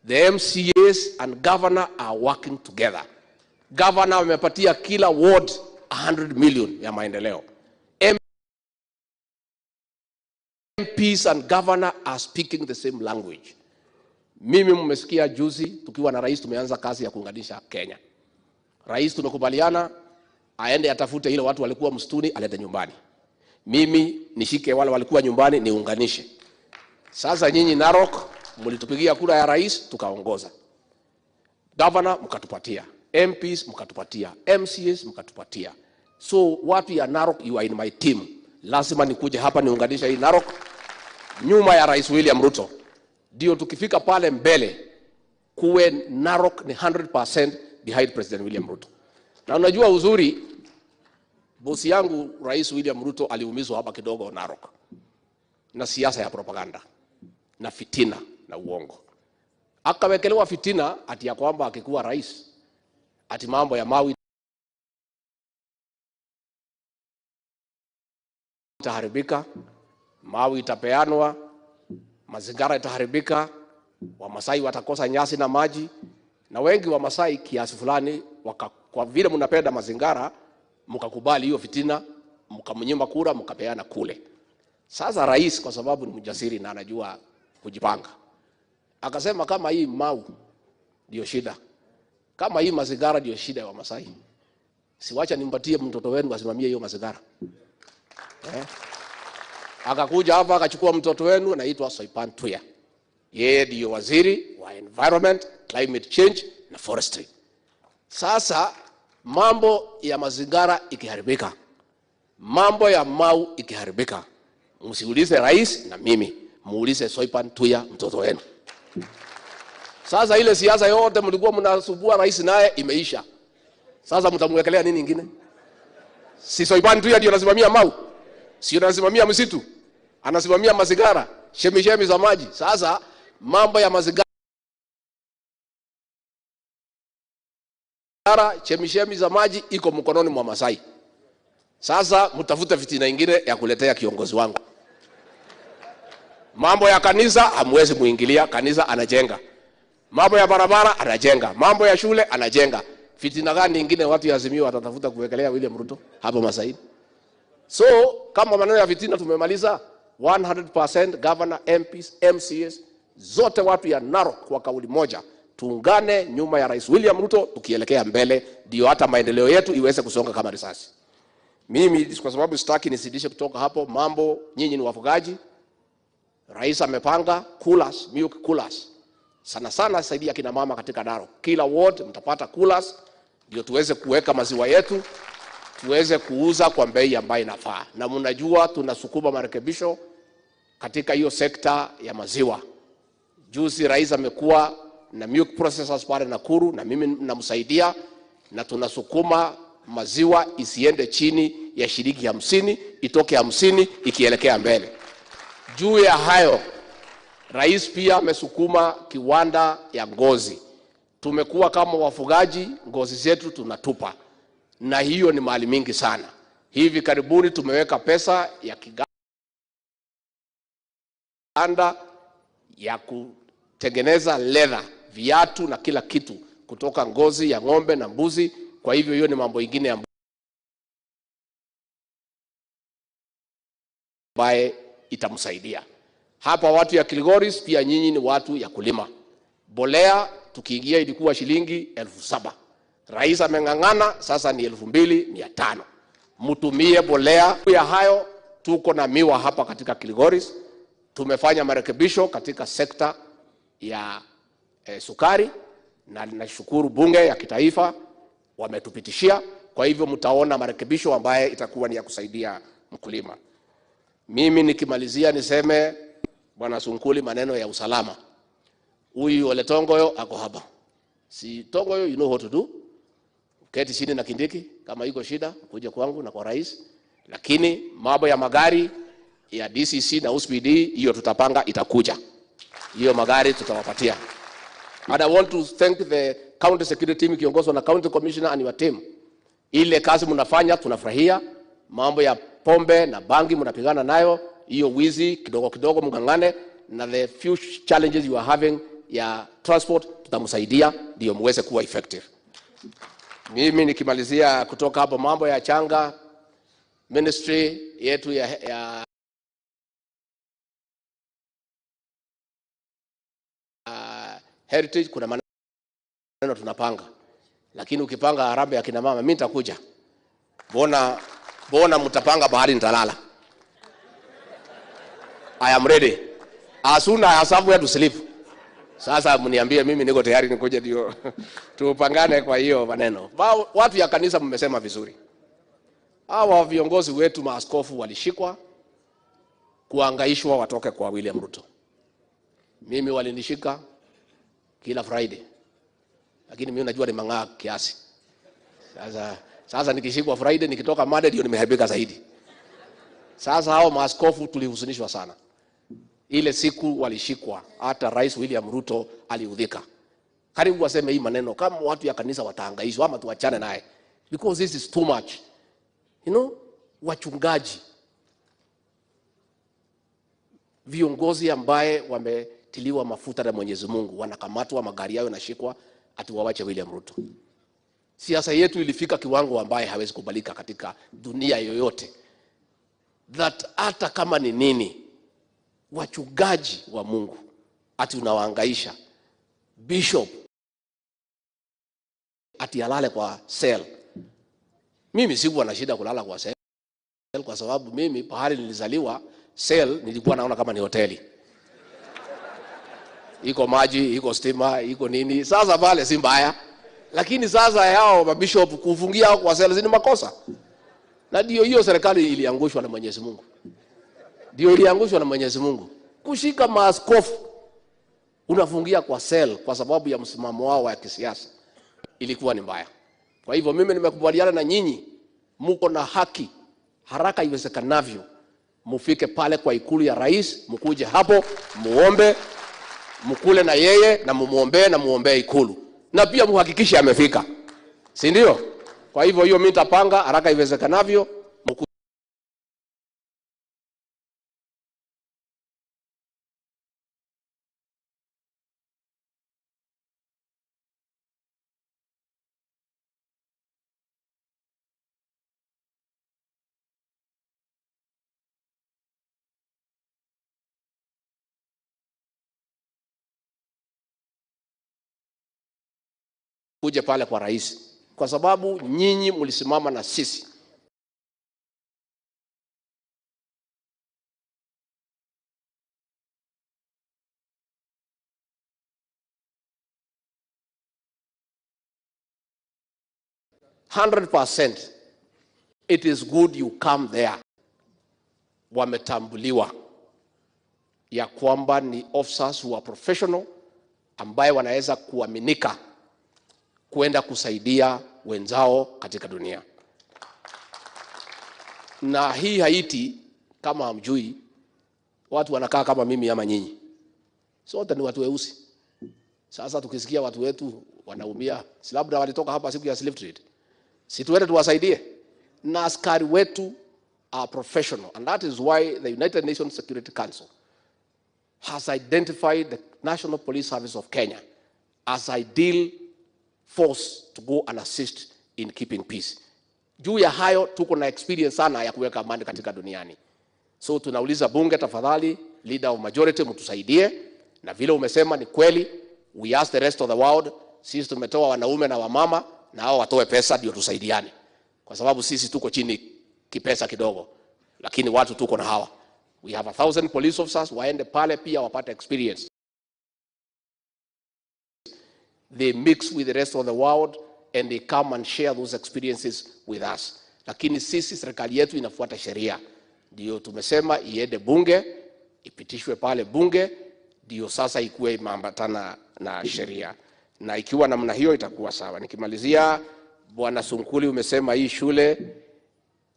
the MCAs and governor are working together. Governor amepatia kila ward 100 million ya maendeleo. MPs and governor are speaking the same language. Mimi mmesikia juzi tukiwa na rais tumeanza kazi ya kuunganisha Kenya. Rais tumekubaliana aende atafute ile watu walikuwa msituni alete nyumbani. Mimi nishike wale walikuwa nyumbani niunganishe. Sasa nyinyi Narok mlitupigia kura ya rais tukaongoza. Governor mkatupatia, MPs mkatupatia, MCAs mkatupatia. So watu ya Narok, you are in my team. Lazima nikuje hapa niunganishe hii Narok nyuma ya Rais William Ruto. Ndio tukifika pale mbele kuwe Narok ni 100% behind President William Ruto. Na unajua uzuri, bosi yangu Rais William Ruto aliumizwa hapa kidogo Narok na siasa ya propaganda na fitina na uongo. Akawekelewa fitina ati ya kwamba akikuwa rais ati mambo ya mawi itaharibika, mawi itapeanwa, mazingira itaharibika, Wamasai watakosa nyasi na maji. Na wengi wa Masai kiasi fulani kwa vile mnapenda mazingira mkakubali hiyo fitina, mkamnyima kura, mkapeana kule. Sasa rais kwa sababu ni mjasiri na anajua kujipanga, akasema kama hii mau ndio shida, kama hii mazingira ndio shida ya Wamasai, siwacha nimpatie mtoto wenu asimamie hiyo mazingira. Akakuja hapa akachukua mtoto wenu anaitwa Soipan Tuya. Yeye ndio waziri wa environment, climate change na forestry. Sasa mambo ya mazingira ikiharibika, mambo ya mau ikiharibika, msiulize rais na mimi, muulize Soipan Tuya mtoto wenu. Sasa ile siasa yote mlikuwa mnasubua rais naye imeisha. Sasa mtamwekelea nini nyingine? Si Soipan Tuya ndio anasimamia mau? Si anasimamia msitu? Anasimamia mazingira, chemichemi za maji. Sasa mambo ya mazingira, chemichemi za maji iko mkononi mwa Masai. Sasa mtafute fitina nyingine ya kuletea kiongozi wangu. Mambo ya kanisa hamwezi muingilia, kanisa anajenga. Mambo ya barabara anajenga, mambo ya shule anajenga. Fitina gani nyingine watu ya Azimio watatafuta kuwekelea William Ruto hapo Masai? So kama maneno ya fitina tumemaliza, 100% governor, MPs, MCAs, zote watu ya Narok kwa kauli moja, tuungane nyuma ya Rais William Ruto tukielekea mbele, ndio hata maendeleo yetu iweze kusonga kama risasi. Mimi kwa sababu sitaki nisidishe kutoka hapo mambo, nyinyi ni wafugaji. Rais amepanga coolers, milk coolers. Sana sana saidia kina mama katika Narok. Kila ward mtapata coolers ndio tuweze kuweka maziwa yetu, tuweze kuuza kwa bei ambayo inafaa. Na mnajua tunasukuma marekebisho katika hiyo sekta ya maziwa. Juzi rais amekuwa na milk processors pale Nakuru na mimi namsaidia, na tunasukuma maziwa isiende chini ya shilingi 50, itoke 50 ikielekea mbele. Juu ya hayo, rais pia amesukuma kiwanda ya ngozi. Tumekuwa kama wafugaji, ngozi zetu tunatupa, na hiyo ni mali mingi sana. Hivi karibuni tumeweka pesa ya kiganda ya kutengeneza leather, viatu na kila kitu kutoka ngozi ya ng'ombe na mbuzi. Kwa hivyo hiyo ni mambo ingine ambaye itamsaidia. Hapa watu ya Kilgoris pia nyinyi ni watu ya kulima. Bolea tukiingia ilikuwa shilingi 7,000. Rais ameng'ang'ana sasa ni 2,500. Mtumie bolea. Ya hayo tuko na miwa hapa katika Kilgoris. Tumefanya marekebisho katika sekta ya sukari, na nashukuru bunge ya kitaifa wametupitishia. Kwa hivyo mtaona marekebisho ambaye itakuwa ni ya kusaidia mkulima. Mimi nikimalizia niseme, Bwana Sunkuli, maneno ya usalama. Huyu Ole Tongoyo ako hapa. Si Tongoyo, you know what to do. Keti chini na Kindiki, kama iko shida kuja kwangu na kwa rais. Lakini mambo ya magari ya DCC na OCPD hiyo tutapanga, itakuja. Hiyo magari tutawapatia. And I want to thank the county security team kiongozwa na county commissioner and your team. Ile kazi mnafanya tunafurahia. Mambo ya pombe na bangi mnapigana nayo, hiyo wizi kidogo kidogo mngangane, na the few challenges you are having ya transport tutamsaidia ndio muweze kuwa effective. Mimi nikimalizia kutoka hapo, mambo ya changa ministry yetu ya heritage, kuna maneno tunapanga. Lakini ukipanga harambee ya kina mama, mimi nitakuja. Mbona mtapanga bahari nitalala? I am ready. As soon as I have somewhere to sleep. Sasa mniambie mimi niko tayari nikuje ndio tupangane kwa hiyo maneno. Watu ya kanisa mmesema vizuri. Hawa viongozi wetu maaskofu walishikwa kuangaishwa watoke kwa William Ruto. Mimi walinishika kila Friday. Lakini mimi najua ni mang'aa kiasi. Sasa nikishikwa Friday nikitoka Monday ndio nimeharibika zaidi. Sasa hao maaskofu tulihuzunishwa sana. Ile siku walishikwa, hata Rais William Ruto aliudhika. Karibu waseme hii maneno kama watu ya kanisa watahangaishwa ama tuachane naye. Because this is too much. You know, wachungaji, viongozi ambaye wametiliwa mafuta na Mwenyezi Mungu wanakamatwa, magari yao yanashikwa, ati wawache William Ruto. Siasa yetu ilifika kiwango ambaye hawezi kubalika katika dunia yoyote. That hata kama ni nini, wachungaji wa Mungu ati unawahangaisha. Bishop ati alale kwa cell. Mimi sikuwa na shida kulala kwa cell kwa sababu mimi pahali nilizaliwa cell nilikuwa naona kama ni hoteli. Iko maji, iko stima, iko nini. Sasa pale si mbaya. Lakini sasa hao mabishop kufungia kwa cell ni makosa. Na ndio hiyo serikali iliangushwa na Mwenyezi Mungu. Ndio iliangushwa na Mwenyezi Mungu. Kushika maaskofu unafungia kwa cell kwa sababu ya msimamo wao wa kisiasa ilikuwa ni mbaya. Kwa hivyo mimi nimekubaliana na nyinyi, mko na haki, haraka iwezekanavyo mufike pale kwa ikulu ya rais, mkuje hapo muombe, mkule na yeye na mumuombe na muombe ikulu. Na pia muhakikishe amefika. Si ndio? Kwa hivyo hiyo mimi nitapanga haraka iwezekanavyo. Kuje pale kwa rais, kwa sababu nyinyi mlisimama na sisi. 100% it is good you come there. Wametambuliwa ya kwamba ni officers who are professional ambaye wanaweza kuaminika kwenda kusaidia wenzao katika dunia. Na hii Haiti, kama hamjui, watu wanakaa kama mimi ama nyinyi. Sote ni watu weusi. Sasa tukisikia watu wetu wanaumia, si labda walitoka hapa siku ya slave trade. Si tuende tuwasaidie. Na askari wetu are professional, and that is why the United Nations Security Council has identified the National Police Service of Kenya as ideal force to go and assist in keeping peace. Juu ya hayo tuko na experience sana ya kuweka amani katika duniani. So tunauliza bunge, tafadhali, leader of majority, mtusaidie. Na vile umesema ni kweli, we ask the rest of the world, sisi tumetoa wanaume na wamama, na hao watoe pesa ndio tusaidiane. Kwa sababu sisi tuko chini kipesa kidogo, lakini watu tuko na hawa. We have 1,000 police officers waende pale pia wapate experience. They mix with the rest of the world and they come and share those experiences with us. Lakini sisi serikali yetu inafuata sheria. Ndio tumesema iende bunge, ipitishwe pale bunge, ndio sasa ikuwe imeambatana na sheria. Na ikiwa namna hiyo itakuwa sawa. Nikimalizia, Bwana Sunkuli, umesema hii shule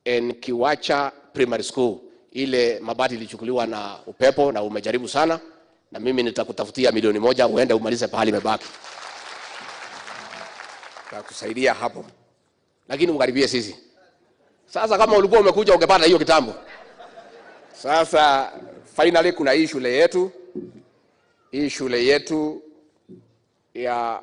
Nkiwacha Primary School ile mabati ilichukuliwa na upepo na umejaribu sana, na mimi nitakutafutia 1,000,000 uende umalize pahali imebaki. Nitakusaidia hapo. Lakini ukaribie sisi. Sasa kama ulikuwa umekuja ungepata hiyo kitambo. Sasa finally kuna hii shule yetu. Hii shule yetu ya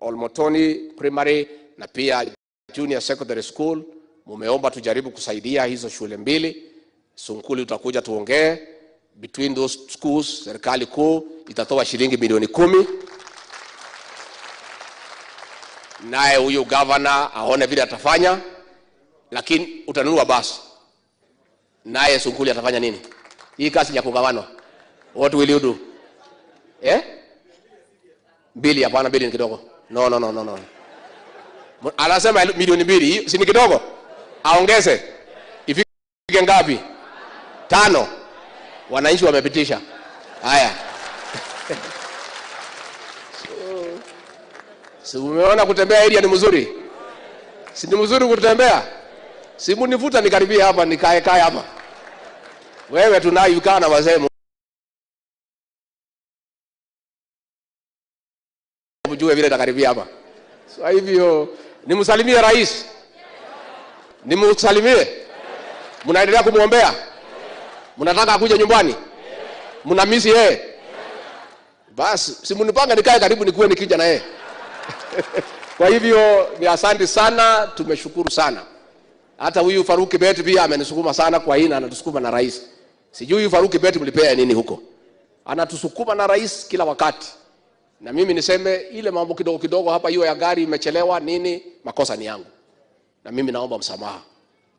Olmotoni Primary na pia Junior Secondary School, mumeomba tujaribu kusaidia hizo shule mbili. Sunkuli utakuja tuongee. Between those schools, serikali kuu itatoa shilingi 10,000,000. Naye huyu governor aone vile atafanya, lakini utanunua basi. Naye Sunkuli atafanya nini? Hii kazi ya kugawanwa. What will you do? Mbili, hapana, mbili ni kidogo. No, no, no, no, no. Anasema 2,000,000, si ni kidogo? Aongeze. Ifike ngapi? 5. Wananchi wamepitisha. Haya. Si umeona kutembea area ni mzuri? Si ni mzuri kutembea? Si munivuta nikaribie hapa nikae kae hapa. Wewe tunayo kaa na wazee. Mjue vile takaribia hapa. So hivyo nimsalimie rais. Nimsalimie. Mnaendelea kumuombea? Mnataka akuje nyumbani? Mnamisi yeye? Basi si mnipanga nikae karibu nikuwe nikija na yeye. Kwa hivyo ni asante sana, tumeshukuru sana. Hata huyu Farouk Kibet pia amenisukuma sana kwa hii na anatusukuma na rais. Sijui huyu Farouk Kibet mlipea nini huko. Anatusukuma na rais kila wakati. Na mimi niseme ile mambo kidogo kidogo hapa, hiyo ya gari imechelewa nini, makosa ni yangu. Na mimi naomba msamaha.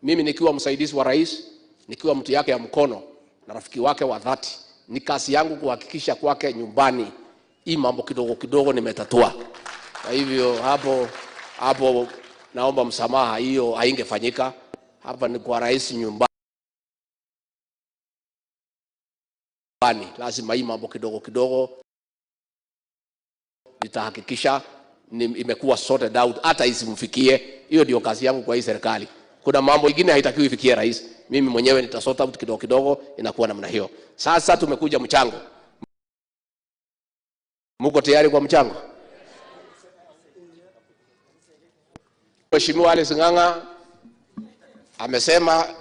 Mimi nikiwa msaidizi wa rais, nikiwa mtu yake ya mkono na rafiki wake wa dhati, ni kazi yangu kuhakikisha kwake nyumbani hii mambo kidogo kidogo nimetatua. Kwa hivyo hapo naomba msamaha, hiyo haingefanyika. Hapa ni kwa rais nyumbani. Lazima hii mambo kidogo kidogo nitahakikisha imekuwa sorted out, hata isimfikie. Hiyo ndio kazi yangu kwa hii serikali. Kuna mambo mengine haitakiwi ifikie rais. Mimi mwenyewe nitasort out kidogo kidogo, inakuwa namna hiyo. Sasa tumekuja mchango. Mko tayari kwa mchango? Mheshimiwa Alice Ng'ang'a amesema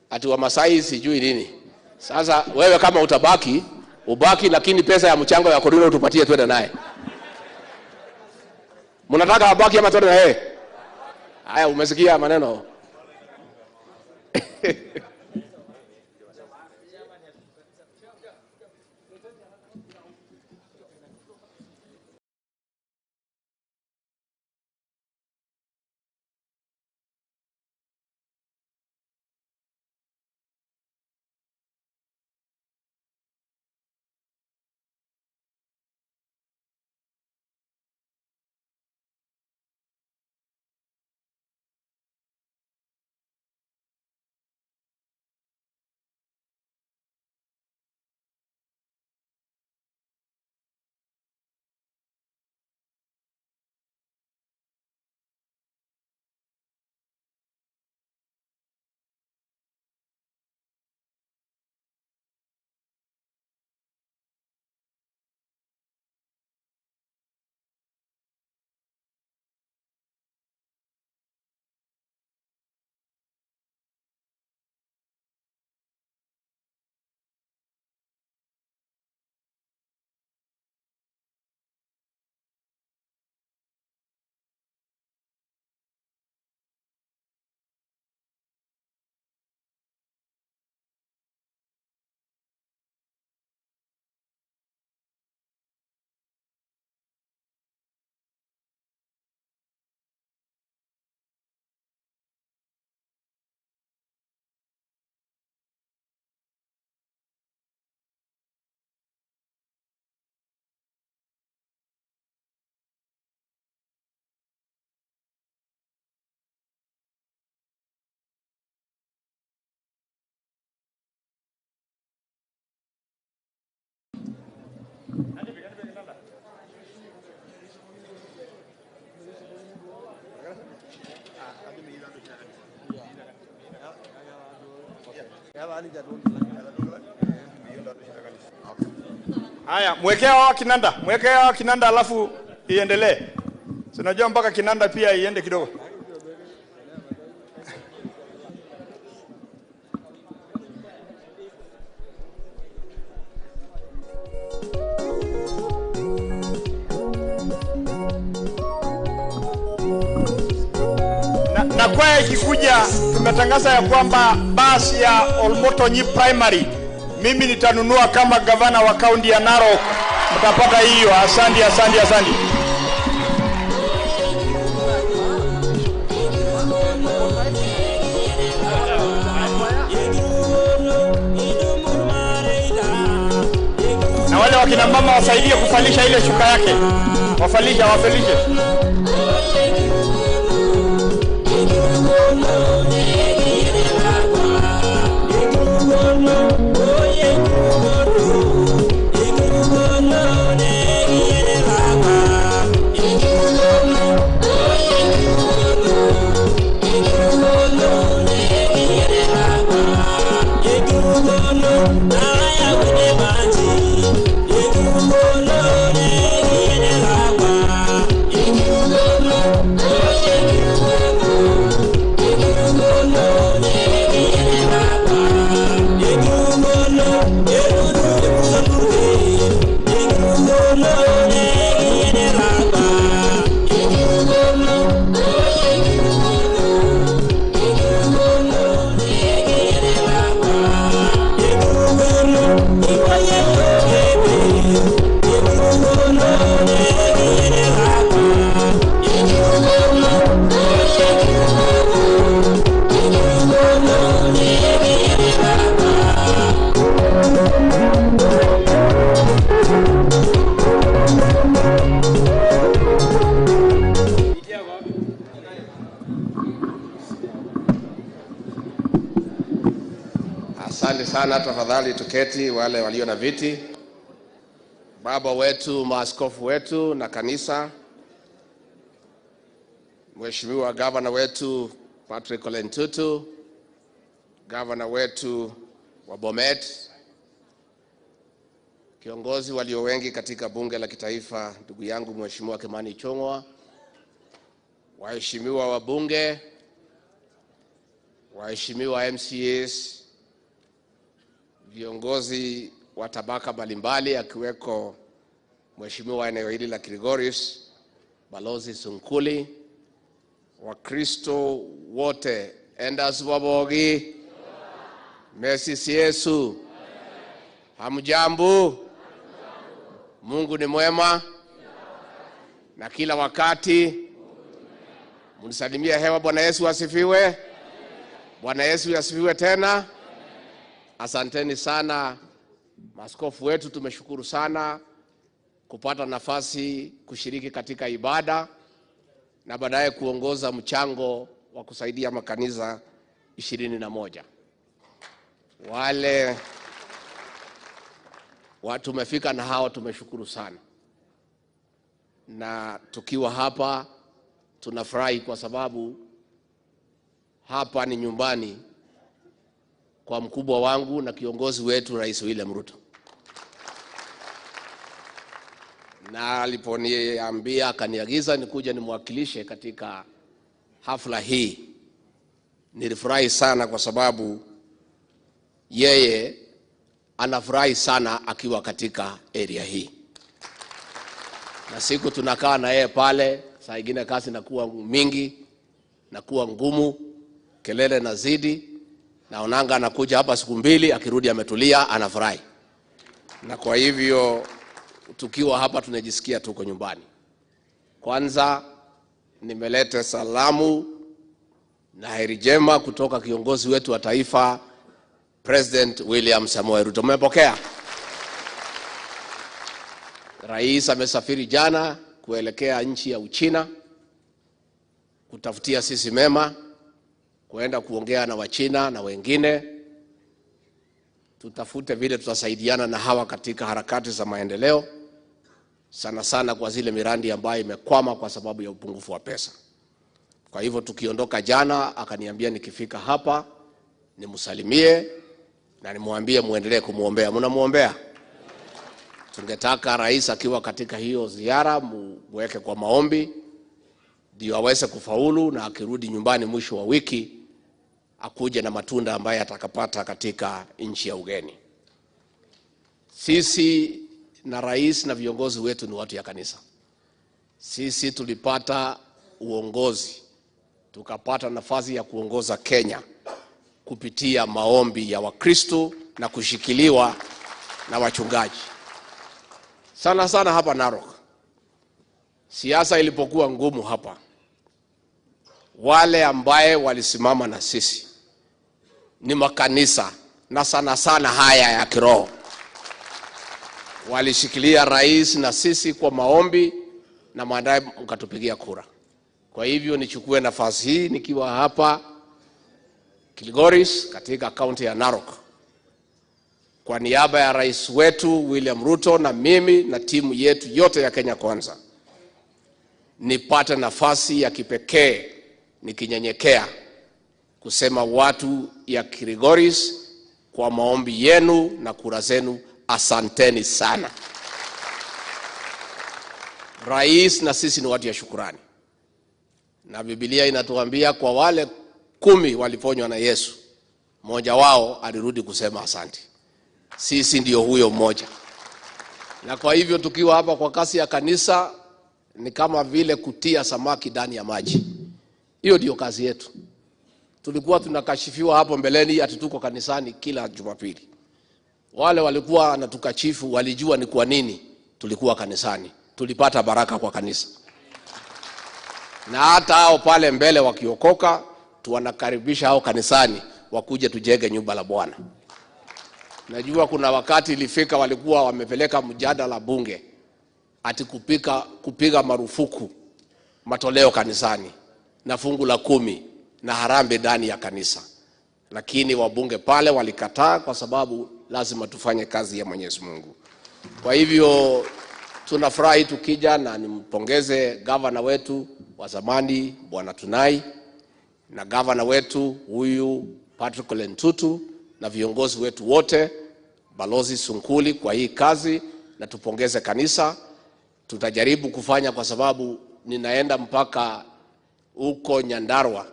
ati wa Masai sijui nini. Sasa wewe kama utabaki, ubaki, lakini pesa ya mchango ya Kodino utupatie twende naye. Mnataka abaki ama twende naye? Haya, umesikia maneno? Haya, mwekea hawa kinanda, mwekea hawa kinanda alafu iendelee. Si unajua mpaka kinanda pia iende kidogo. Na kwaya ikikuja, tumetangaza ya kwamba basi ya Olmotonyi Primary mimi nitanunua kama gavana wa kaunti ya Narok. Mtapata hiyo. Asante, asante, asante. Na wale wakina mama wasaidie kufalisha ile shuka yake. Wafalisha, wafalishe. Asante sana, tafadhali tuketi wale walio na viti. Baba wetu, maaskofu wetu na kanisa, Mheshimiwa gavana wetu Patrick Ole Ntutu, gavana wetu wa Bomet, kiongozi walio wengi katika bunge la kitaifa, ndugu yangu Mheshimiwa Kimani Ichung'wah, waheshimiwa wabunge, waheshimiwa MCAs, viongozi wa tabaka mbalimbali akiweko Mheshimiwa eneo hili la Kilgoris, Balozi Sunkuli, Wakristo wote, endas wabogi, Messi Yesu, hamjambo? Mungu ni mwema na kila wakati. Munisalimia hewa. Bwana Yesu asifiwe. Bwana Yesu asifiwe tena. Asanteni sana maaskofu wetu, tumeshukuru sana kupata nafasi kushiriki katika ibada na baadaye kuongoza mchango wa kusaidia makanisa 21. Wale watu tumefika na hao tumeshukuru sana. Na tukiwa hapa tunafurahi kwa sababu hapa ni nyumbani kwa mkubwa wangu na kiongozi wetu Rais William Ruto. Na aliponiambia akaniagiza nikuja nimwakilishe katika hafla hii, nilifurahi sana kwa sababu yeye anafurahi sana akiwa katika area hii. Na siku tunakaa na yeye pale, saa ingine kazi inakuwa mingi, nakuwa ngumu, kelele nazidi. Naonanga anakuja hapa siku mbili, akirudi ametulia, anafurahi. Na kwa hivyo tukiwa hapa tunajisikia tuko nyumbani. Kwanza nimeleta salamu na heri njema kutoka kiongozi wetu wa taifa President William Samoei Ruto. Mmepokea? Rais amesafiri jana kuelekea nchi ya Uchina kutafutia sisi mema, kuenda kuongea na Wachina na wengine, tutafute vile tutasaidiana na hawa katika harakati za maendeleo, sana sana kwa zile miradi ambayo imekwama kwa sababu ya upungufu wa pesa. Kwa hivyo tukiondoka jana, akaniambia nikifika hapa nimsalimie Na nimwambie muendelee kumuombea. Mnamuombea? Tungetaka rais akiwa katika hiyo ziara muweke kwa maombi ndio aweze kufaulu, na akirudi nyumbani mwisho wa wiki akuje na matunda ambaye atakapata katika nchi ya ugeni. Sisi na rais na viongozi wetu ni watu ya kanisa. Sisi tulipata uongozi, tukapata nafasi ya kuongoza Kenya kupitia maombi ya Wakristo na kushikiliwa na wachungaji. Sana sana hapa Narok, siasa ilipokuwa ngumu hapa, wale ambaye walisimama na sisi ni makanisa, na sana sana haya ya kiroho. Walishikilia rais na sisi kwa maombi na baadaye mkatupigia kura. Kwa hivyo nichukue nafasi hii nikiwa hapa Kilgoris katika kaunti ya Narok, kwa niaba ya rais wetu William Ruto na mimi na timu yetu yote ya Kenya Kwanza, nipate nafasi ya kipekee nikinyenyekea kusema watu ya Kilgoris, kwa maombi yenu na kura zenu, asanteni sana. Rais na sisi ni watu ya shukurani. Na Biblia inatuambia kwa wale 10 waliponywa na Yesu, mmoja wao alirudi kusema asante. Sisi ndio huyo mmoja. Na kwa hivyo tukiwa hapa kwa kasi ya kanisa ni kama vile kutia samaki ndani ya maji. Hiyo ndio kazi yetu. Tulikuwa tunakashifiwa hapo mbeleni ati tuko kanisani kila Jumapili. Wale walikuwa wanatukashifu walijua ni kwa nini tulikuwa kanisani. Tulipata baraka kwa kanisa. Na hata hao pale mbele wakiokoka, tuwanakaribisha hao kanisani wakuje tujenge nyumba la Bwana. Najua kuna wakati ilifika walikuwa wamepeleka mjadala bunge ati kupiga marufuku matoleo kanisani na fungu la 10 na harambee ndani ya kanisa. Lakini wabunge pale walikataa kwa sababu lazima tufanye kazi ya Mwenyezi Mungu. Kwa hivyo tunafurahi tukija, na nimpongeze gavana wetu wa zamani Bwana Tunai na gavana wetu huyu Patrick Lentutu na viongozi wetu wote, Balozi Sunkuli kwa hii kazi, na tupongeze kanisa. Tutajaribu kufanya kwa sababu ninaenda mpaka huko Nyandarua,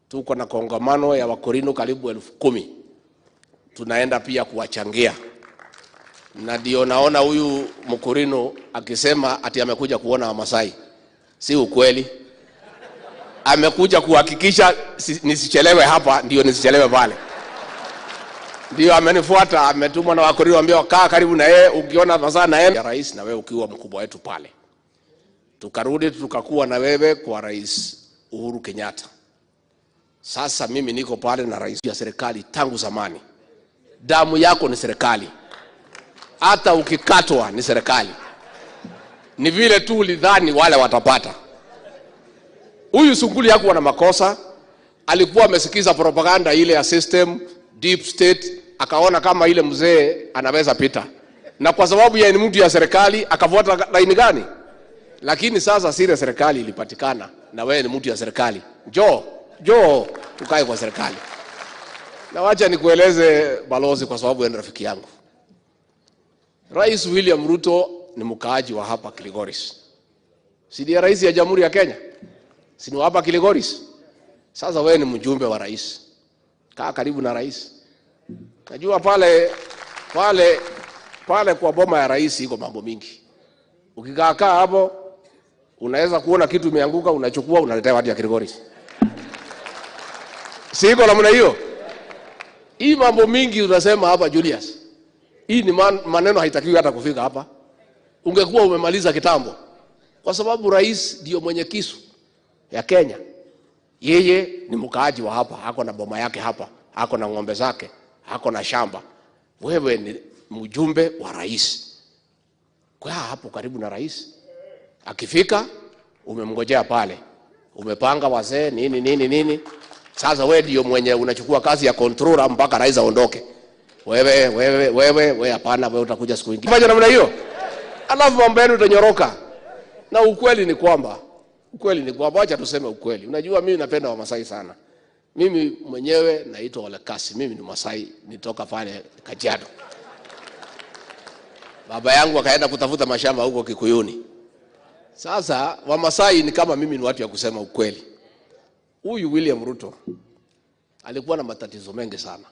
tuko na kongamano ya Wakorino karibu 10,000. Tunaenda pia kuwachangia. Na ndio naona huyu Mkorino akisema ati amekuja kuona Wamasai. Si ukweli. Amekuja kuhakikisha nisichelewe hapa, ndio nisichelewe pale. Ndio amenifuata, ametumwa na Wakorino ambao kaa karibu na yeye, ukiona masaa na yeye ya rais na wewe ukiwa mkubwa wetu pale. Tukarudi tukakuwa na wewe kwa Rais Uhuru Kenyatta. Sasa mimi niko pale na rais ya serikali tangu zamani. Damu yako ni serikali. Hata ukikatwa ni serikali. Ni vile tu ulidhani wale watapata. Huyu Sunkuli hakuwa na makosa. Alikuwa amesikiza propaganda ile ya system, deep state, akaona kama ile mzee anaweza pita. Na kwa sababu yeye ni mtu ya serikali, akafuata laini gani? Lakini sasa sile serikali ilipatikana na wewe ni mtu ya serikali. Njoo, njoo ukae kwa serikali. Na wacha nikueleze balozi, kwa sababu wewe ni rafiki yangu. Rais William Ruto ni mkaaji wa hapa Kilgoris. Si ndiye rais ya Jamhuri ya Kenya? Si ni hapa Kilgoris? Sasa wewe ni mjumbe wa rais. Kaa karibu na rais. Najua pale kwa boma ya rais iko mambo mingi. Ukikaa kaa hapo unaweza kuona kitu imeanguka, unachukua unaletea watu ya Kilgoris. Si iko namna hiyo? Hii mambo mingi unasema hapa Julius. Hii ni maneno haitakiwi hata kufika hapa. Ungekuwa umemaliza kitambo. Kwa sababu rais ndio mwenye kisu ya Kenya. Yeye ni mkaaji wa hapa, ako na boma yake hapa, ako na ng'ombe zake, ako na shamba. Wewe ni mjumbe wa rais. Kwa hapo karibu na rais. Akifika umemngojea pale. Umepanga wazee nini nini nini. Sasa wewe ndio mwenye unachukua kazi ya controller mpaka rais aondoke. Wewe wewe wewe wewe hapana, wewe utakuja siku nyingine. Fanya namna hiyo. Alafu mambo yenu utanyoroka. Na ukweli ni kwamba acha tuseme ukweli. Unajua mimi napenda Wamasai sana. Mimi mwenyewe naitwa Olekasi, mimi ni Masai, nitoka pale Kajiado. Baba yangu akaenda kutafuta mashamba huko Kikuyuni. Sasa Wamasai ni kama mimi, ni watu ya kusema ukweli. Huyu William Ruto alikuwa na matatizo mengi sana.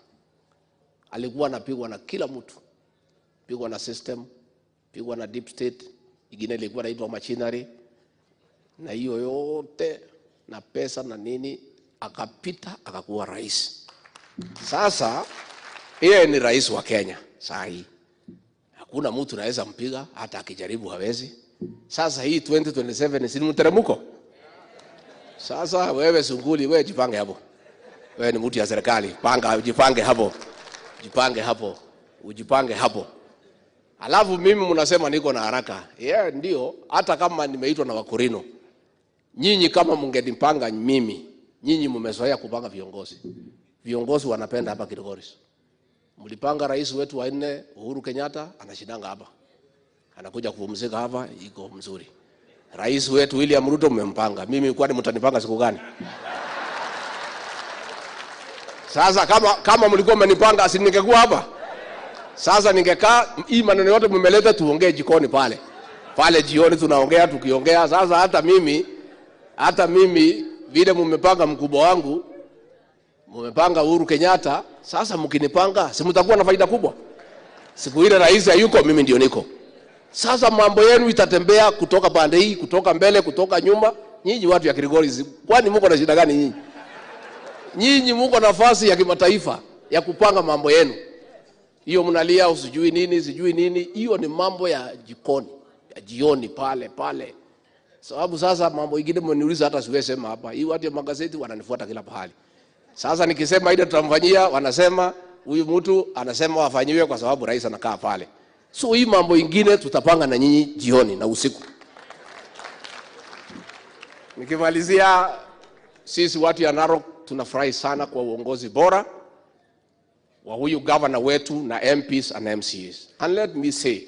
Alikuwa anapigwa na kila mtu. Pigwa na system, pigwa na deep state, ingine ilikuwa inaitwa machinery, na hiyo yote na pesa na nini, akapita akakuwa rais. Sasa yeye ni rais wa Kenya saa hii. Hakuna mtu anaweza mpiga, hata akijaribu hawezi. Sasa hii 2027 si mteremko? Sasa wewe Sunguli, wewe jipange hapo. Wewe ni mtu ya serikali, panga, jipange hapo. Jipange hapo. Ujipange hapo. Alafu mimi mnasema niko na haraka. Yeah, ndio, hata kama nimeitwa na Wakorino. Nyinyi kama mngenipanga mimi, nyinyi mmezoea kupanga viongozi. Viongozi wanapenda hapa Kilgoris. Mlipanga rais wetu wa 4 Uhuru Kenyatta, anashindanga hapa. Anakuja kupumzika hapa, iko mzuri. Rais wetu William Ruto mmempanga. Mimi kwani mtanipanga siku gani? Sasa kama mlikuwa mmenipanga, si ningekuwa hapa? Sasa ningekaa, hii maneno yote mmeleta tuongee jikoni pale. Pale jioni tunaongea, tukiongea. Sasa hata mimi vile mmepanga mkubwa wangu, mmepanga Uhuru Kenyatta, sasa mkinipanga, si mtakuwa na faida kubwa? Siku ile rais hayuko, mimi ndio niko. Sasa mambo yenu itatembea kutoka pande hii, kutoka mbele, kutoka nyuma. Nyinyi watu ya Kilgoris, kwani mko na shida gani nyinyi? Nyinyi mko nafasi ya kimataifa ya kupanga mambo yenu. Hiyo mnalia usijui nini, sijui nini, hiyo ni mambo ya jikoni, ya jioni pale pale. Sababu sasa mambo ingine mmeniuliza hata siwezi sema hapa. Hii watu ya magazeti wananifuata kila pahali. Sasa nikisema ile tutamfanyia, wanasema huyu mtu anasema wafanyiwe kwa sababu rais anakaa pale. So hii mambo ingine tutapanga na nyinyi jioni na usiku. Nikimalizia, sisi watu ya Narok tunafurahi sana kwa uongozi bora wa huyu governor wetu na MPs and MCAs. And let me say,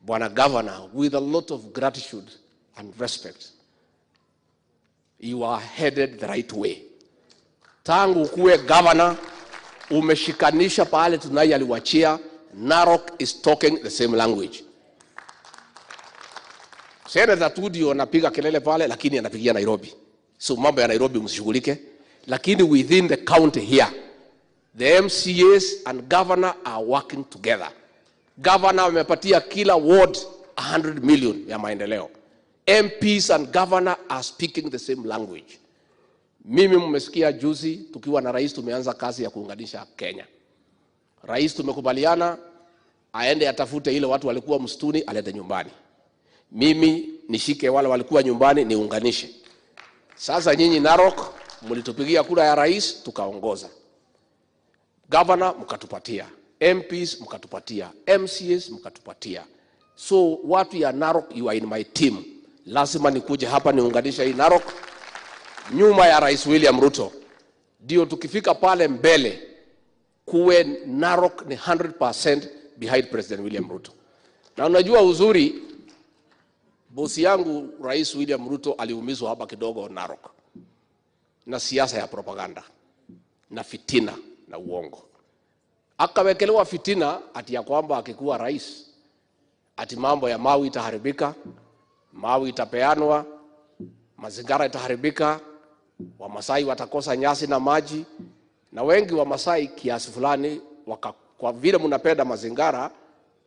Bwana Governor, with a lot of gratitude and respect, you are headed the right way. Tangu kuwe governor, umeshikanisha pale Tunai aliwachia. Narok is talking the same language. Senator Tudio anapiga kelele pale, lakini anapigia Nairobi. So mambo ya Nairobi msishughulike. Lakini within the county here, the MCAs and governor are working together. Governor amepatia kila ward 100 million ya maendeleo. MPs and governor are speaking the same language. Mimi mmesikia juzi tukiwa na rais tumeanza kazi ya kuunganisha Kenya. Rais tumekubaliana aende atafute ile watu walikuwa msituni alete nyumbani. Mimi nishike wale walikuwa nyumbani niunganishe. Sasa nyinyi Narok mlitupigia kura ya rais tukaongoza. Governor mkatupatia, MPs mkatupatia, MCAs mkatupatia. So watu ya Narok, you are in my team. Lazima nikuje hapa niunganishe hii Narok nyuma ya Rais William Ruto. Ndio tukifika pale mbele kuwe Narok ni 100% behind President William Ruto. Na unajua uzuri, bosi yangu Rais William Ruto aliumizwa hapa kidogo Narok na siasa ya propaganda na fitina na uongo. Akawekelewa fitina ati ya kwamba akikuwa rais ati mambo ya mawe itaharibika, mawe itapeanwa, mazingira itaharibika, Wamasai watakosa nyasi na maji. Na wengi wa Masai kiasi fulani kwa vile mnapenda mazingira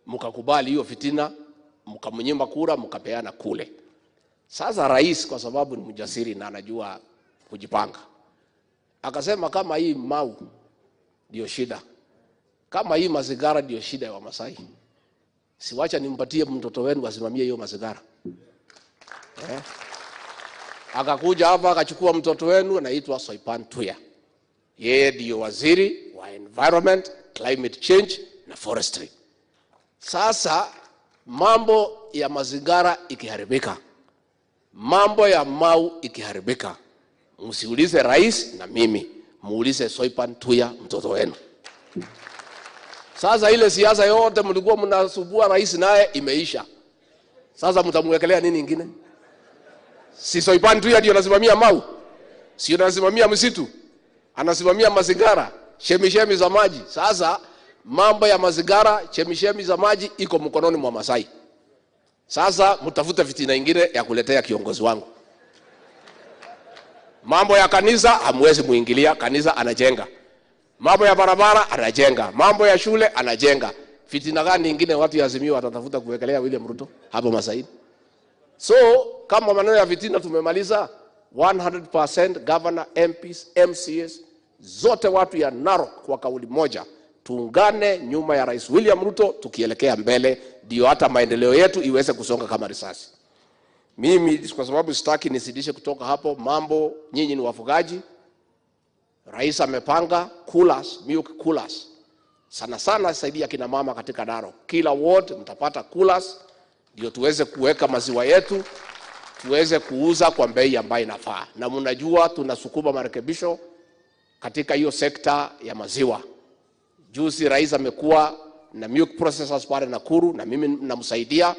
mkakubali hiyo fitina, mkamnyima kura, mkapeana kule. Sasa rais kwa sababu ni mjasiri na anajua kujipanga, akasema kama hii mau ndio shida, kama hii mazingira ndio shida ya Wamasai, siwacha nimpatie mtoto wenu asimamie hiyo mazingira. Akakuja hapa akachukua mtoto wenu anaitwa Soipan Tuya. Yeye ndio waziri wa environment, climate change na forestry. Sasa mambo ya mazingira ikiharibika, mambo ya mau ikiharibika, msiulize rais na mimi, muulize Soipan Tuya mtoto wenu. Sasa ile siasa yote mlikuwa mnasubua rais naye imeisha. Sasa mtamwekelea nini ingine? Si Soipan Tuya ndio anasimamia mau? Si anasimamia msitu? Anasimamia mazingara, chemishemi za maji. Sasa mambo ya mazingara, chemishemi za maji iko mkononi mwa Masai. Sasa mtafute fitina ingine ya kuletea kiongozi wangu. Mambo ya kanisa hamwezi muingilia, kanisa anajenga. Mambo ya barabara anajenga, mambo ya shule anajenga. Fitina gani ingine watu ya Azimio watatafuta kuwekelea William Ruto hapo Masai? So kama maneno ya fitina tumemaliza, 100% governor, MPs, MCAs, zote watu ya Narok kwa kauli moja, tuungane nyuma ya Rais William Ruto tukielekea mbele, ndio hata maendeleo yetu iweze kusonga kama risasi. Mimi kwa sababu sitaki nisidishe kutoka hapo mambo, nyinyi ni wafugaji. Rais amepanga coolers, milk coolers. Sana sana saidia kina mama katika Narok. Kila ward mtapata coolers ndio tuweze kuweka maziwa yetu, tuweze kuuza kwa bei ambayo inafaa. Na mnajua tunasukuma marekebisho katika hiyo sekta ya maziwa. Juzi rais amekuwa na milk processors pale Nakuru na mimi namsaidia,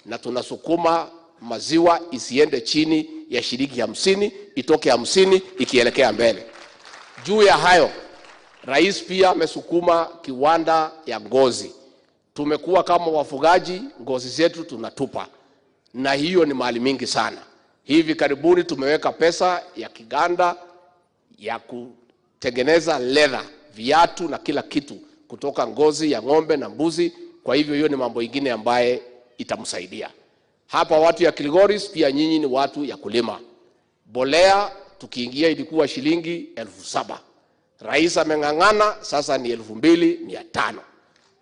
na tunasukuma maziwa isiende chini ya shilingi 50, itoke 50 ikielekea mbele. Juu ya hayo, rais pia amesukuma kiwanda ya ngozi. Tumekuwa kama wafugaji, ngozi zetu tunatupa, na hiyo ni mali mingi sana. Hivi karibuni tumeweka pesa ya kiganda ya kutengeneza leather, viatu na kila kitu kutoka ngozi ya ng'ombe na mbuzi. Kwa hivyo hiyo ni mambo ingine ambaye itamsaidia. Hapa watu ya Kilgoris pia nyinyi ni watu ya kulima. Bolea tukiingia ilikuwa shilingi 7,000. Rais ameng'ang'ana sasa ni 2,500.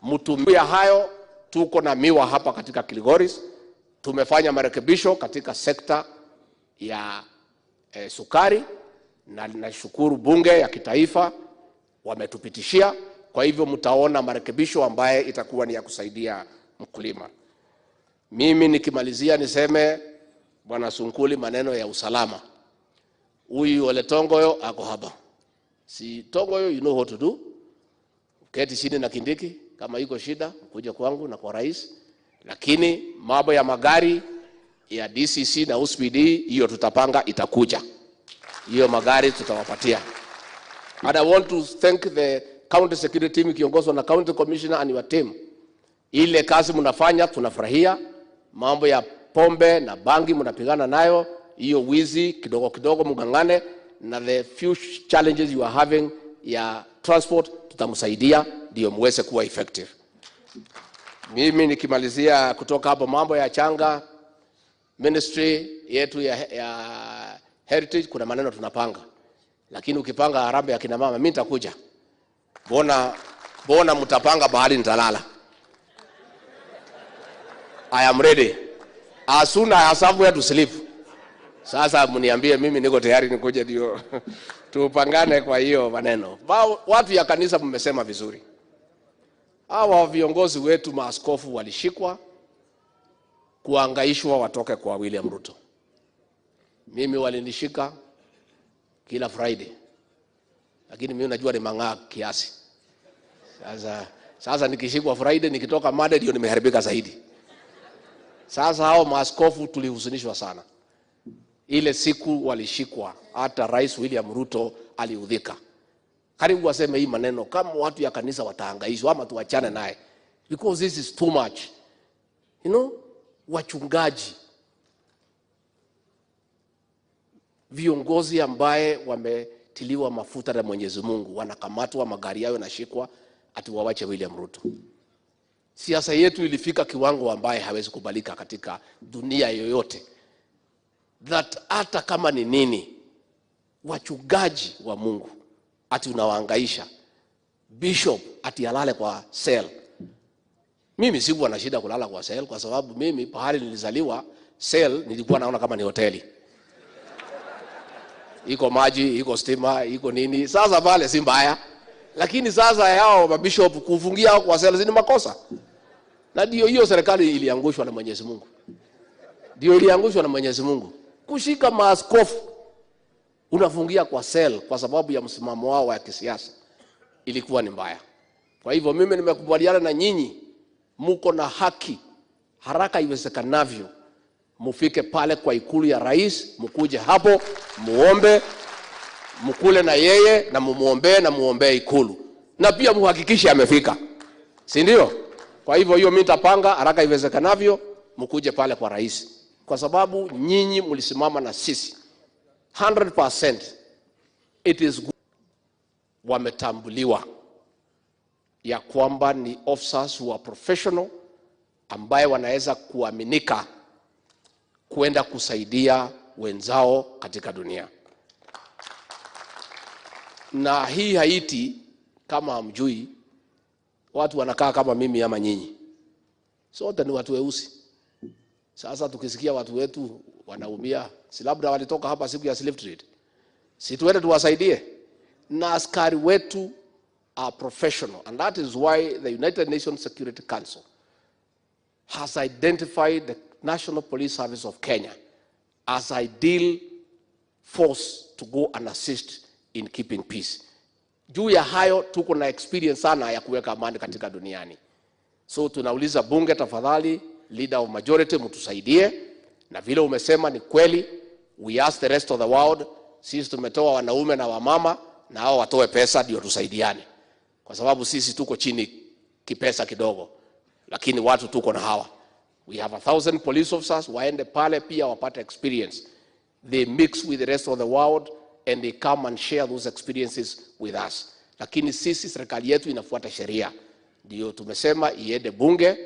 Mtumia hayo, tuko na miwa hapa katika Kilgoris. Tumefanya marekebisho katika sekta ya sukari, na nashukuru bunge ya kitaifa wametupitishia. Kwa hivyo mtaona marekebisho ambaye itakuwa ni ya kusaidia mkulima. Mimi nikimalizia niseme Bwana Sunkuli, maneno ya usalama. Huyu Ole Tongoyo ako hapa. Si Tongoyo, you know what to do. Keti chini na Kindiki, kama iko shida kuja kwangu na kwa rais. Lakini mambo ya magari ya DCC na USPD hiyo tutapanga, itakuja. Hiyo magari tutawapatia. And I want to thank the county security team kiongozwa na county commissioner and your team. Ile kazi mnafanya tunafurahia. Mambo ya pombe na bangi mnapigana nayo, hiyo wizi kidogo kidogo mgangane, na the few challenges you are having ya transport tutamsaidia ndio muweze kuwa effective. Mimi nikimalizia kutoka hapo, mambo ya changa ministry yetu ya heritage, kuna maneno tunapanga. Lakini ukipanga harambee ya kina mama, mimi nitakuja. Bona mtapanga bahali nitalala. I am ready. As soon as I have somewhere to sleep. Sasa mniambie mimi niko tayari nikuje ndio tupangane kwa hiyo maneno. Watu ya kanisa mmesema vizuri. Hawa viongozi wetu maaskofu walishikwa kuangaishwa watoke kwa William Ruto. Mimi walinishika kila Friday. Lakini mimi najua ni mang'aa kiasi. Sasa nikishikwa Friday nikitoka Monday ndio nimeharibika zaidi. Sasa hao maaskofu tulihuzunishwa sana. Ile siku walishikwa, hata Rais William Ruto aliudhika. Karibu waseme hii maneno, kama watu ya kanisa watahangaishwa ama tuachane naye. Because this is too much. You know, wachungaji, viongozi ambaye wametiliwa mafuta na Mwenyezi Mungu, wanakamatwa, magari yao yanashikwa, ati wawache William Ruto. Siasa yetu ilifika kiwango ambaye hawezi kubalika katika dunia yoyote. That hata kama ni nini, wachungaji wa Mungu ati unawahangaisha. Bishop ati alale kwa cell. Mimi sikuwa na shida kulala kwa cell kwa sababu mimi pahali nilizaliwa cell nilikuwa naona kama ni hoteli. Iko maji, iko stima, iko nini. Sasa pale si mbaya. Lakini sasa hao mabishop kufungia kwa cell ni makosa. Na ndio hiyo serikali iliangushwa na Mwenyezi Mungu. Ndio iliangushwa na Mwenyezi Mungu. Kushika maaskofu unafungia kwa cell kwa sababu ya msimamo wao wa kisiasa ilikuwa ni mbaya. Kwa hivyo mimi nimekubaliana na nyinyi, mko na haki, haraka iwezekanavyo mufike pale kwa ikulu ya rais, mkuje hapo muombe, Mkule na yeye na mumuombee na muombee Ikulu. Na pia muhakikishe amefika. Si ndio? Kwa hivyo hiyo mimi nitapanga haraka iwezekanavyo mkuje pale kwa rais. Kwa sababu nyinyi mlisimama na sisi. 100% it is good. Wametambuliwa ya kwamba ni officers who are professional ambaye wanaweza kuaminika kwenda kusaidia wenzao katika dunia. Na hii Haiti, kama hamjui, watu wanakaa kama mimi ama nyinyi. Sote ni watu weusi. Sasa tukisikia watu wetu wanaumia, si labda walitoka hapa siku ya slave trade. Si tuende tuwasaidie. Na askari wetu are professional, and that is why the United Nations Security Council has identified the National Police Service of Kenya as ideal force to go and assist in keeping peace. Juu ya hayo tuko na experience sana ya kuweka amani katika duniani. So tunauliza bunge, tafadhali, leader of majority, mtusaidie. Na vile umesema ni kweli, we ask the rest of the world, sisi tumetoa wanaume na wamama, na hao watoe pesa ndio tusaidiane. Kwa sababu sisi tuko chini kipesa kidogo, lakini watu tuko na hawa. We have 1,000 police officers, waende pale pia wapate experience. They mix with the rest of the world and they come and share those experiences with us. Lakini sisi serikali yetu inafuata sheria. Ndio tumesema iende bunge,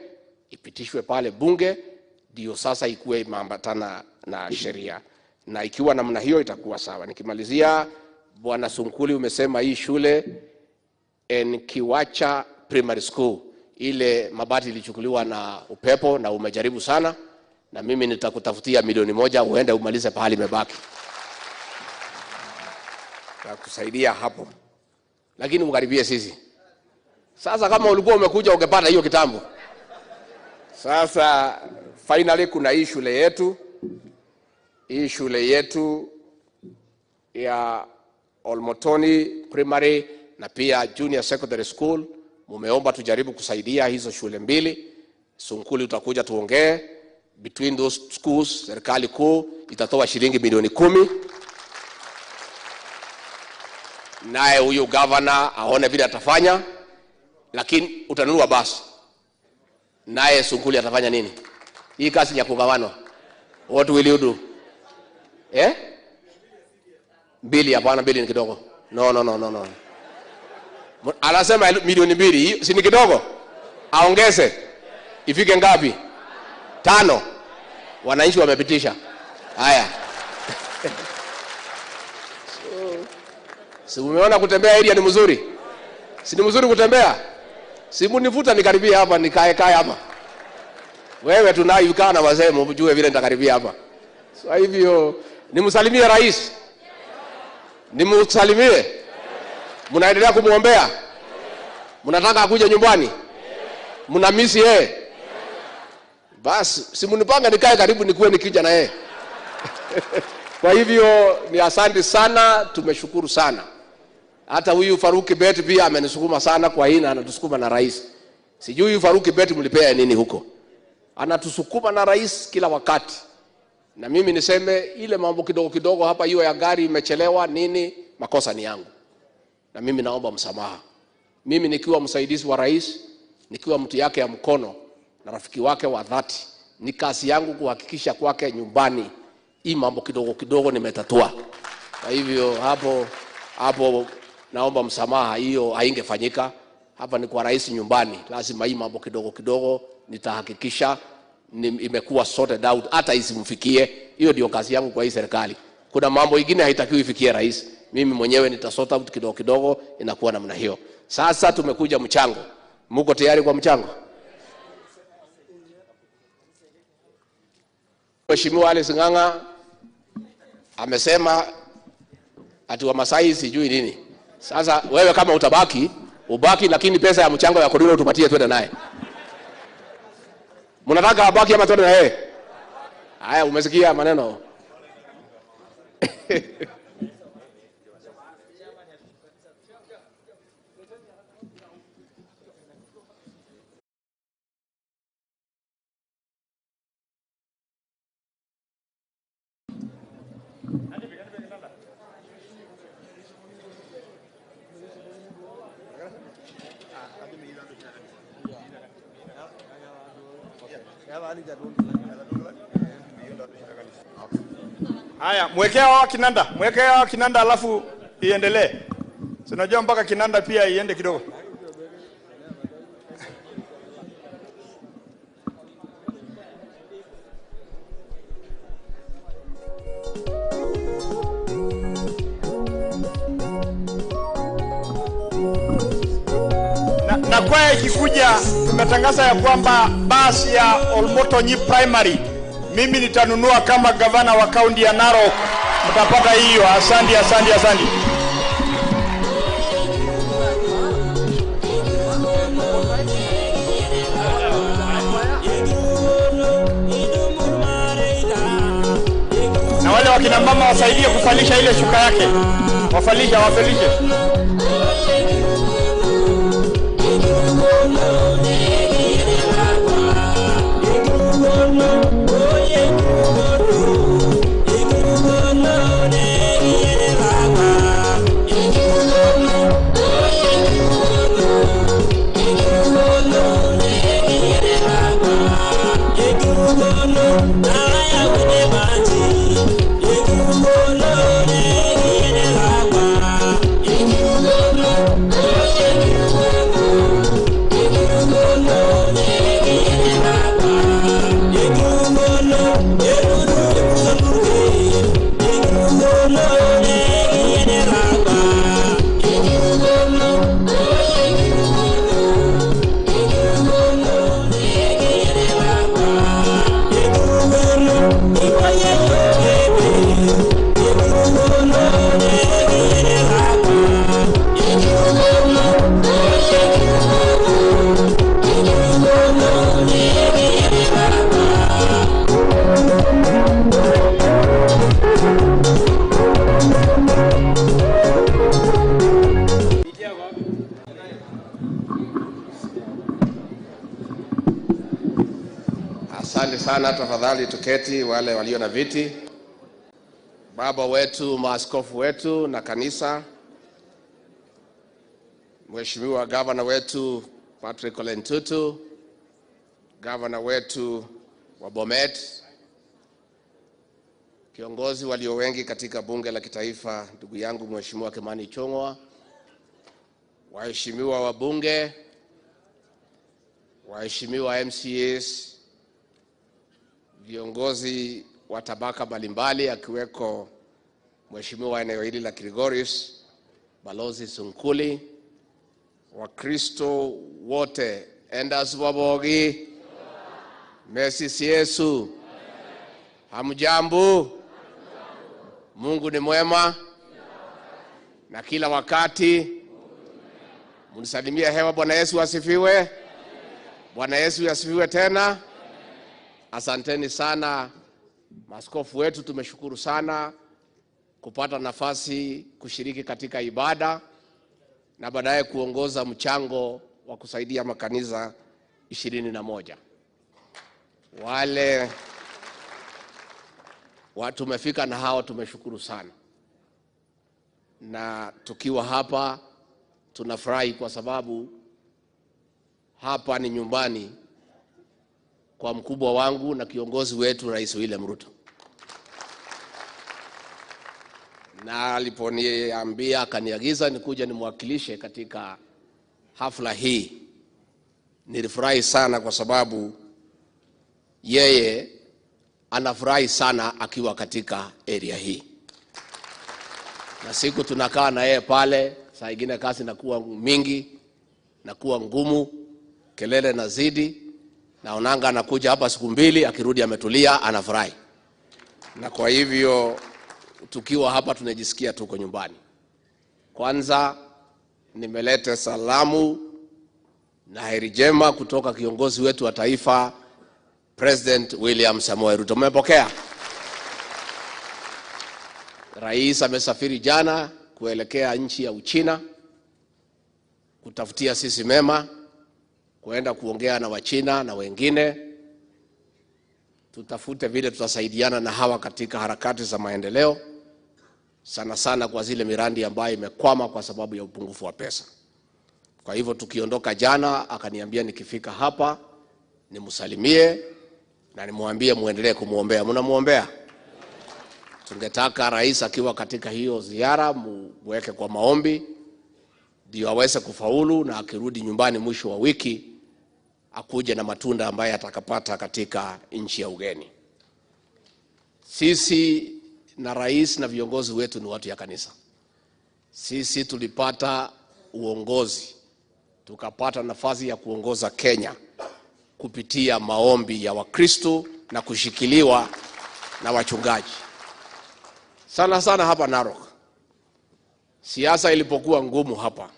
ipitishwe pale bunge, ndio sasa ikuwe imeambatana na sheria. Na ikiwa namna hiyo itakuwa sawa. Nikimalizia, Bwana Sunkuli, umesema hii shule Nkiwacha Primary School, ile mabati ilichukuliwa na upepo na umejaribu sana, na mimi nitakutafutia milioni 1 uende umalize pahali imebaki. Takusaidia hapo. Lakini ukaribie sisi. Sasa kama ulikuwa umekuja ungepata hiyo kitambo. Sasa finally kuna hii shule yetu. Hii shule yetu ya Olmotoni Primary na pia Junior Secondary School, mumeomba tujaribu kusaidia hizo shule mbili. Sunkuli utakuja tuongee. Between those schools, serikali kuu itatoa shilingi milioni 10. Naye huyu governor aone vile atafanya, lakini utanunua basi. Naye Sunkuli atafanya nini? Hii kazi ya kugawana. What will you do? Eh? 2, hapana, 2 ni kidogo. No, no, no, no, no. Anasema milioni 2, si ni kidogo? Aongeze. Ifike ngapi? 5. Wananchi wamepitisha. Haya. Si umeona kutembea area ni mzuri? Si ni mzuri kutembea? Si mnivuta nikaribia hapa nikae kae hapa. Wewe tunayo kaa na wazee mjue vile nitakaribia hapa. So hivyo nimsalimie rais. Nimsalimie. Mnaendelea kumuombea? Mnataka akuje nyumbani? Mnamisi yeye? Basi si mnipanga nikae karibu nikuwe nikija na yeye. Kwa hivyo ni asante sana, tumeshukuru sana. Hata huyu Faruki Bet pia amenisukuma sana kwa hii na anatusukuma na rais. Sijui huyu Faruki Bet mlipea nini huko. Anatusukuma na rais kila wakati. Na mimi niseme ile mambo kidogo kidogo hapa, hiyo ya gari imechelewa nini, makosa ni yangu. Na mimi naomba msamaha. Mimi nikiwa msaidizi wa rais, nikiwa mtu yake ya mkono na rafiki wake wa dhati, ni kazi yangu kuhakikisha kwake nyumbani hii mambo kidogo kidogo nimetatua. Kwa hivyo hapo naomba msamaha, hiyo haingefanyika. Hapa ni kwa rais nyumbani, lazima hii mambo kidogo kidogo nitahakikisha imekuwa sorted out, hata isimfikie. Hiyo ndio kazi yangu kwa hii serikali. Kuna mambo ingine haitakiwi ifikie rais, mimi mwenyewe nitasort out kidogo kidogo, inakuwa namna hiyo. Sasa tumekuja mchango. Mko tayari kwa mchango? Mheshimiwa Alice Ng'ang'a amesema ati wa Masai sijui nini. Sasa wewe kama utabaki, ubaki, lakini pesa ya mchango ya Kodino utupatie twende naye. Mnataka abaki ama twende na yeye? Haya, umesikia maneno. Haya, mwekea wao kinanda, mwekea wao kinanda alafu iendelee. Si unajua mpaka kinanda pia iende kidogo. Na kwaya ikikuja, tumetangaza ya kwamba basi ya Olmotonyi Primary mimi nitanunua kama gavana wa kaunti ya Narok. Mtapata hiyo. Asante, asante, asante. Na wale wakina mama wasaidie kufalisha ile shuka yake. Wafalisha, wafalishe. Asante sana, tafadhali tuketi wale walio na viti. Baba wetu, maaskofu wetu na kanisa, Mheshimiwa gavana wetu Patrick Ole Ntutu, gavana wetu wa Bomet, kiongozi walio wengi katika bunge la kitaifa, ndugu yangu Mheshimiwa Kimani Ichung'wah, waheshimiwa wabunge, waheshimiwa MCAs, viongozi wa tabaka mbalimbali akiweko Mheshimiwa eneo hili la Kilgoris, Balozi Sunkuli, Wakristo wote, endas wabogi, Messi Yesu, hamjambo? Mungu ni mwema na kila wakati. Mnisalimie hewa. Bwana Yesu asifiwe. Bwana Yesu asifiwe tena. Asanteni sana maaskofu wetu, tumeshukuru sana kupata nafasi kushiriki katika ibada na baadaye kuongoza mchango wa kusaidia makanisa 21. Wale watu tumefika na hao tumeshukuru sana. Na tukiwa hapa tunafurahi kwa sababu hapa ni nyumbani kwa mkubwa wangu na kiongozi wetu Rais William Ruto. Na aliponiambia akaniagiza nikuja nimwakilishe katika hafla hii, nilifurahi sana kwa sababu yeye anafurahi sana akiwa katika area hii. Na siku tunakaa na yeye pale, saa ingine kazi inakuwa mingi, nakuwa ngumu, kelele nazidi. Naonanga anakuja hapa siku mbili, akirudi ametulia, anafurahi. Na kwa hivyo tukiwa hapa tunajisikia tuko nyumbani. Kwanza nimeleta salamu na heri njema kutoka kiongozi wetu wa taifa President William Samoei Ruto. Mmepokea? Rais amesafiri jana kuelekea nchi ya Uchina kutafutia sisi mema, kuenda kuongea na Wachina na wengine, tutafute vile tutasaidiana na hawa katika harakati za maendeleo, sana sana kwa zile miradi ambayo imekwama kwa sababu ya upungufu wa pesa. Kwa hivyo tukiondoka jana, akaniambia nikifika hapa nimsalimie Na nimwambie muendelee kumuombea. Mnamuombea? Tungetaka rais akiwa katika hiyo ziara muweke kwa maombi ndio aweze kufaulu, na akirudi nyumbani mwisho wa wiki akuje na matunda ambaye atakapata katika nchi ya ugeni. Sisi na rais na viongozi wetu ni watu ya kanisa. Sisi tulipata uongozi, tukapata nafasi ya kuongoza Kenya kupitia maombi ya Wakristo na kushikiliwa na wachungaji. Sana sana hapa Narok, siasa ilipokuwa ngumu hapa,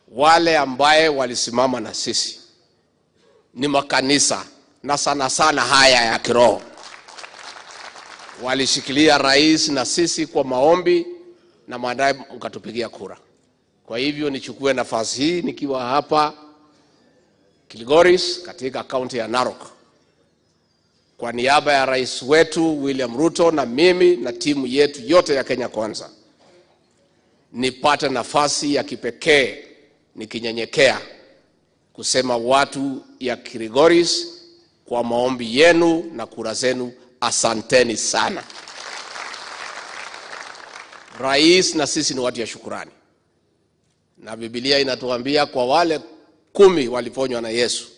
wale ambaye walisimama na sisi ni makanisa, na sana sana haya ya kiroho. Walishikilia rais na sisi kwa maombi na baadaye mkatupigia kura. Kwa hivyo nichukue nafasi hii nikiwa hapa Kilgoris katika kaunti ya Narok, kwa niaba ya rais wetu William Ruto na mimi na timu yetu yote ya Kenya Kwanza, nipate nafasi ya kipekee nikinyenyekea kusema watu ya Kilgoris, kwa maombi yenu na kura zenu, asanteni sana. Rais na sisi ni watu ya shukurani. Na Biblia inatuambia kwa wale 10 waliponywa na Yesu,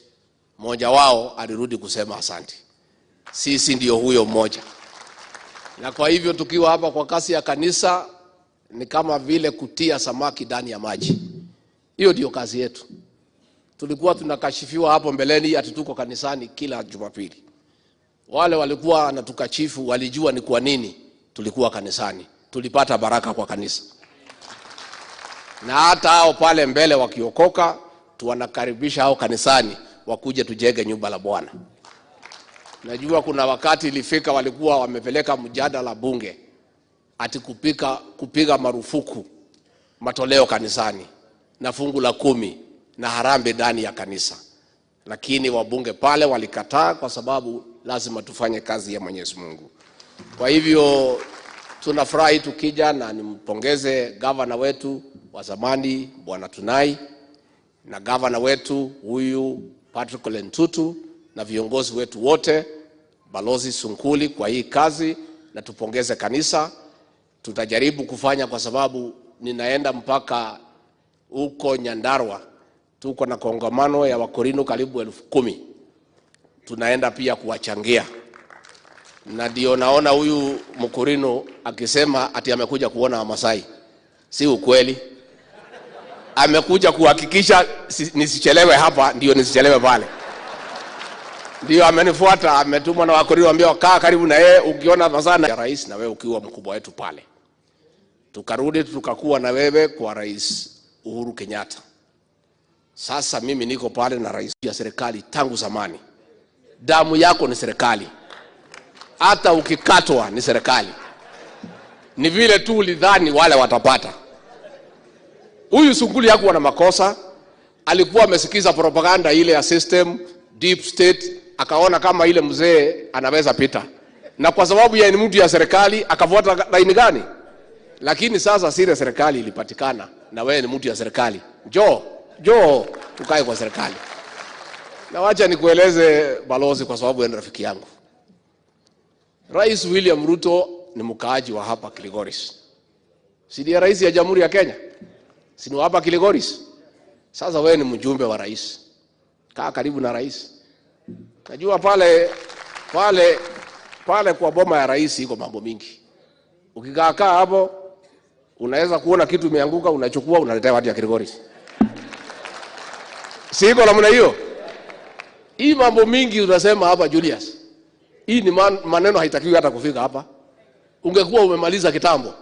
mmoja wao alirudi kusema asante. Sisi ndio huyo mmoja. Na kwa hivyo tukiwa hapa kwa kasi ya kanisa ni kama vile kutia samaki ndani ya maji. Hiyo ndio kazi yetu. Tulikuwa tunakashifiwa hapo mbeleni ati tuko kanisani kila Jumapili. Wale walikuwa wanatukashifu walijua ni kwa nini tulikuwa kanisani. Tulipata baraka kwa kanisa. Na hata hao pale mbele wakiokoka, tuwanakaribisha hao kanisani wakuje tujenge nyumba la Bwana. Najua kuna wakati ilifika walikuwa wamepeleka mjadala bunge ati kupiga marufuku matoleo kanisani na fungu la 10 na harambee ndani ya kanisa. Lakini wabunge pale walikataa kwa sababu lazima tufanye kazi ya Mwenyezi Mungu. Kwa hivyo tunafurahi tukija, na nimpongeze gavana wetu wa zamani Bwana Tunai na gavana wetu huyu Patrick Lentutu na viongozi wetu wote, Balozi Sunkuli kwa hii kazi, na tupongeze kanisa. Tutajaribu kufanya kwa sababu ninaenda mpaka huko Nyandarua, tuko na kongamano ya Wakorino karibu 10,000. Tunaenda pia kuwachangia. Na ndio naona huyu Mkorino akisema ati amekuja kuona Wamasai. Si ukweli. Amekuja kuhakikisha nisichelewe hapa, ndio nisichelewe pale. Ndio amenifuata, ametumwa na Wakorino ambao kaa karibu na yeye, ukiona masana ya rais na wewe ukiwa mkubwa wetu pale. Tukarudi tukakuwa na wewe kwa Rais Uhuru Kenyatta. Sasa mimi niko pale na rais ya serikali tangu zamani. Damu yako ni serikali. Hata ukikatwa ni serikali. Ni vile tu ulidhani wale watapata. Huyu Sunguli hakuwa na makosa. Alikuwa amesikiza propaganda ile ya system, deep state, akaona kama ile mzee anaweza pita. Na kwa sababu yeye ni mtu ya serikali, akafuata laini gani? Lakini sasa sile serikali ilipatikana na wewe ni mtu ya serikali. Njoo, njoo ukae kwa serikali. Na wacha nikueleze balozi, kwa sababu wewe ni rafiki yangu. Rais William Ruto ni mkaaji wa hapa Kilgoris. Si ndiye rais ya Jamhuri ya Kenya? Si ni hapa Kilgoris? Sasa wewe ni mjumbe wa rais. Kaa karibu na rais. Najua pale kwa boma ya rais iko mambo mingi. Ukikaa kaa hapo unaweza kuona kitu imeanguka, unachukua unaletea watu ya Kilgoris. Si iko namna hiyo? Hii mambo mingi unasema hapa Julius. Hii ni maneno haitakiwi hata kufika hapa. Ungekuwa umemaliza kitambo.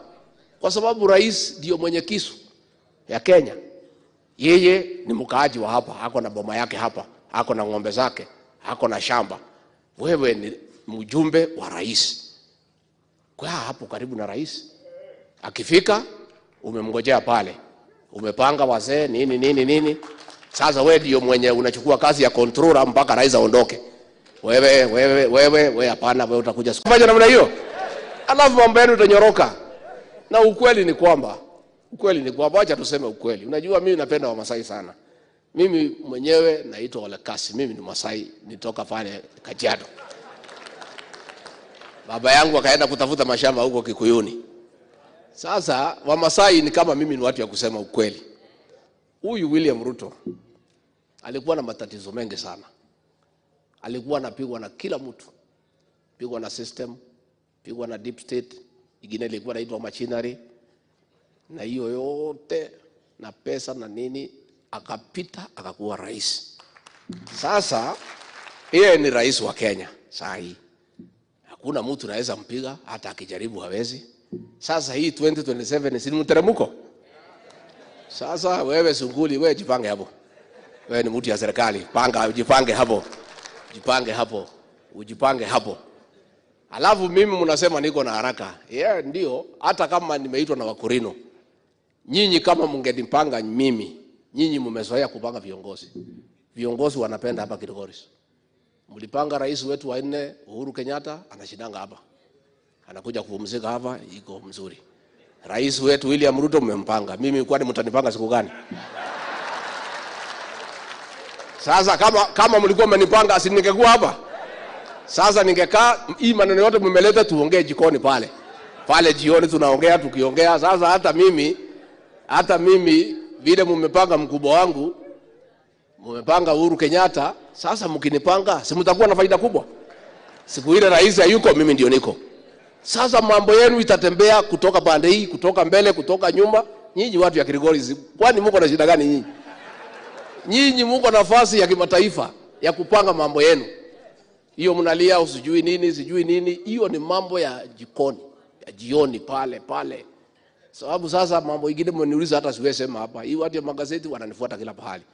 Kwa sababu rais ndio mwenye kisu ya Kenya. Yeye ni mkaaji wa hapa, ako na boma yake hapa, ako na ng'ombe zake, ako na shamba. Wewe ni mjumbe wa rais. Kwa hapo karibu na rais. Akifika umemngojea pale. Umepanga wazee nini nini nini. Sasa wewe ndio mwenye unachukua kazi ya controller mpaka rais aondoke. Wewe wewe wewe wewe hapana, wewe utakuja siku. Fanya namna hiyo. Alafu mambo yenu utanyoroka. Na ukweli ni kwamba acha tuseme ukweli. Unajua mimi napenda Wamasai sana. Mimi mwenyewe naitwa Olekasi, mimi ni Masai, nitoka pale Kajiado. Baba yangu akaenda kutafuta mashamba huko Kikuyuni. Sasa Wamasai ni kama mimi, ni watu ya kusema ukweli. Huyu William Ruto alikuwa na matatizo mengi sana. Alikuwa anapigwa na kila mtu. Pigwa na system, pigwa na deep state, ingine ilikuwa inaitwa machinery, na hiyo yote na pesa na nini, akapita akakuwa rais. Sasa yeye ni rais wa Kenya saa hii. Hakuna mtu anaweza mpiga, hata akijaribu hawezi. Sasa hii 2027 si mteremko? Sasa wewe Sunguli, wewe jipange hapo. Wewe ni mtu ya serikali, panga, jipange hapo. Jipange hapo. Ujipange hapo. Alafu mimi mnasema niko na haraka. Yeah, ndio, hata kama nimeitwa na Wakurino. Nyinyi kama mngenipanga mimi, nyinyi mmezoea kupanga viongozi. Viongozi wanapenda hapa Kilgoris. Mlipanga rais wetu wa 4 Uhuru Kenyatta, anashindanga hapa. Anakuja kupumzika hapa, iko mzuri. Rais wetu William Ruto mmempanga. Mimi kwani mtanipanga siku gani? Sasa kama mlikuwa mmenipanga, si ningekuwa hapa? Sasa ningekaa, hii maneno yote mmeleta tuongee jikoni pale. Pale jioni tunaongea, tukiongea. Sasa hata mimi vile mmepanga mkubwa wangu, mmepanga Uhuru Kenyatta, sasa mkinipanga, si mtakuwa na faida kubwa? Siku ile rais hayuko, mimi ndio niko. Sasa mambo yenu itatembea kutoka pande hii, kutoka mbele, kutoka nyuma. Nyinyi watu ya Kilgoris, kwani mko na shida gani nyinyi? Nyinyi mko nafasi ya kimataifa ya kupanga mambo yenu. Hiyo mnalia usijui nini, sijui nini, hiyo ni mambo ya jikoni, ya jioni pale pale. Sababu sasa mambo ingine mmeniuliza hata siwezi sema hapa. Hii watu ya magazeti wananifuata kila pahali.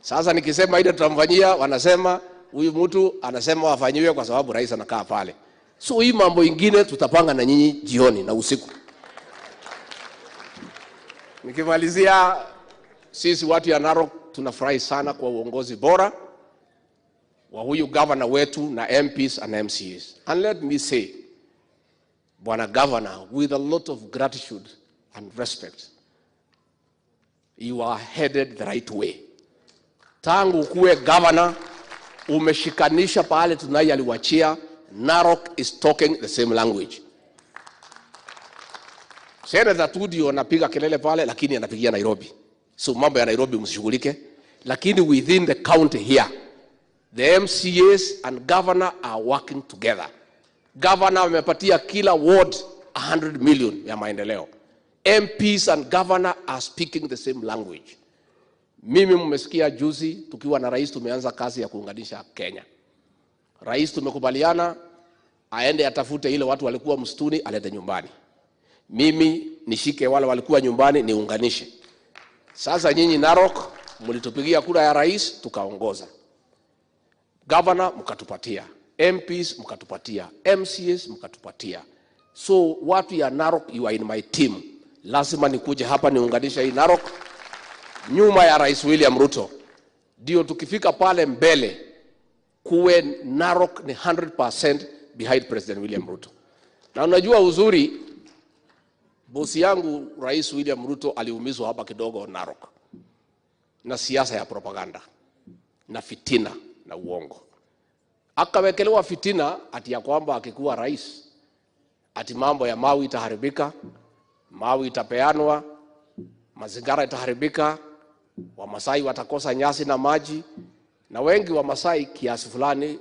Sasa nikisema ile tutamfanyia, wanasema huyu mtu anasema wafanyiwe kwa sababu rais anakaa pale. So hii mambo ingine tutapanga na nyinyi jioni na usiku. Nikimalizia, sisi watu ya Narok tunafurahi sana kwa uongozi bora wa huyu governor wetu na MPs and MCAs. And let me say, Bwana Governor, with a lot of gratitude and respect, you are headed the right way. Tangu kuwe governor, umeshikanisha pale tunaye aliwachia. Narok is talking the same language. Senator Tudio anapiga kelele pale, lakini anapigia Nairobi. So mambo ya Nairobi msishughulike. Lakini within the county here, the MCAs and governor are working together. Governor amepatia kila ward 100 million ya maendeleo. MPs and governor are speaking the same language. Mimi mmesikia juzi tukiwa na rais tumeanza kazi ya kuunganisha Kenya. Rais tumekubaliana aende atafute ile watu walikuwa msituni alete nyumbani. Mimi nishike wale walikuwa nyumbani niunganishe. Sasa nyinyi Narok mlitupigia kura ya rais tukaongoza. Governor mkatupatia, MPs mkatupatia, MCAs mkatupatia. So watu ya Narok, you are in my team. Lazima nikuje hapa niunganishe hii Narok nyuma ya Rais William Ruto. Ndio tukifika pale mbele kuwe Narok ni 100% behind President William Ruto. Na unajua uzuri, bosi yangu Rais William Ruto aliumizwa hapa kidogo Narok na siasa ya propaganda na fitina na uongo. Akawekelewa fitina ati ya kwamba akikuwa rais ati mambo ya mawe itaharibika, mawe itapeanwa, mazingira itaharibika, Wamasai watakosa nyasi na maji. Na wengi wa Masai kiasi fulani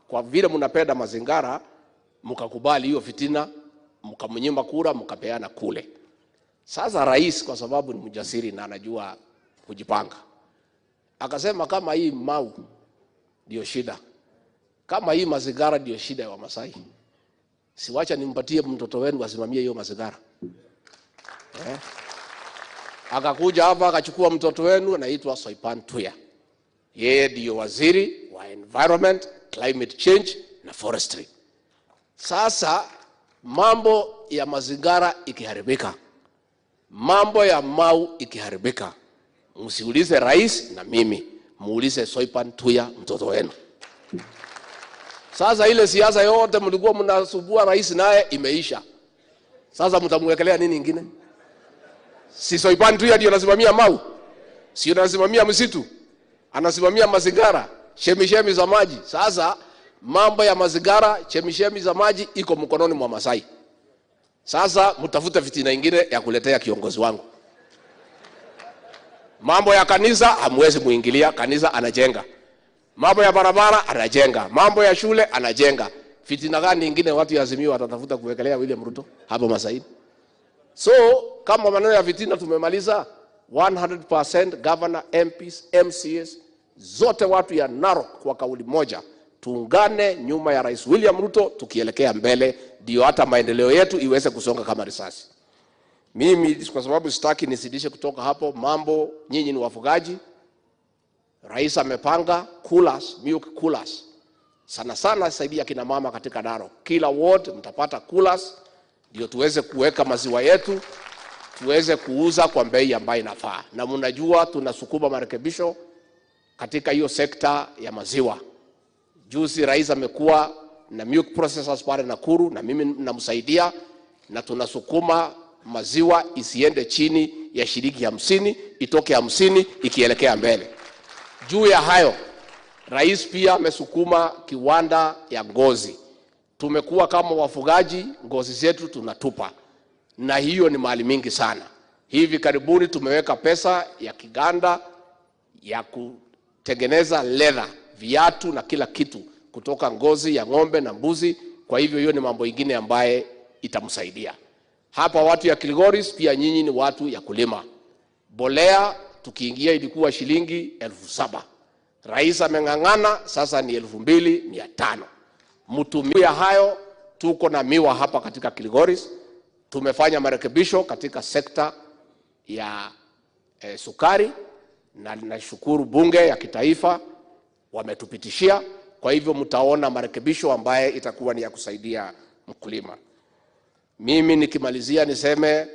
kwa vile mnapenda mazingira mkakubali hiyo fitina, mkamnyima kura, mkapeana kule. Sasa rais kwa sababu ni mjasiri na anajua kujipanga, akasema kama hii mau ndio shida, kama hii mazingira ndio shida ya Wamasai, siwacha nimpatie mtoto wenu asimamie hiyo mazingira. Akakuja hapa akachukua mtoto wenu anaitwa Soipan Tuya. Yeye ndio waziri wa environment, climate change na forestry. Sasa mambo ya mazingira ikiharibika, mambo ya mau ikiharibika, msiulize rais na mimi, muulize Soipan Tuya mtoto wenu. Sasa ile siasa yote mlikuwa mnasubua rais naye imeisha. Sasa mtamwekelea nini ingine? Si Soipan Tuya ndio anasimamia mau? Si anasimamia msitu? Anasimamia mazingara, chemishemi za maji. Sasa mambo ya mazingara, chemishemi za maji iko mkononi mwa Masai. Sasa mtafute fitina ingine ya kuletea kiongozi wangu. Mambo ya kanisa hamwezi muingilia, kanisa anajenga. Mambo ya barabara anajenga, mambo ya shule anajenga. Fitina gani ingine watu ya Azimio watatafuta kuwekelea William Ruto hapo Masai? So kama maneno ya fitina tumemaliza, 100% governor, MPs, MCAs, zote watu ya Narok kwa kauli moja, tuungane nyuma ya Rais William Ruto tukielekea mbele, ndio hata maendeleo yetu iweze kusonga kama risasi. Mimi kwa sababu sitaki nisidishe kutoka hapo mambo, nyinyi ni wafugaji. Rais amepanga coolers, milk coolers. Sana sana saidia kina mama katika Narok. Kila ward mtapata coolers ndio tuweze kuweka maziwa yetu, tuweze kuuza kwa bei ambayo inafaa. Na mnajua tunasukuma marekebisho katika hiyo sekta ya maziwa. Juzi rais amekuwa na milk processors pale Nakuru na mimi namsaidia, na tunasukuma maziwa isiende chini ya shilingi 50, itoke 50 ikielekea mbele. Juu ya hayo, rais pia amesukuma kiwanda ya ngozi. Tumekuwa kama wafugaji, ngozi zetu tunatupa, na hiyo ni mali mingi sana. Hivi karibuni tumeweka pesa ya kiganda ya kutengeneza leather, viatu na kila kitu kutoka ngozi ya ng'ombe na mbuzi. Kwa hivyo hiyo ni mambo ingine ambaye itamsaidia. Hapa watu ya Kilgoris pia nyinyi ni watu ya kulima. Bolea tukiingia ilikuwa shilingi 7,000. Rais ameng'ang'ana sasa ni 2,500. Mtumia hayo, tuko na miwa hapa katika Kilgoris. Tumefanya marekebisho katika sekta ya sukari, na nashukuru bunge ya kitaifa wametupitishia. Kwa hivyo mtaona marekebisho ambaye itakuwa ni ya kusaidia mkulima. Mimi nikimalizia niseme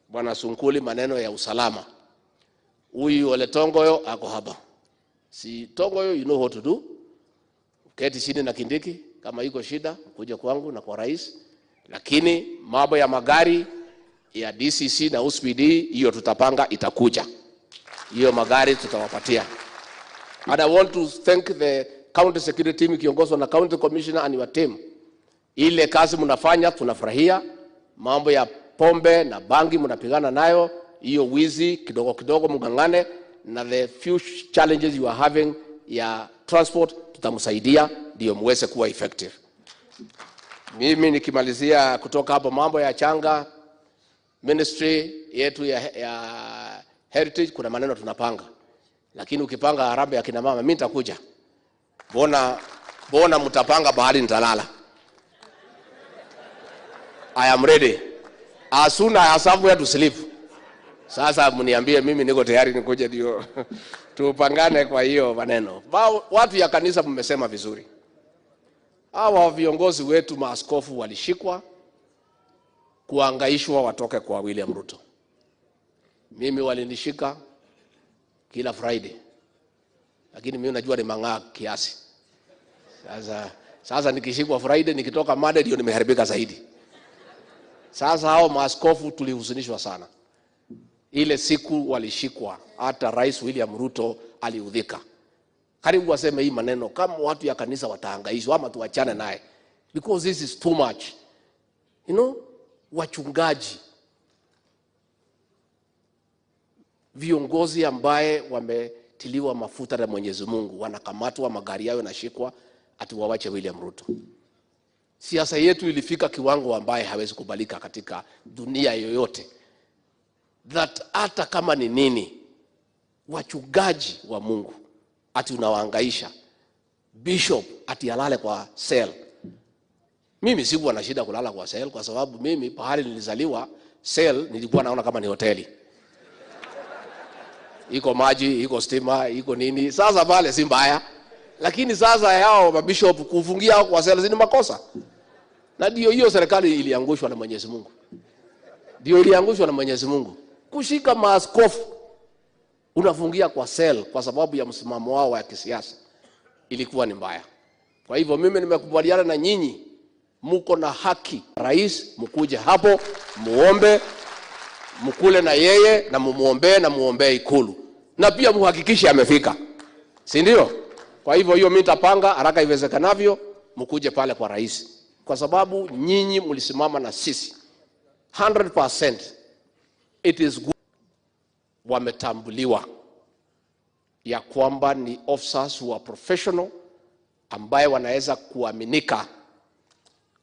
Bwana Sunkuli, maneno ya usalama. Huyu Ole Tongoyo ako hapa. Si Tongoyo, you know what to do. Keti chini na Kindiki, kama iko shida kuja kwangu na kwa rais. Lakini mambo ya magari ya DCC na USPD hiyo tutapanga, itakuja. Hiyo magari tutawapatia. And I want to thank the county security team ikiongozwa na county commissioner and your team. Ile kazi mnafanya tunafurahia. Mambo ya pombe na bangi mnapigana nayo, hiyo wizi kidogo kidogo mgangane, na the few challenges you are having ya transport tutamsaidia ndio muweze kuwa effective. Mimi nikimalizia kutoka hapo, mambo ya changa ministry yetu ya heritage, kuna maneno tunapanga. Lakini ukipanga harambee ya kina mama, mimi nitakuja. Bona mtapanga bahari nitalala. I am ready. As soon as I have somewhere to sleep. Sasa mniambie mimi niko tayari nikuje ndio tupangane kwa hiyo maneno. Watu ya kanisa mmesema vizuri. Hawa viongozi wetu maaskofu walishikwa kuangaishwa watoke kwa William Ruto. Mimi walinishika kila Friday. Lakini mimi najua ni mang'aa kiasi. Sasa nikishikwa Friday nikitoka Monday ndio nimeharibika zaidi. Sasa hao maaskofu tulihuzunishwa sana. Ile siku walishikwa, hata Rais William Ruto aliudhika. Karibu waseme hii maneno, kama watu ya kanisa watahangaishwa ama tuachane naye. Because this is too much. You know, wachungaji, viongozi ambaye wametiliwa mafuta na Mwenyezi Mungu, wanakamatwa, magari yao yanashikwa, ati wawache William Ruto. Siasa yetu ilifika kiwango ambaye hawezi kubalika katika dunia yoyote. That hata kama ni nini, wachungaji wa Mungu ati unawahangaisha. Bishop ati alale kwa cell. Mimi sikuwa na shida kulala kwa cell kwa sababu mimi pahali nilizaliwa cell nilikuwa naona kama ni hoteli. Iko maji, iko stima, iko nini. Sasa pale si mbaya. Lakini sasa hao mabishop kufungia kwa cell ni makosa. Na ndio hiyo serikali iliangushwa na Mwenyezi Mungu. Ndio iliangushwa na Mwenyezi Mungu. Kushika maaskofu unafungia kwa cell kwa sababu ya msimamo wao wa kisiasa ilikuwa ni mbaya. Kwa hivyo mimi nimekubaliana na nyinyi, mko na haki. Rais mkuje hapo muombe, mkule na yeye na mumuombe na muombe Ikulu. Na pia muhakikishe amefika. Si ndio? Kwa hivyo hiyo mimi nitapanga haraka iwezekanavyo mkuje pale kwa rais. Kwa sababu nyinyi mlisimama na sisi 100%. It is good. Wametambuliwa ya kwamba ni officers who are professional ambaye wanaweza kuaminika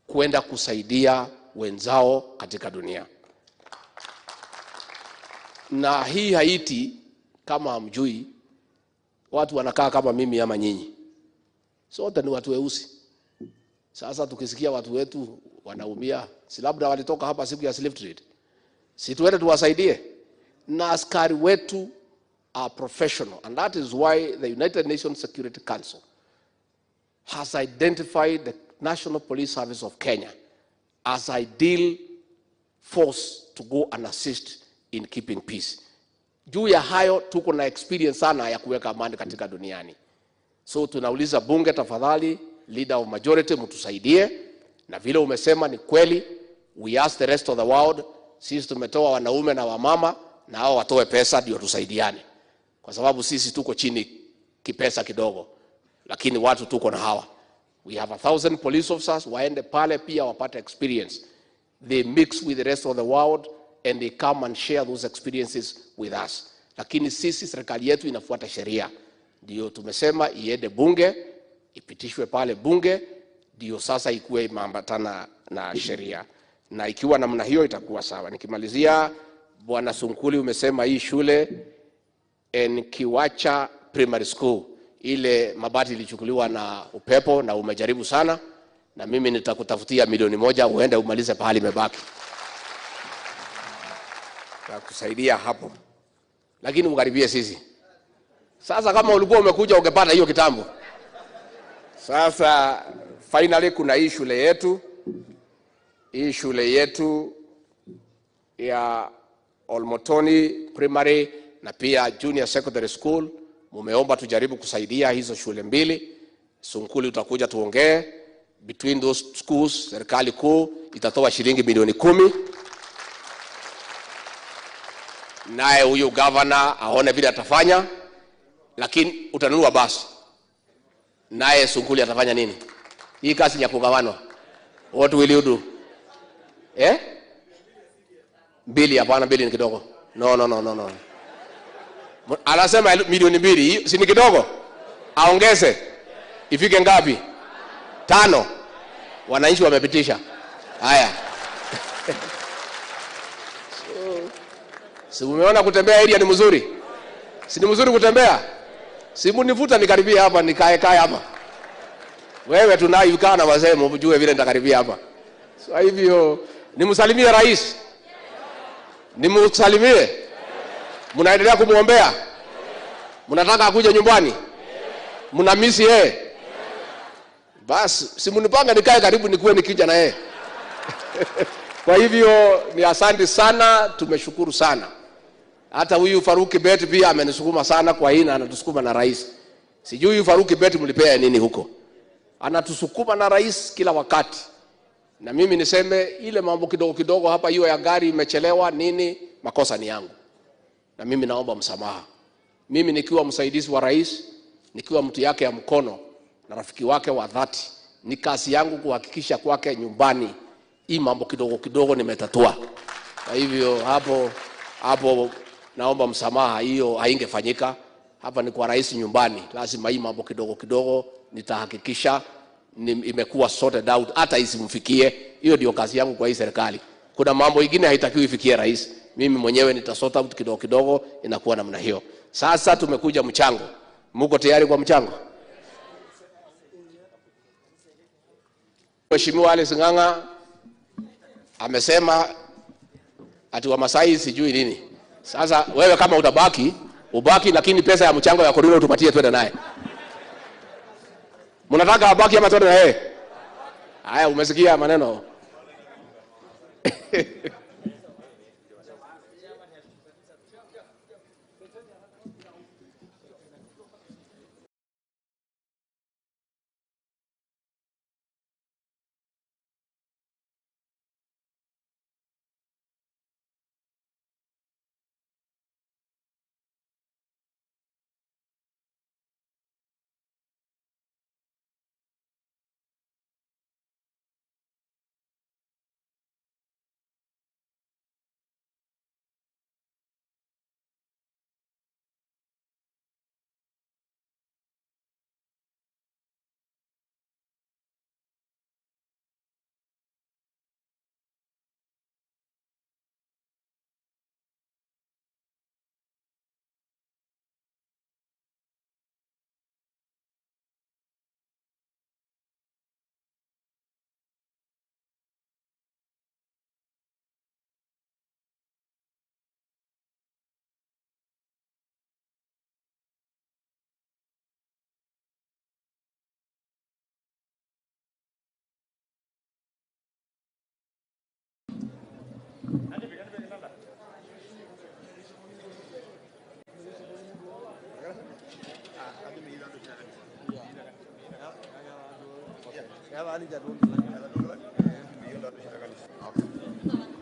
kwenda kusaidia wenzao katika dunia. Na hii Haiti, kama hamjui, watu wanakaa kama mimi ama nyinyi. Sote ni watu weusi. Sasa tukisikia watu wetu wanaumia, si labda walitoka hapa siku ya slave trade. Si tuende tuwasaidie? Na askari wetu are professional, and that is why the United Nations Security Council has identified the National Police Service of Kenya as ideal force to go and assist in keeping peace. Juu ya hayo tuko na experience sana ya kuweka amani katika duniani. So tunauliza bunge, tafadhali, leader of majority, mtusaidie. Na vile umesema ni kweli, we ask the rest of the world, sisi tumetoa wanaume na wamama, na hao watoe pesa ndio tusaidiane. Kwa sababu sisi tuko chini kipesa kidogo, lakini watu tuko na hawa. We have 1,000 police officers, waende pale pia wapate experience. They mix with the rest of the world and they come and share those experiences with us. Lakini sisi serikali yetu inafuata sheria. Ndio tumesema iende bunge, ipitishwe pale bunge, ndio sasa ikuwe imeambatana na sheria. Na ikiwa namna hiyo itakuwa sawa. Nikimalizia, Bwana Sunkuli, umesema hii shule Nkiwacha Primary School, ile mabati ilichukuliwa na upepo, na umejaribu sana, na mimi nitakutafutia 1,000,000 uende umalize pahali imebaki. Takusaidia hapo. Lakini ukaribie sisi. Sasa kama ulikuwa umekuja ungepata hiyo kitambo. Sasa finally kuna hii shule yetu. Hii shule yetu ya Olmotoni Primary na pia Junior Secondary School, mumeomba tujaribu kusaidia hizo shule mbili. Sunkuli utakuja tuongee. Between those schools, serikali kuu itatoa shilingi 10,000,000. Naye huyu governor aone vile atafanya, lakini utanunua basi. Naye Sunkuli atafanya nini? Hii kazi ya kugawanwa. What will you do? 2, hapana, 2 ni kidogo. No, no, no, no, no. Anasema 2,000,000, si ni kidogo? Aongeze. Ifike ngapi? 5. Wananchi wamepitisha. Haya. Si umeona kutembea area ni mzuri? Si ni mzuri kutembea? Si munivuta nikaribia hapa, nikae kae hapa. Wewe tunayo kaa na wazee mjue vile nitakaribia hapa. So hivyo nimsalimie rais. Nimsalimie. Mnaendelea kumuombea? Mnataka akuje nyumbani? Mnamisi yeye? Basi si mnipanga nikae karibu nikuwe nikija na yeye. Kwa hivyo ni asante sana, tumeshukuru sana. Hata huyu Farouk Kibet pia amenisukuma sana kwa hii, na anatusukuma na rais. Sijui huyu Farouk Kibet mlipea nini huko. Anatusukuma na rais kila wakati. Na mimi niseme ile mambo kidogo kidogo hapa, hiyo ya gari imechelewa nini, makosa ni yangu. Na mimi naomba msamaha. Mimi nikiwa msaidizi wa rais, nikiwa mtu yake ya mkono na rafiki wake wa dhati, ni kazi yangu kuhakikisha kwake nyumbani hii mambo kidogo kidogo nimetatua. Kwa hivyo hapo naomba msamaha, hiyo haingefanyika. Hapa ni kwa rais nyumbani, lazima hii mambo kidogo kidogo nitahakikisha imekuwa sorted out, hata isimfikie. Hiyo ndio kazi yangu kwa hii serikali. Kuna mambo mengine haitakiwi ifikie rais, mimi mwenyewe nitasort out kidogo kidogo, inakuwa namna hiyo. Sasa tumekuja mchango. Mko tayari kwa mchango? Mheshimiwa Alice Ng'ang'a amesema ati wa Masai sijui nini. Sasa wewe kama utabaki, ubaki, lakini pesa ya mchango ya Korino tupatie twende naye. Mnataka abaki ama twende na yeye? Haya, umesikia maneno.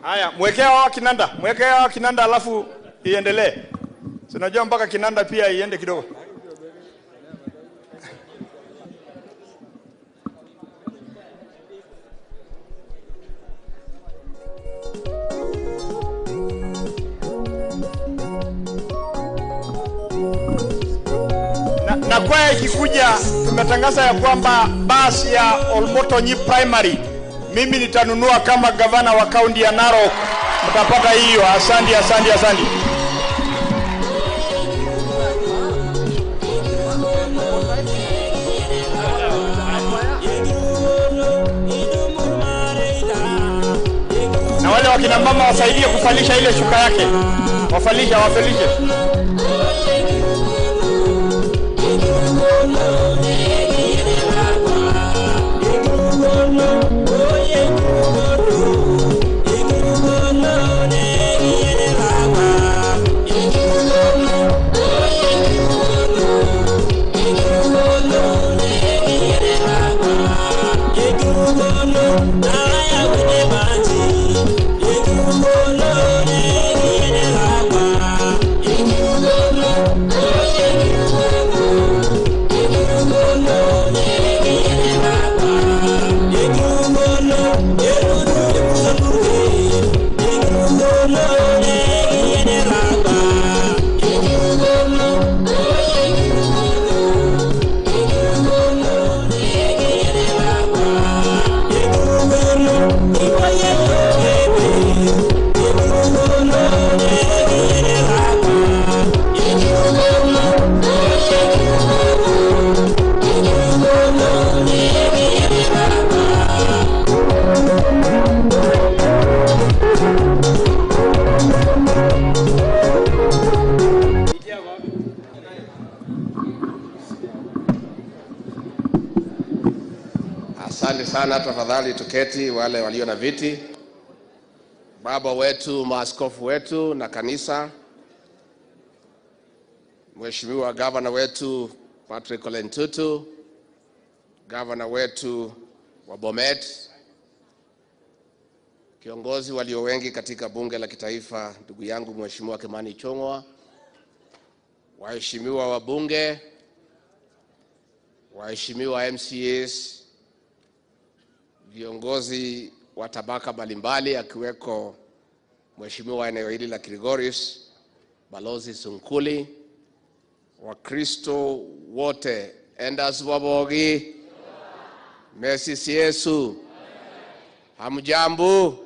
Haya, mwekea wao kinanda, mwekea wao kinanda alafu iendelee. Si unajua mpaka kinanda pia iende kidogo. Na kwaya ikikuja, tumetangaza ya kwamba basi ya Olmotonyi Primary mimi nitanunua kama gavana wa kaunti ya Narok. Mtapata hiyo. Asante, asante, asante. Na wale wakina mama wasaidie kufalisha ile shuka yake. Wafalisha, wafalishe. Asante sana, tafadhali tuketi wale walio na viti. Baba wetu, maaskofu wetu na kanisa, Mheshimiwa gavana wetu Patrick Ole Ntutu, gavana wetu wa Bomet, kiongozi walio wengi katika bunge la kitaifa, ndugu yangu Mheshimiwa Kimani Ichung'wah, waheshimiwa wabunge, waheshimiwa MCAs, viongozi wa tabaka mbalimbali akiweko Mheshimiwa eneo hili la Kilgoris, Balozi Sunkuli, Wakristo wote, endas wabogi, Messi Yesu, hamjambo?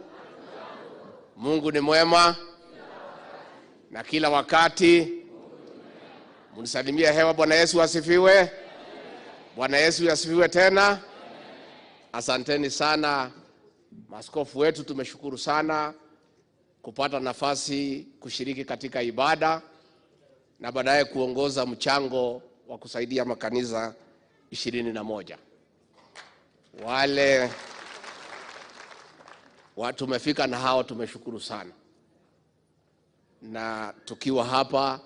Mungu ni mwema na kila wakati. Munisalimie hewa. Bwana Yesu asifiwe. Bwana Yesu asifiwe tena. Asanteni sana maaskofu wetu, tumeshukuru sana kupata nafasi kushiriki katika ibada na baadaye kuongoza mchango wa kusaidia makanisa 21. Wale watu tumefika na hao tumeshukuru sana. Na tukiwa hapa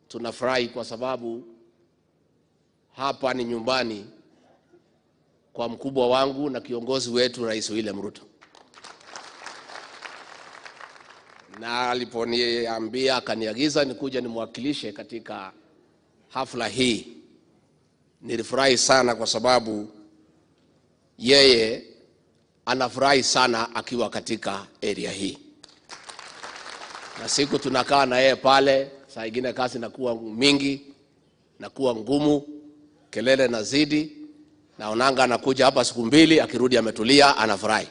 tunafurahi kwa sababu hapa ni nyumbani kwa mkubwa wangu na kiongozi wetu Rais William Ruto. Na aliponiambia akaniagiza nikuja nimwakilishe katika hafla hii, nilifurahi sana kwa sababu yeye anafurahi sana akiwa katika area hii. Na siku tunakaa na yeye pale, saa ingine kazi inakuwa mingi, nakuwa ngumu, kelele nazidi. Naonanga anakuja hapa siku mbili, akirudi ametulia, anafurahi.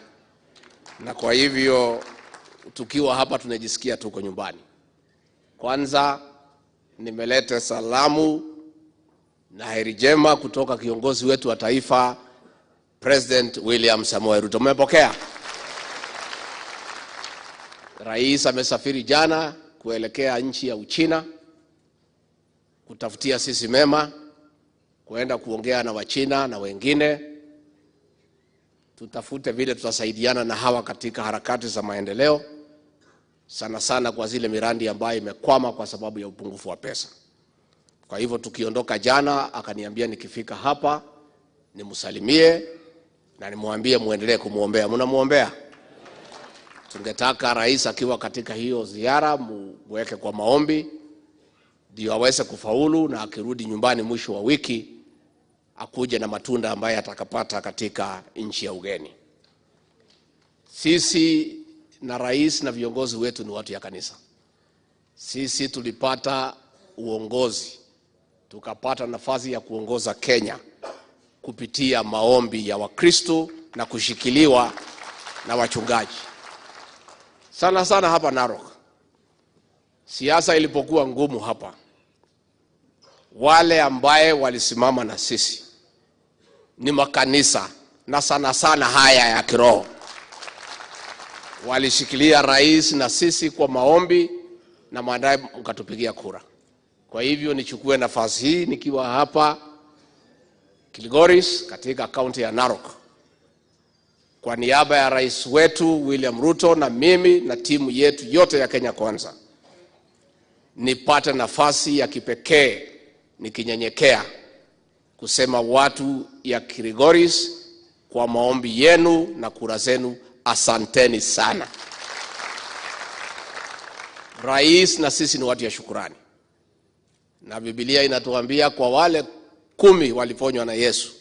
Na kwa hivyo tukiwa hapa tunajisikia tuko nyumbani. Kwanza nimeleta salamu na heri njema kutoka kiongozi wetu wa taifa President William Samoei Ruto. Mmepokea? Rais amesafiri jana kuelekea nchi ya Uchina kutafutia sisi mema, kuenda kuongea na Wachina na wengine, tutafute vile tutasaidiana na hawa katika harakati za maendeleo. sana sana kwa zile miradi ambayo imekwama kwa sababu ya upungufu wa pesa. Kwa hivyo tukiondoka jana, akaniambia nikifika hapa nimsalimie na nimwambie muendelee kumuombea. Mnamuombea? Tungetaka rais akiwa katika hiyo ziara muweke kwa maombi ndio aweze kufaulu, na akirudi nyumbani mwisho wa wiki akuje na matunda ambaye atakapata katika nchi ya ugeni. Sisi na rais na viongozi wetu ni watu ya kanisa. Sisi tulipata uongozi, tukapata nafasi ya kuongoza Kenya kupitia maombi ya Wakristo na kushikiliwa na wachungaji. Sana sana hapa Narok, siasa ilipokuwa ngumu hapa, wale ambaye walisimama na sisi ni makanisa, na sana sana haya ya kiroho. Walishikilia rais na sisi kwa maombi na baadaye mkatupigia kura. Kwa hivyo nichukue nafasi hii nikiwa hapa Kilgoris katika kaunti ya Narok, kwa niaba ya rais wetu William Ruto na mimi na timu yetu yote ya Kenya Kwanza, nipate nafasi ya kipekee nikinyenyekea kusema watu ya Kilgoris, kwa maombi yenu na kura zenu, asanteni sana. Rais na sisi ni watu ya shukurani, na Biblia inatuambia kwa wale 10 waliponywa na Yesu,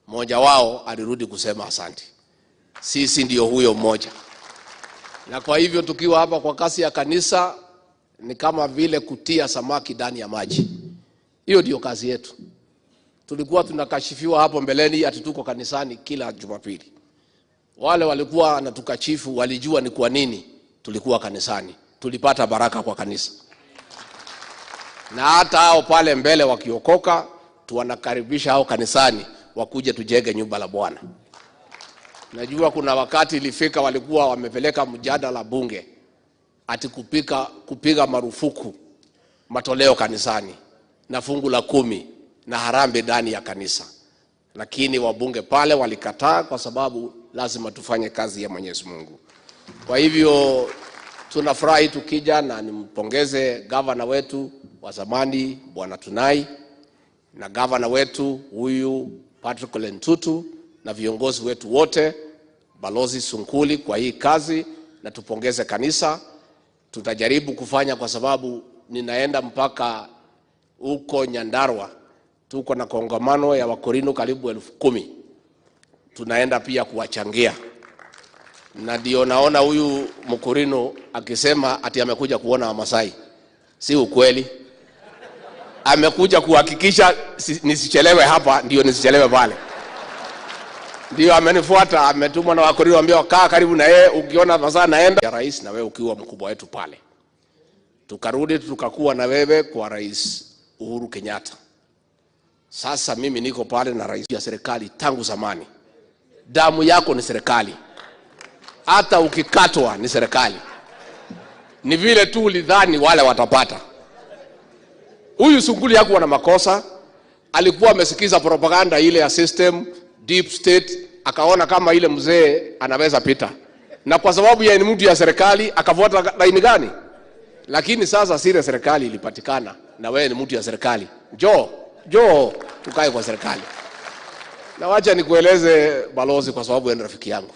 mmoja wao alirudi kusema asante. Sisi ndio huyo mmoja. Na kwa hivyo tukiwa hapa kwa kasi ya kanisa ni kama vile kutia samaki ndani ya maji. Hiyo ndio kazi yetu. Tulikuwa tunakashifiwa hapo mbeleni ati tuko kanisani kila Jumapili. Wale walikuwa wanatukashifu walijua ni kwa nini tulikuwa kanisani. Tulipata baraka kwa kanisa. Na hata hao pale mbele wakiokoka, tuwanakaribisha hao kanisani wakuje tujenge nyumba la Bwana. Najua kuna wakati ilifika walikuwa wamepeleka mjadala bunge ati kupiga marufuku matoleo kanisani na fungu la 10 na harambee ndani ya kanisa. Lakini wabunge pale walikataa kwa sababu lazima tufanye kazi ya Mwenyezi Mungu. Kwa hivyo tunafurahi tukija, na nimpongeze gavana wetu wa zamani Bwana Tunai na gavana wetu huyu Patrick Lentutu na viongozi wetu wote, Balozi Sunkuli kwa hii kazi, na tupongeze kanisa. Tutajaribu kufanya kwa sababu ninaenda mpaka huko Nyandarua, tuko na kongamano ya Wakorino karibu 10,000. Tunaenda pia kuwachangia. Na ndio naona huyu Mkorino akisema ati amekuja kuona Wamasai. Si ukweli. Amekuja kuhakikisha nisichelewe hapa, ndio nisichelewe pale. Ndio amenifuata, ametumwa na Wakorino ambao kaa karibu na yeye, ukiona masaa naenda ya rais na wewe ukiwa mkubwa wetu pale. Tukarudi tukakuwa na wewe kwa Rais Uhuru Kenyatta. Sasa mimi niko pale na rais ya serikali tangu zamani. Damu yako ni serikali. Hata ukikatwa ni serikali. Ni vile tu ulidhani wale watapata. Huyu Sunkuli hakuwa na makosa, alikuwa amesikiza propaganda ile ya system, deep state, akaona kama ile mzee anaweza pita. Na kwa sababu yeye ni mtu ya serikali, akafuata laini gani? Lakini sasa sile serikali ilipatikana na wewe ni mtu ya serikali. Njoo, njoo tukae kwa serikali. Na wacha nikueleze balozi, kwa sababu ni rafiki yangu.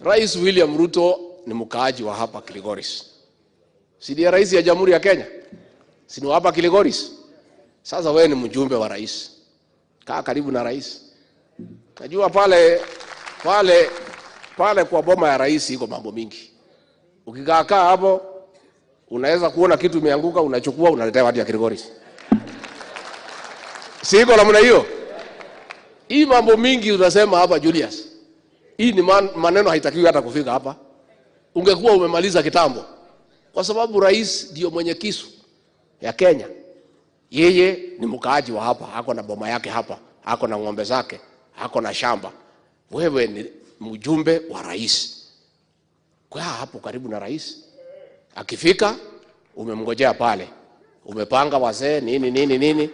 Rais William Ruto ni mkaaji wa hapa Kilgoris. Si ndiye rais ya Jamhuri ya Kenya? Si ni hapa Kilgoris? Sasa wewe ni mjumbe wa rais. Kaa karibu na rais. Najua pale kwa boma ya rais iko mambo mingi. Ukikaa kaa hapo unaweza kuona kitu imeanguka, unachukua unaletea watu ya Kilgoris. Si iko namna hiyo? Hii mambo mingi unasema hapa Julius. Hii ni maneno haitakiwi hata kufika hapa. Ungekuwa umemaliza kitambo. Kwa sababu rais ndio mwenye kisu ya Kenya. Yeye ni mkaaji wa hapa, ako na boma yake hapa, ako na ng'ombe zake, ako na shamba. Wewe ni mjumbe wa rais. Kwa hapo karibu na rais. Akifika umemngojea pale. Umepanga wazee nini nini nini.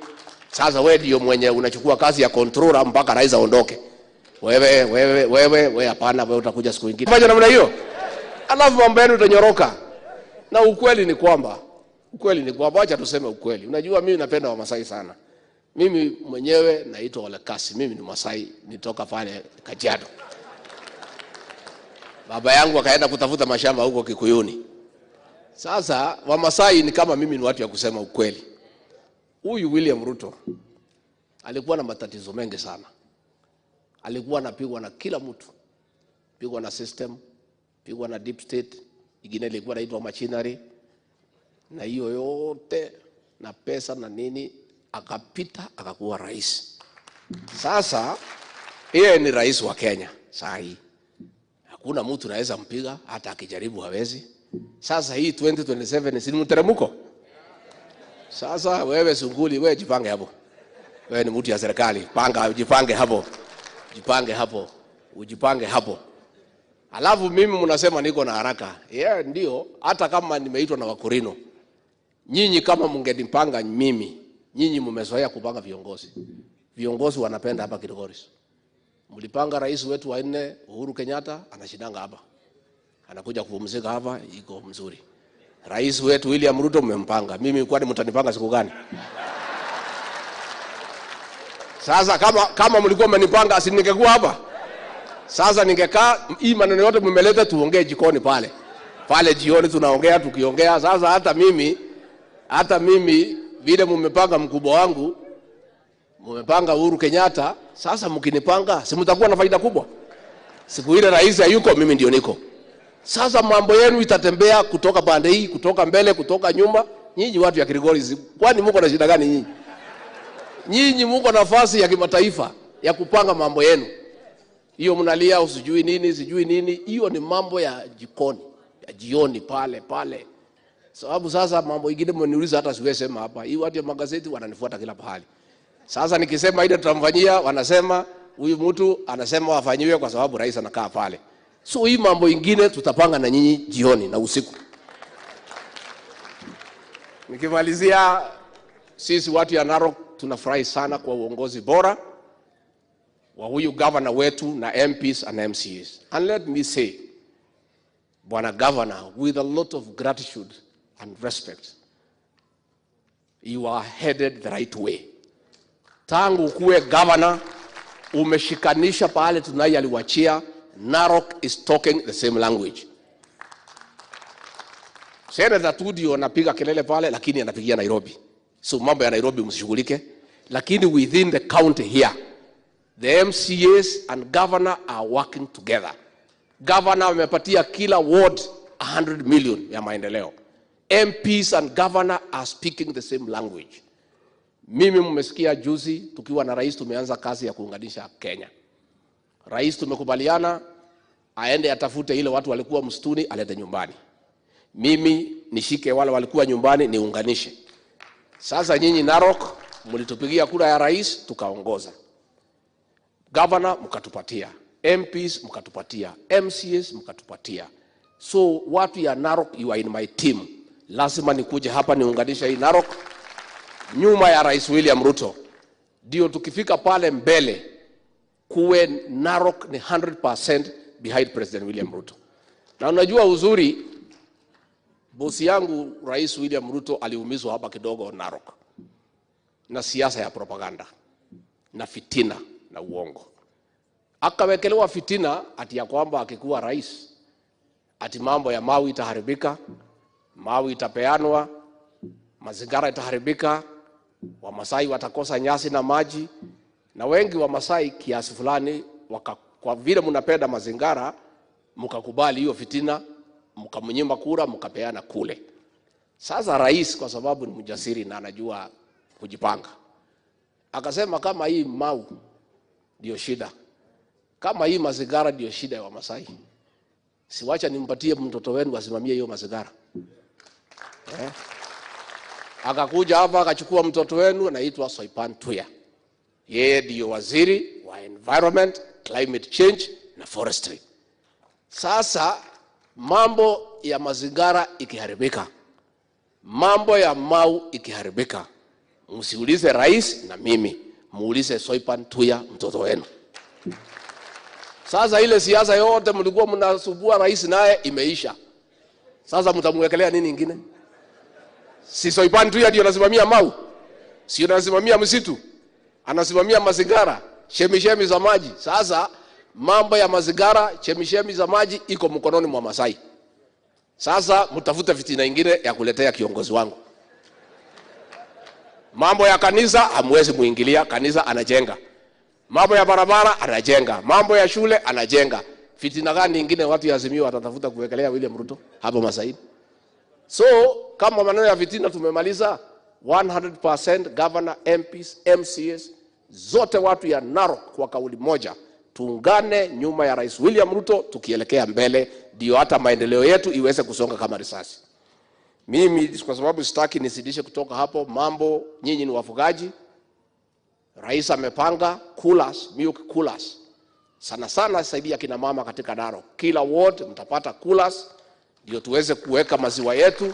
Sasa wewe ndio mwenye unachukua kazi ya controller mpaka rais aondoke. Wewe hapana, wewe utakuja siku nyingine. Fanya namna hiyo. Alafu mambo yenu itanyoroka. Na ukweli ni kwamba, acha tuseme ukweli. Unajua mimi napenda Wamasai sana. Mimi mwenyewe naitwa Olekasi, mimi ni Masai, nitoka pale Kajiado. Baba yangu akaenda kutafuta mashamba huko Kikuyuni. Sasa Wamasai ni kama mimi, ni watu ya kusema ukweli. Huyu William Ruto alikuwa na matatizo mengi sana. Alikuwa anapigwa na kila mtu. Pigwa na system, pigwa na deep state, ingine ilikuwa inaitwa machinery, na hiyo yote na pesa na nini, akapita akakuwa rais. Sasa yeye ni rais wa Kenya saa hii. Hakuna mtu anaweza mpiga, hata akijaribu hawezi. Sasa hii 2027 si mteremko. Sasa wewe Sunguli, wewe jipange hapo. Wewe ni mtu ya serikali, panga, jipange hapo. Jipange hapo. Ujipange hapo. Alafu mimi mnasema niko na haraka. Yeah, ndio, hata kama nimeitwa na Wakorino. Nyinyi kama mngenipanga mimi, nyinyi mmezoea kupanga viongozi. Viongozi wanapenda hapa Kilgoris. Mlipanga rais wetu wa 4 Uhuru Kenyatta, anashindanga hapa. Anakuja kupumzika hapa, iko mzuri. Rais wetu William Ruto mmempanga. Mimi kwani mtanipanga siku gani? Sasa kama mlikuwa mmenipanga, si ningekuwa hapa? Sasa ningekaa, hii maneno yote mmeleta tuongee jikoni pale. Pale jioni tunaongea, tukiongea. Sasa hata mimi vile mmepanga mkubwa wangu, mmepanga Uhuru Kenyatta, sasa mkinipanga, si mtakuwa na faida kubwa? Siku ile rais hayuko, mimi ndio niko. Sasa mambo yenu itatembea kutoka pande hii, kutoka mbele, kutoka nyuma. Nyinyi watu ya Kilgoris, kwani mko na shida gani nyinyi? Nyinyi mko nafasi ya kimataifa ya kupanga mambo yenu. Hiyo mnalia usijui nini, sijui nini, hiyo ni mambo ya jikoni, ya jioni pale pale. Sababu sasa mambo ingine mmeniuliza hata siwezi sema hapa. Hii watu ya magazeti wananifuata kila pahali. Sasa nikisema ile tutamfanyia, wanasema huyu mtu anasema wafanyiwe kwa sababu rais anakaa pale. So hii mambo ingine tutapanga na nyinyi jioni na usiku. Nikimalizia, sisi watu ya Narok tunafurahi sana kwa uongozi bora wa huyu governor wetu na MPs and MCAs. And let me say, Bwana Governor, with a lot of gratitude and respect, you are headed the right way. Tangu kuwe governor, umeshikanisha pale Tunai aliwachia. Narok is talking the same language. Senator Tudio anapiga kelele pale, lakini anapigia Nairobi. So mambo ya Nairobi msishughulike. Lakini within the county here, the MCAs and governor are working together. Governor amepatia kila ward 100 million ya maendeleo. MPs and governor are speaking the same language. Mimi mmesikia juzi tukiwa na rais tumeanza kazi ya kuunganisha Kenya. Rais tumekubaliana aende atafute ile watu walikuwa msituni alete nyumbani. Mimi nishike wale walikuwa nyumbani niunganishe. Sasa nyinyi Narok mlitupigia kura ya rais tukaongoza. Governor mkatupatia, MPs mkatupatia, MCAs mkatupatia. So watu ya Narok, you are in my team. Lazima nikuje hapa niunganishe hii Narok nyuma ya Rais William Ruto. Ndio tukifika pale mbele kuwe Narok ni 100% behind President William Ruto. Na unajua uzuri, bosi yangu Rais William Ruto aliumizwa hapa kidogo Narok na siasa ya propaganda na fitina na uongo. Akawekelewa fitina ati ya kwamba akikuwa rais ati mambo ya mawe itaharibika, mawe itapeanwa, mazingira itaharibika, Wamasai watakosa nyasi na maji. Na wengi Wamasai kiasi fulani kwa vile mnapenda mazingira mkakubali hiyo fitina, mkamnyima kura, mkapeana kule. Sasa rais kwa sababu ni mjasiri na anajua kujipanga, akasema kama hii mau ndio shida, kama hii mazingira ndio shida ya Wamasai, siwacha nimpatie mtoto wenu asimamie hiyo mazingira. Akakuja hapa akachukua mtoto wenu anaitwa Soipan Tuya. Yeye ndio waziri wa environment, climate change na forestry. Sasa mambo ya mazingira ikiharibika, mambo ya mau ikiharibika, msiulize rais na mimi, muulize Soipan Tuya mtoto wenu. Sasa ile siasa yote mlikuwa mnasubua rais naye imeisha. Sasa mtamwekelea nini ingine? Si Soipan Tuya ndio anasimamia Mau? Si anasimamia msitu? Anasimamia mazingara, chemishemi za maji. Sasa mambo ya mazingara, chemishemi za maji iko mkononi mwa Masai. Sasa mtafute fitina ingine ya kuletea kiongozi wangu. Mambo ya kanisa hamwezi muingilia, kanisa anajenga. Mambo ya barabara anajenga, mambo ya shule anajenga. Fitina gani ingine watu ya Azimio watatafuta kuwekelea William Ruto hapo Masai? So kama maneno ya fitina tumemaliza, 100% governor, MPs, MCAs, zote watu ya Narok kwa kauli moja, tuungane nyuma ya Rais William Ruto tukielekea mbele, ndio hata maendeleo yetu iweze kusonga kama risasi. Mimi kwa sababu sitaki nisidishe kutoka hapo mambo, nyinyi ni wafugaji. Rais amepanga coolers, milk coolers. Sana sana saidia kina mama katika Narok. Kila ward mtapata coolers ndio tuweze kuweka maziwa yetu,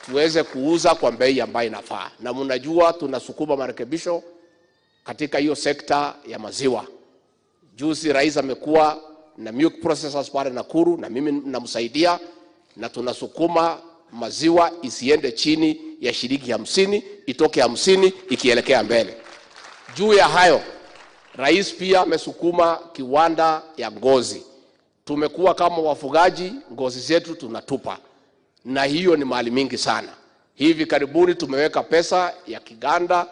tuweze kuuza kwa bei ambayo inafaa. Na mnajua tunasukuma marekebisho katika hiyo sekta ya maziwa. Juzi rais amekuwa na milk processors pale Nakuru na mimi namsaidia, na tunasukuma maziwa isiende chini ya shilingi 50, itoke 50 ikielekea mbele. Juu ya hayo, rais pia amesukuma kiwanda ya ngozi. Tumekuwa kama wafugaji, ngozi zetu tunatupa, na hiyo ni mali mingi sana. Hivi karibuni tumeweka pesa ya kiganda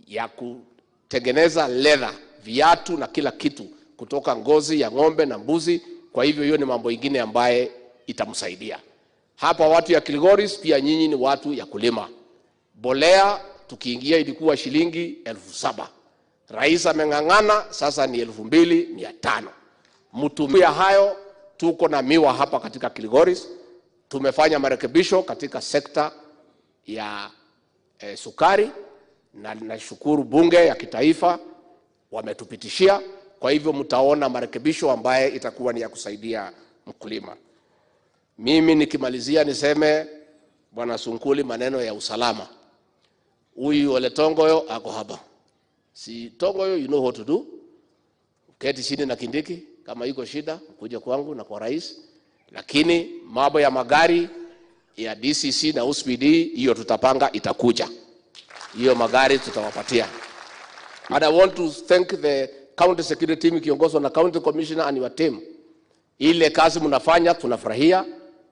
ya kutengeneza leather, viatu na kila kitu kutoka ngozi ya ng'ombe na mbuzi. Kwa hivyo hiyo ni mambo ingine ambaye itamsaidia. Hapa watu ya Kilgoris pia nyinyi ni watu ya kulima. Bolea tukiingia ilikuwa shilingi 7,000. Rais ameng'ang'ana sasa ni 2,500. Mtumia hayo, tuko na miwa hapa katika Kilgoris. Tumefanya marekebisho katika sekta ya sukari, na nashukuru bunge ya kitaifa wametupitishia. Kwa hivyo mtaona marekebisho ambaye itakuwa ni ya kusaidia mkulima. Mimi nikimalizia niseme Bwana Sunkuli, maneno ya usalama. Huyu Ole Tongoyo ako hapa. Si Tongoyo, you know what to do. Keti chini na Kindiki, kama iko shida kuja kwangu na kwa rais. Lakini mambo ya magari ya DCC na USPD hiyo tutapanga, itakuja. Hiyo magari tutawapatia. And I want to thank the county security team ikiongozwa na county commissioner and your team. Ile kazi mnafanya tunafurahia.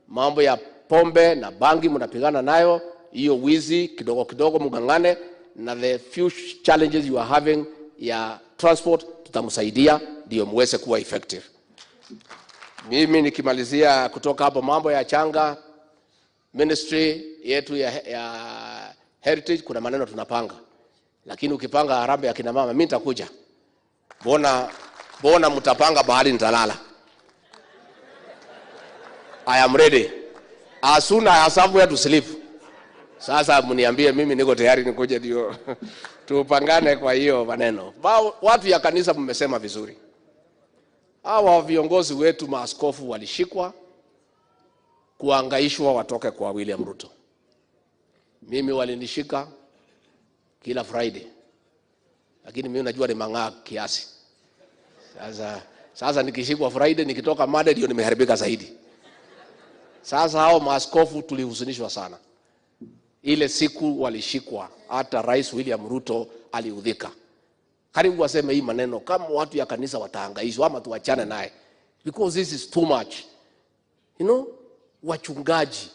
Mambo ya pombe na bangi mnapigana nayo, hiyo wizi kidogo kidogo mgangane, na the few challenges you are having ya transport tutamsaidia ndio muweze kuwa effective. Mimi nikimalizia kutoka hapo, mambo ya changa ministry yetu ya heritage, kuna maneno tunapanga. Lakini ukipanga harambee ya kina mama, mimi nitakuja. Bona mtapanga bahari nitalala. I am ready. As soon as I have somewhere to sleep. Sasa mniambie mimi niko tayari nikuje ndio tupangane kwa hiyo maneno. Watu ya kanisa mmesema vizuri. Hawa viongozi wetu maaskofu walishikwa kuangaishwa watoke kwa William Ruto. Mimi walinishika kila Friday. Lakini mimi najua ni mang'aa kiasi. Sasa nikishikwa Friday nikitoka Monday ndio nimeharibika zaidi. Sasa hao maaskofu tulihuzunishwa sana. Ile siku walishikwa, hata Rais William Ruto aliudhika. Karibu waseme hii maneno, kama watu ya kanisa watahangaishwa ama tuachane naye. Because this is too much. You know, wachungaji,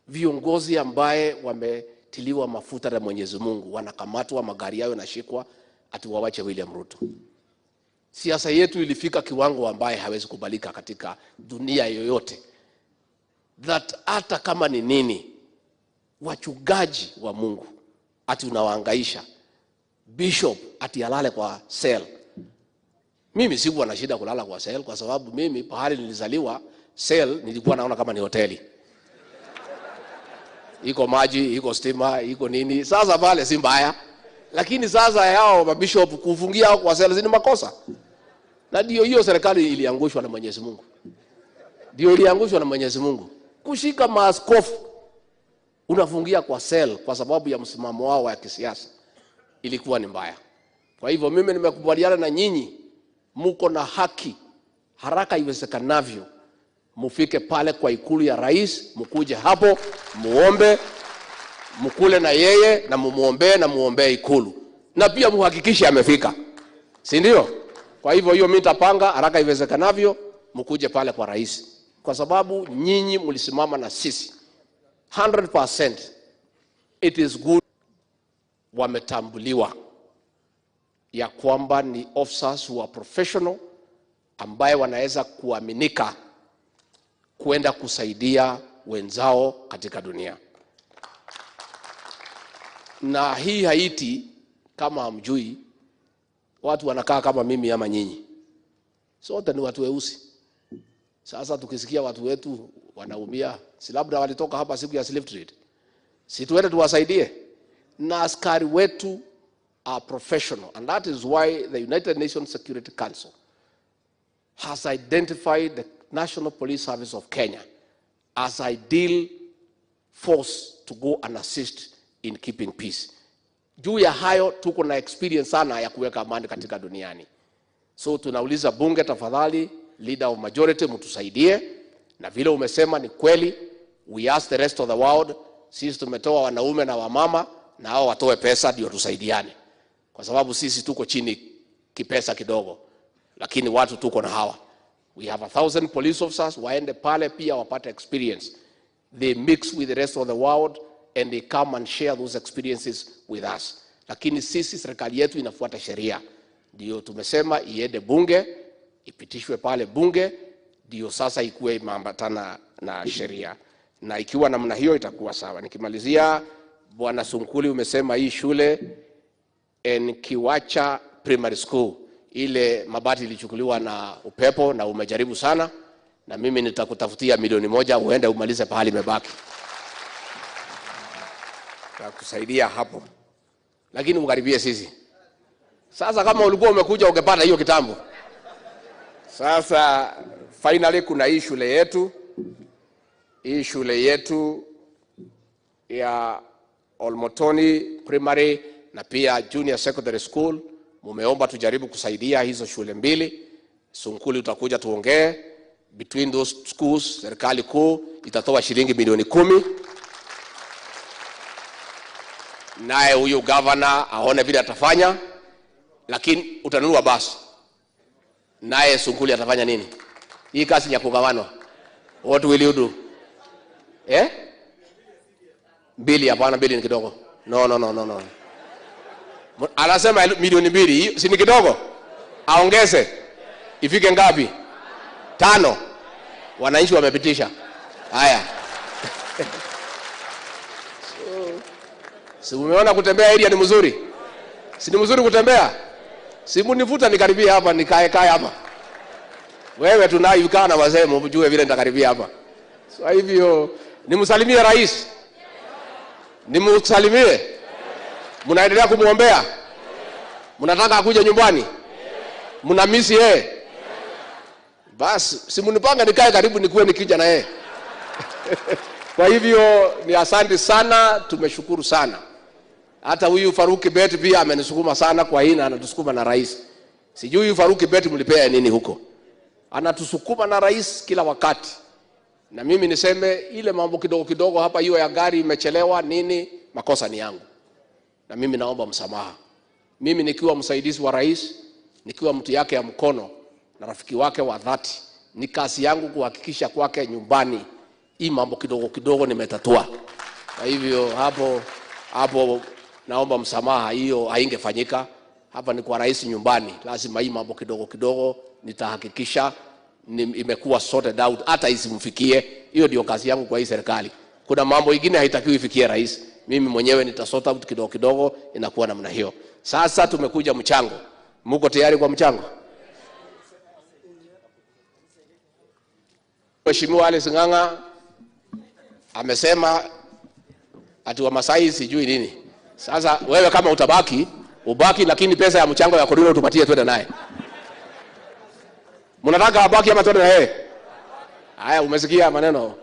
viongozi ambaye wametiliwa mafuta na Mwenyezi Mungu, wanakamatwa, magari yao yanashikwa, ati wawache William Ruto. Siasa yetu ilifika kiwango ambaye hawezi kubalika katika dunia yoyote. That hata kama ni nini, wachungaji wa Mungu ati unawahangaisha. Bishop ati alale kwa cell. Mimi sikuwa na shida kulala kwa cell kwa sababu mimi pahali nilizaliwa cell nilikuwa naona kama ni hoteli. Iko maji, iko stima, iko nini. Sasa pale si mbaya. Lakini sasa hao mabishop kufungia hao kwa cell ni makosa. Na ndio hiyo serikali iliangushwa na Mwenyezi Mungu. Ndio iliangushwa na Mwenyezi Mungu. Kushika maaskofu unafungia kwa cell kwa sababu ya msimamo wao wa kisiasa ilikuwa ni mbaya. Kwa hivyo mimi nimekubaliana na nyinyi, muko na haki, haraka iwezekanavyo mufike pale kwa ikulu ya rais, mukuje hapo muombe, mukule na yeye na mumuombee na muombee ikulu, na pia muhakikishe amefika, si ndio? Kwa hivyo hiyo mimi nitapanga haraka iwezekanavyo mukuje pale kwa rais, kwa sababu nyinyi mlisimama na sisi 100%. It is good wametambuliwa ya kwamba ni officers who are professional, ambaye wanaweza kuaminika kwenda kusaidia wenzao katika dunia. Na hii Haiti, kama hamjui, watu wanakaa kama mimi ama nyinyi, sote ni watu weusi. Sasa tukisikia watu wetu wanaumia, si labda walitoka hapa siku ya slave trade, si tuende tuwasaidie? Na askari wetu are professional, and that is why the United Nations Security Council has identified the National Police Service of Kenya as ideal force to go and assist in keeping peace. Juu ya hayo tuko na experience sana ya kuweka amani katika duniani. So tunauliza bunge, tafadhali, leader of majority, mtusaidie. Na vile umesema ni kweli, we ask the rest of the world, sisi tumetoa wanaume na wamama, na hao watoe pesa ndio tusaidiane. Kwa sababu sisi tuko chini kipesa kidogo, lakini watu tuko na hawa. We have 1,000 police officers, waende pale pia wapate experience. They mix with the rest of the world and they come and share those experiences with us. Lakini sisi serikali yetu inafuata sheria. Ndio tumesema iende bunge, ipitishwe pale bunge, ndio sasa ikuwe imeambatana na sheria. Na ikiwa namna hiyo itakuwa sawa. Nikimalizia, Bwana Sunkuli, umesema hii shule Nkiwacha Primary School, ile mabati ilichukuliwa na upepo, na umejaribu sana, na mimi nitakutafutia 1,000,000 uende umalize pahali imebaki. Takusaidia hapo. Lakini ukaribie sisi. Sasa kama ulikuwa umekuja ungepata hiyo kitambo. Sasa finally kuna hii shule yetu. Hii shule yetu ya Olmotoni Primary na pia Junior Secondary School, mumeomba tujaribu kusaidia hizo shule mbili. Sunkuli utakuja tuongee. Between those schools, serikali kuu itatoa shilingi 10,000,000. Naye huyu governor aone vile atafanya, lakini utanunua basi. Naye Sunkuli atafanya nini? Hii kazi ya kugawanwa. What will you do? 2, hapana, 2 ni kidogo. No, no, no, no, no. Anasema 2,000,000, si ni kidogo? Aongeze. Ifike ngapi? 5. Wananchi wamepitisha. Haya. Si umeona kutembea area ni mzuri? Si ni mzuri kutembea? Si mnivuta nikaribia hapa, nikae kae hapa. Wewe tunayo na wazee mjue vile nitakaribia hapa. So hivyo nimsalimie rais. Nimsalimie. Mnaendelea kumuombea? Mnataka akuje nyumbani? Mnamisi yeye? Basi si mnipanga nikae karibu nikuwe nikija na yeye. Kwa hivyo ni asante sana, tumeshukuru sana. Hata huyu Faruki Bet pia amenisukuma sana kwa hii, na anatusukuma na rais. Sijui huyu Faruki Bet mlipea nini huko. Anatusukuma na rais kila wakati. Na mimi niseme ile mambo kidogo kidogo hapa, hiyo ya gari imechelewa nini, makosa ni yangu. Na mimi naomba msamaha. Mimi nikiwa msaidizi wa rais, nikiwa mtu yake ya mkono na rafiki wake wa dhati, ni kazi yangu kuhakikisha kwake nyumbani hii mambo kidogo kidogo nimetatua. Kwa hivyo hapo naomba msamaha, hiyo haingefanyika. Hapa ni kwa rais nyumbani, lazima hii mambo kidogo kidogo nitahakikisha imekuwa sorted out, hata isimfikie. Hiyo ndio kazi yangu kwa hii serikali. Kuna mambo ingine haitakiwi ifikie rais, mimi mwenyewe nitasort out kidogo kidogo, inakuwa namna hiyo. Sasa tumekuja mchango. Mko tayari kwa mchango? Mheshimiwa Alice Ng'ang'a amesema ati wa Masai sijui nini. Sasa wewe kama utabaki, ubaki, lakini pesa ya mchango ya Koduro tupatie twende naye. Mnataka abaki ama twende na yeye? Haya, umesikia maneno.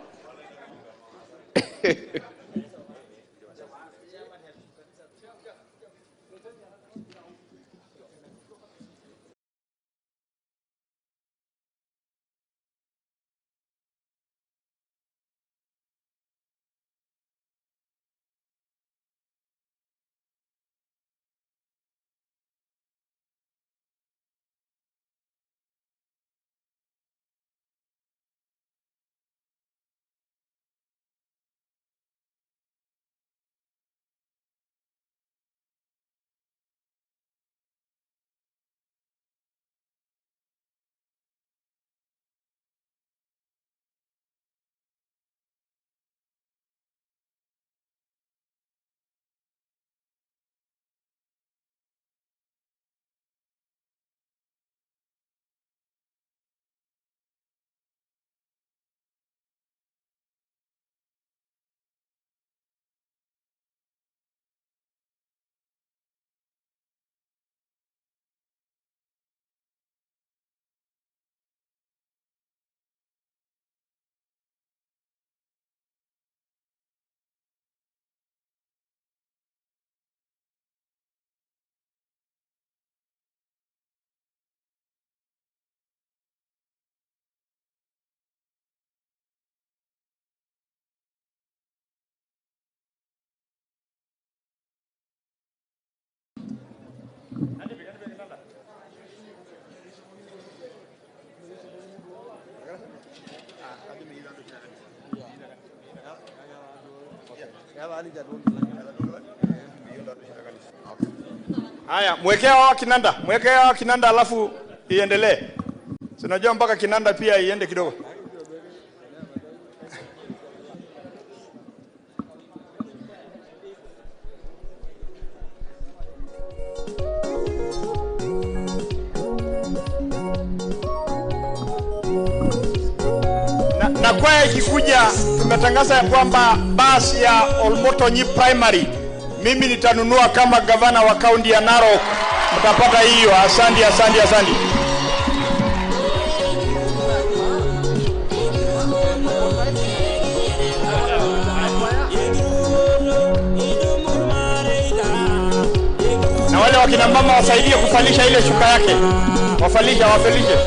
Haya, mwekea hawa kinanda, mwekea hawa kinanda alafu iendelee. Si unajua mpaka kinanda pia iende kidogo. Na kwaya ikikuja, tumetangaza ya kwamba basi ya Olmotonyi Primary mimi nitanunua kama gavana wa kaunti ya Narok. Mtapata hiyo. Asante, asante, asante. Na wale wakina mama wasaidie kufalisha ile shuka yake. Wafalisha, wafalishe.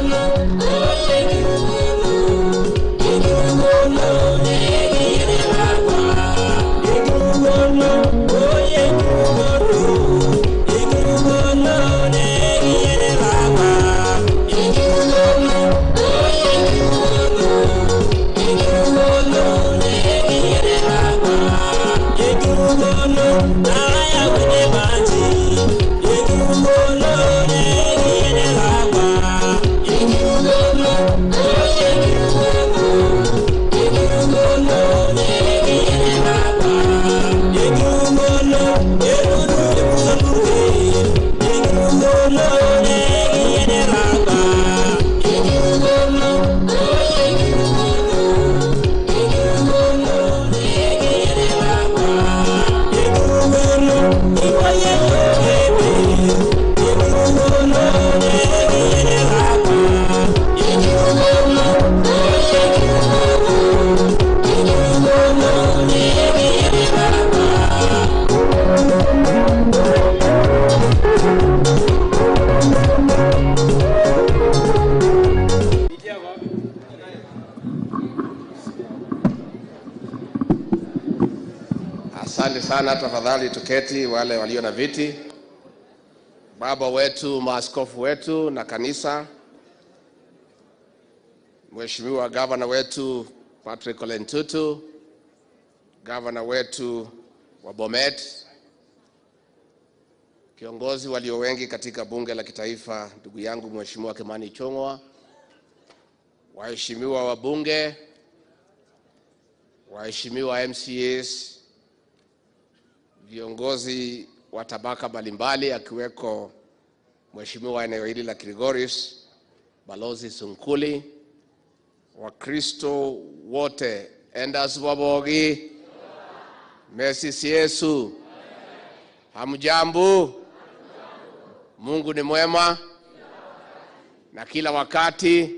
Asante sana, tafadhali tuketi wale walio na viti. Baba wetu, maaskofu wetu na kanisa, Mheshimiwa gavana wetu Patrick Ole Ntutu, gavana wetu wa Bomet, kiongozi walio wengi katika bunge la kitaifa, ndugu yangu Mheshimiwa Kimani Ichung'wah, waheshimiwa wabunge, waheshimiwa MCAs, viongozi wa tabaka mbalimbali akiweko Mheshimiwa eneo hili la Kilgoris, Balozi Sunkuli, Wakristo wote, endas wabogi, Messi Yesu, hamjambo? Mungu ni mwema na kila wakati.